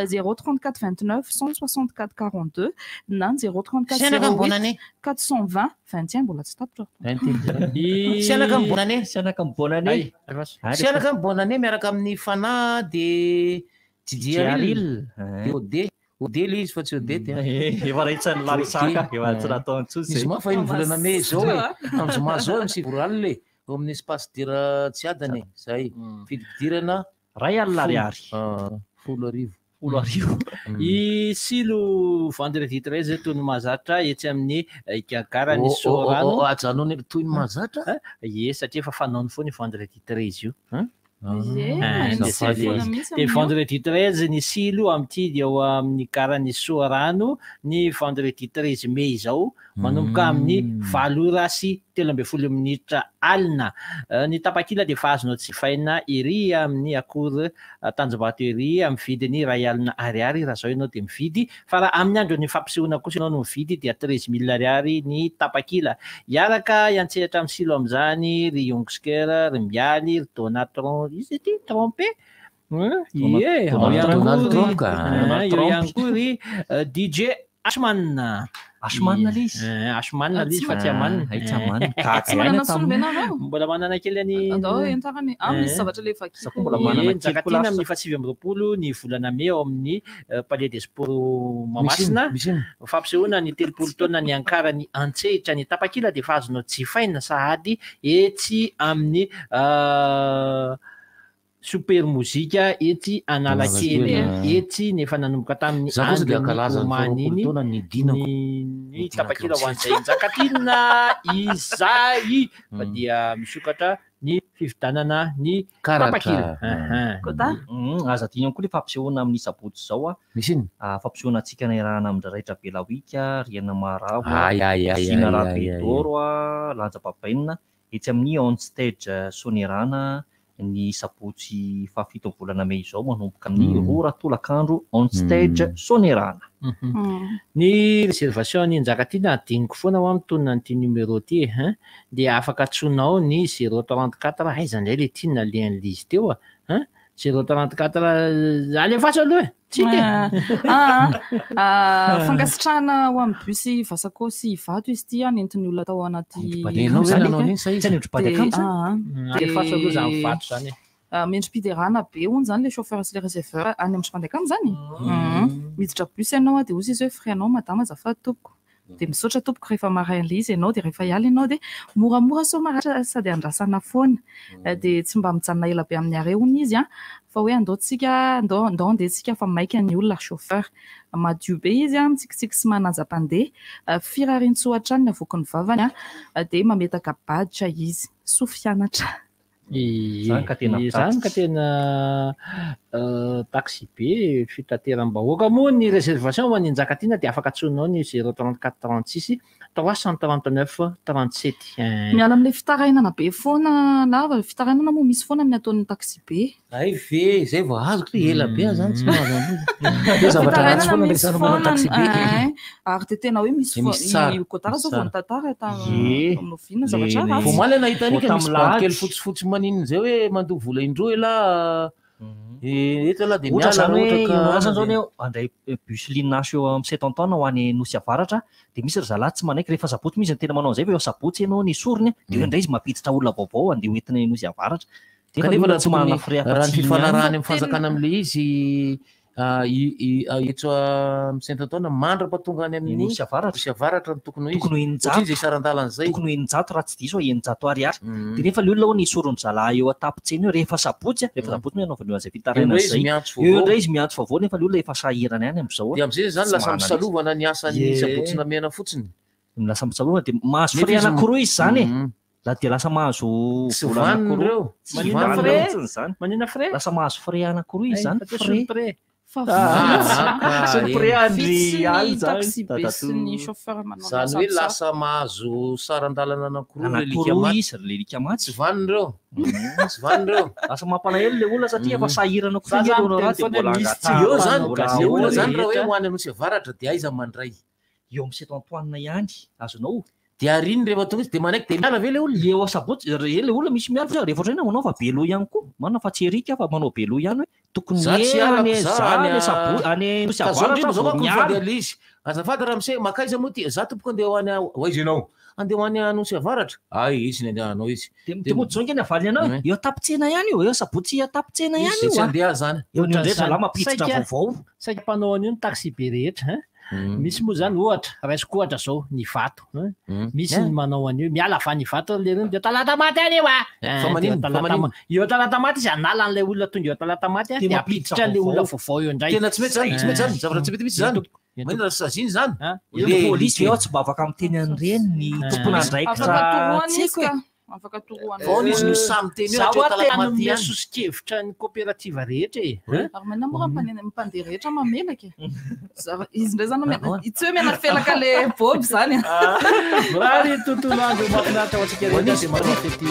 0 34 29 164 42 na ny 0 34 Sianaka 08 bonne année. 420 21 mbola tsy tapitra. Sianaka ny bonne année. Sianaka ny bonne année. Sianaka ny bonne année miaraka amin'ny Fanahy de Djiaril. De Ode. Ode le izy fa tsy Odette. Efa raitsan'ny Larisaka, efa tsy natao intsony Ny zay. zoma fa iny volana mey zao e. Amin'ny zoma zao amin'ny 9 ora alina e. Ao amin'ny espace dira Tsiadana e. Zay. Fidipidirana. 1000 ariary. 10 000. 10 000. I Silo vendredi 13 toy ny mahazatra etsy amin'ny Igagarany Oh, oh, oh, Soarano. oh, ajanony toy ny mahazatra? Ie, satria efa fanaony foana io vendredi 13 io. Ie, Ah, mahay dia miseho foana mihitsy dia amin'io. vendredi 13 ny Silo amin'ity dia ao amin'ny garany Soarano ny vendredi 13 mey izao manomboka amin'ny 8 ora sy 13 minitra alina. Ny tapakila dia efa azonao jifaina ery amin'ny akory Tanjombato ery amin'ny vidiny 1000 ariary raha izao ianao dia mividy, fa raha amin'ny andron'ny fampisehoana kosa ianao no mividy dia 13 000 ariary ny tapakila. Hiaraka hiantsehatra amin'ny Silo amin'izany ry Youngsker, ry Mialy, ry Donatron, izy ity Trompe. Ie, ao ihany Donald koa ry- Trump ka. Ah, eo ihany koa ry DJ Ashman. Ashman le izy? Ashman le izy fa tsy Aman. Ay, tsy Aman. Tsy manana solombena Mbola manana kely any. Andao entarany. Ah, misy zavatra le vakiko. Mbola manana Ie, kely koa Njakatiana lasa. amin'ny faha29 ny volana mey ao amin'ny Palais des Sports Mahamasina. Misy ino? Fampisehoana ny 30 taona ny Ankarany Antsehitra. Ny tapakila dia efa azonao jifaina sahady etsy amin'ny Super Mozika etsy Analakely Analakely. etsy ny efa nanomboka tamin'ny Za kosa dia andron'ny ankalaza ny omaly faharoapolo iny taona ny dinako. ny tapakila ho an'izay Njakatiana izay fa dia misokatra ny fividanana ny Karatra. tapakila. Kota? Aza adino ihany koa le fampisehoana amin'ny sabotsy izao a. Misy ino? Fampisehoana antsika niarahana amin-dRaitra Belawika, Riana Maharavo, Ay, ay, ay, Zina ay, ay, ay, ay. Rabedoro a, Lanja Babaina etsy amin'ny on stage Sonerana ny sabotsy faha-7 ny volana mey izao manomboka amin'ny 2 ora tolakandro on stage Sonerana. Ny réservation ny Njakatiana adinoko foana ho amin'ny tonona an'ity numéro ity e, hein? Dia afaka antsoinao ny 034 aiza indray le tiana alehan'le izy teo a, hein? 034 alefaso aloha e, tsy hita e. Ah, fankasitrahana ho amin'ny bus Vasako sy Ivato izy ity a, nentin'ny olona tao anaty Ianao ve nanao an'iny sa izy? Alefaso aloha zany vato zany e. Mendri-piderana be hono zany le chauffeur sy le receveur any amin'ny Tripandekamo zany. Miditra bus ianao a, dia hozy izy hoe frais anao madama azafady tompoko. Dia misaotra tompoko rehefa maraina izy ianao, dia rehefa hiala ianao dia moramora sao maratra sady andrasana foana. Dia tsy mba mijanona ela be amin'ny arrêt hono izy a, fa hoe andao tsika, andao andao andeha tsika fa maika ny olona ry chauffeur. Madio be izy a, mitsikitsiky sy manaja mpandeha. Firariantsoa hatrany ny avoaky ny vavany a, dia mametaka badge izy. Soa fianatra. Zany ka tena Zany ka tena taxi be fitateram-bahoaka moa ny réservation ho an'ny Njakatiana dia afaka antsoinao ny 034 36 339 37. Miala amin'ilay fitarainana be foana lava, fitarainana moa misy foana amin'ny ataon'ny taxi be. Ay ve, zay vao azoko hoe ela be aho zany tsy mahazo an'io. Hoe zavatra ratsy foana misy resahana manao foana, taxi be. ary dia tena hoe misy Dia misy tsara, i Kotara misy zao vao tsara. nitantara Ie. tamin'ny oviana zavatra ratsy. Vao omaly aho nahita an'iny ka Vao misy tamin'ny bandy kely lahady. fotsifotsy maninona izay hoe mandoa vola indroa elah. Eto elah dia Ohatra miala zany raha hoe ohatra ka eo zany zao dia- hoe handray bus Linash eo amin'ny 70 ho any Nosy Avaratra dia misy ry zalahy tsy manaiky rehefa sabotsy misy ny tena manao an'izay fa eo sabotsy ianao ny sorony dia eo indray izy mampiditra olona vaovao andeha ho entina eny Nosy Avaratra. Dia Kanefa olona raha tsy manana tokony frais raha ny afa-tsy iny fifanarahany ihany. amin'ny fanjakana amin'ilay izy Etso amin'ny Saint Antoine mandra-pahatonga any amin'ny Nosy Avaratra. Nosy Avaratra no tokony ho izy. Tokony ho 600. Ohatrinona izay saran-dalana izay? Tokony ho 600 raha tsy diso aho, 600 ariary. Dia nefa ilay olona hono esorin'ny zalahy eo an-tapon-tsena eo rehefa sabotsy, rehefa sabotsy no anaovany eo an'izay fitarainana Eo indray izy izay. miantso Eo vaovao. indray izy miantso vaovao nefa ilay olona efa sahirana ihany amin'izao. Dia amin'izay izany Tsy lasa manana izy. misalovana ny asan'ny Ie. sabotsy namehana fotsiny. Lasa misalovana dia mahazo Nefa frais izy anankiroa izy izany e. Mhm. La dia lasa mahazo Tsy vola vanona anankiroa. ireo. Tsy Maninona vanona frais? mihitsy izany. Maninona frais? Lasa mahazo frais anankiroa izy izany. Ay, fa Frais. solopre. Fa Ah, Solopre andry Vitsy ny aly izany. taxi be sy ny chauffeur manao Izany hoe lasa lasa mahazo saran-dalana anankiroa le Anankiroa lika maty. izy, ry lika maty. Tsy vanona ireo. Tsy vanona ireo. Lasa mampalahelo le olona satria efa sahirana koa Za nge zany le olona miteny dia foana mbola hoe misy tsy angatahana, Eo zany, mbola le olona ahoana zany raha hoe rehetra. ho any Nosy Avaratra dia aiza mandray? Eo amin'ny Saint Antoine ihany, azonao. Dia ariny rehefa tonga izy dia manaiky dia miala ve le olona? Eo Sabotsy, re le olona misy miala fa rehefa ohatrany hoe manao fa be loha ihany koa. Marina fa tsy erika fa manao be loha ihany hoe tokony Za tsy hoe alako any za za any any Sabo- any Nosy Ka zao Avaratra indrindra zao vao manko miala. mifandeha le izy. Azafady ramose, makaiza moa ty? Za tompoko andeha ho any ho aiza ianao? Andeha ho any Nosy Avaratra. Ay, izy ny andehananao izy. Dia mody zao nge ny avaliny anao Mm. eo an-tapon-tsena ihany io, eo Sabotsy an-tapon-tsena ihany Izy io. tsy ah. andeha zany. Eo ny indray zalahy mampiditra Saika- vaovao. Saika mpanao an'io ny taxi be rehetra. hein. Misy moa zany ohatra, raisiko ohatra zao, ny vato. hein. Misy ny manao an'io, miala avy any Ivato le reny, dia Talatamaty any io ah. Fa Eh, maninona? dia Fa Talatama- maninona? Eo Talatamaty izy hanala an'ilay olona tonga eo Talatamaty ah, Dia dia mampiditra hampiditra an'ilay olona vaovao. vaovao eo indray. Tena tsy mety zany, tsy mety zany, Eh. zavatra tsy mety mihitsy zany. Maninona raha saziana zany? Le polisy ve ao tsy mba afaka miteny an'ireny ny tompon'andraikitra Afaka toroana tsy izy haiko e. ka. Afaka toroana. Vao izy no samy miteny hoe Zaho hatreo ah te Talatamaty hanome ihany. soso-kevitra ny koperativa rehetra e. Hein? Ary manina moa raha mpandeha rehetra mamelaka e. Izy indray zany tsy hoe mianafelaka le bob zany. Mirary tontolo andro mahafinaritra ho antsika rehetra dia manao fety.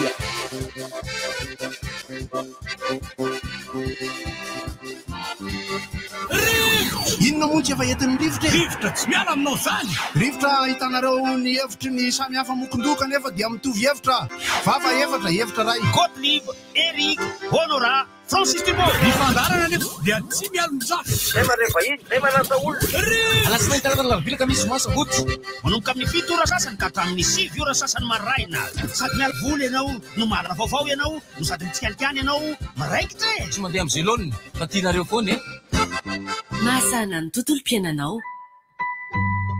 Inona moa tsy efa entin'ny rivotra e? Rivotra tsy miala aminao zany! Rivotra ahitanareo ny hevitry ny samy hafa mokondoka nefa dia mitovy hevitra. Vava efatra, hevitra ray. Gottlieb, Eric, Honora, Francis Dubois. Ny fandaharana nefa dia tsy mialon-jafy. Zay mandray vahiny, zay manasa olona. Alatsinainy talata alarobia alakamisy zoma sabotsy. Manomboka amin'ny 7 ora sasany ka hatramin'ny 9 ora sasany maraina. Sady miala voly ianao, no mahalala vaovao ianao, no sady mitsikalikany ianao, miraikitra e. Tsy mandeha amin'ny zelone fa tianareo foana e. Mahasahana ny tontolom-piainanao.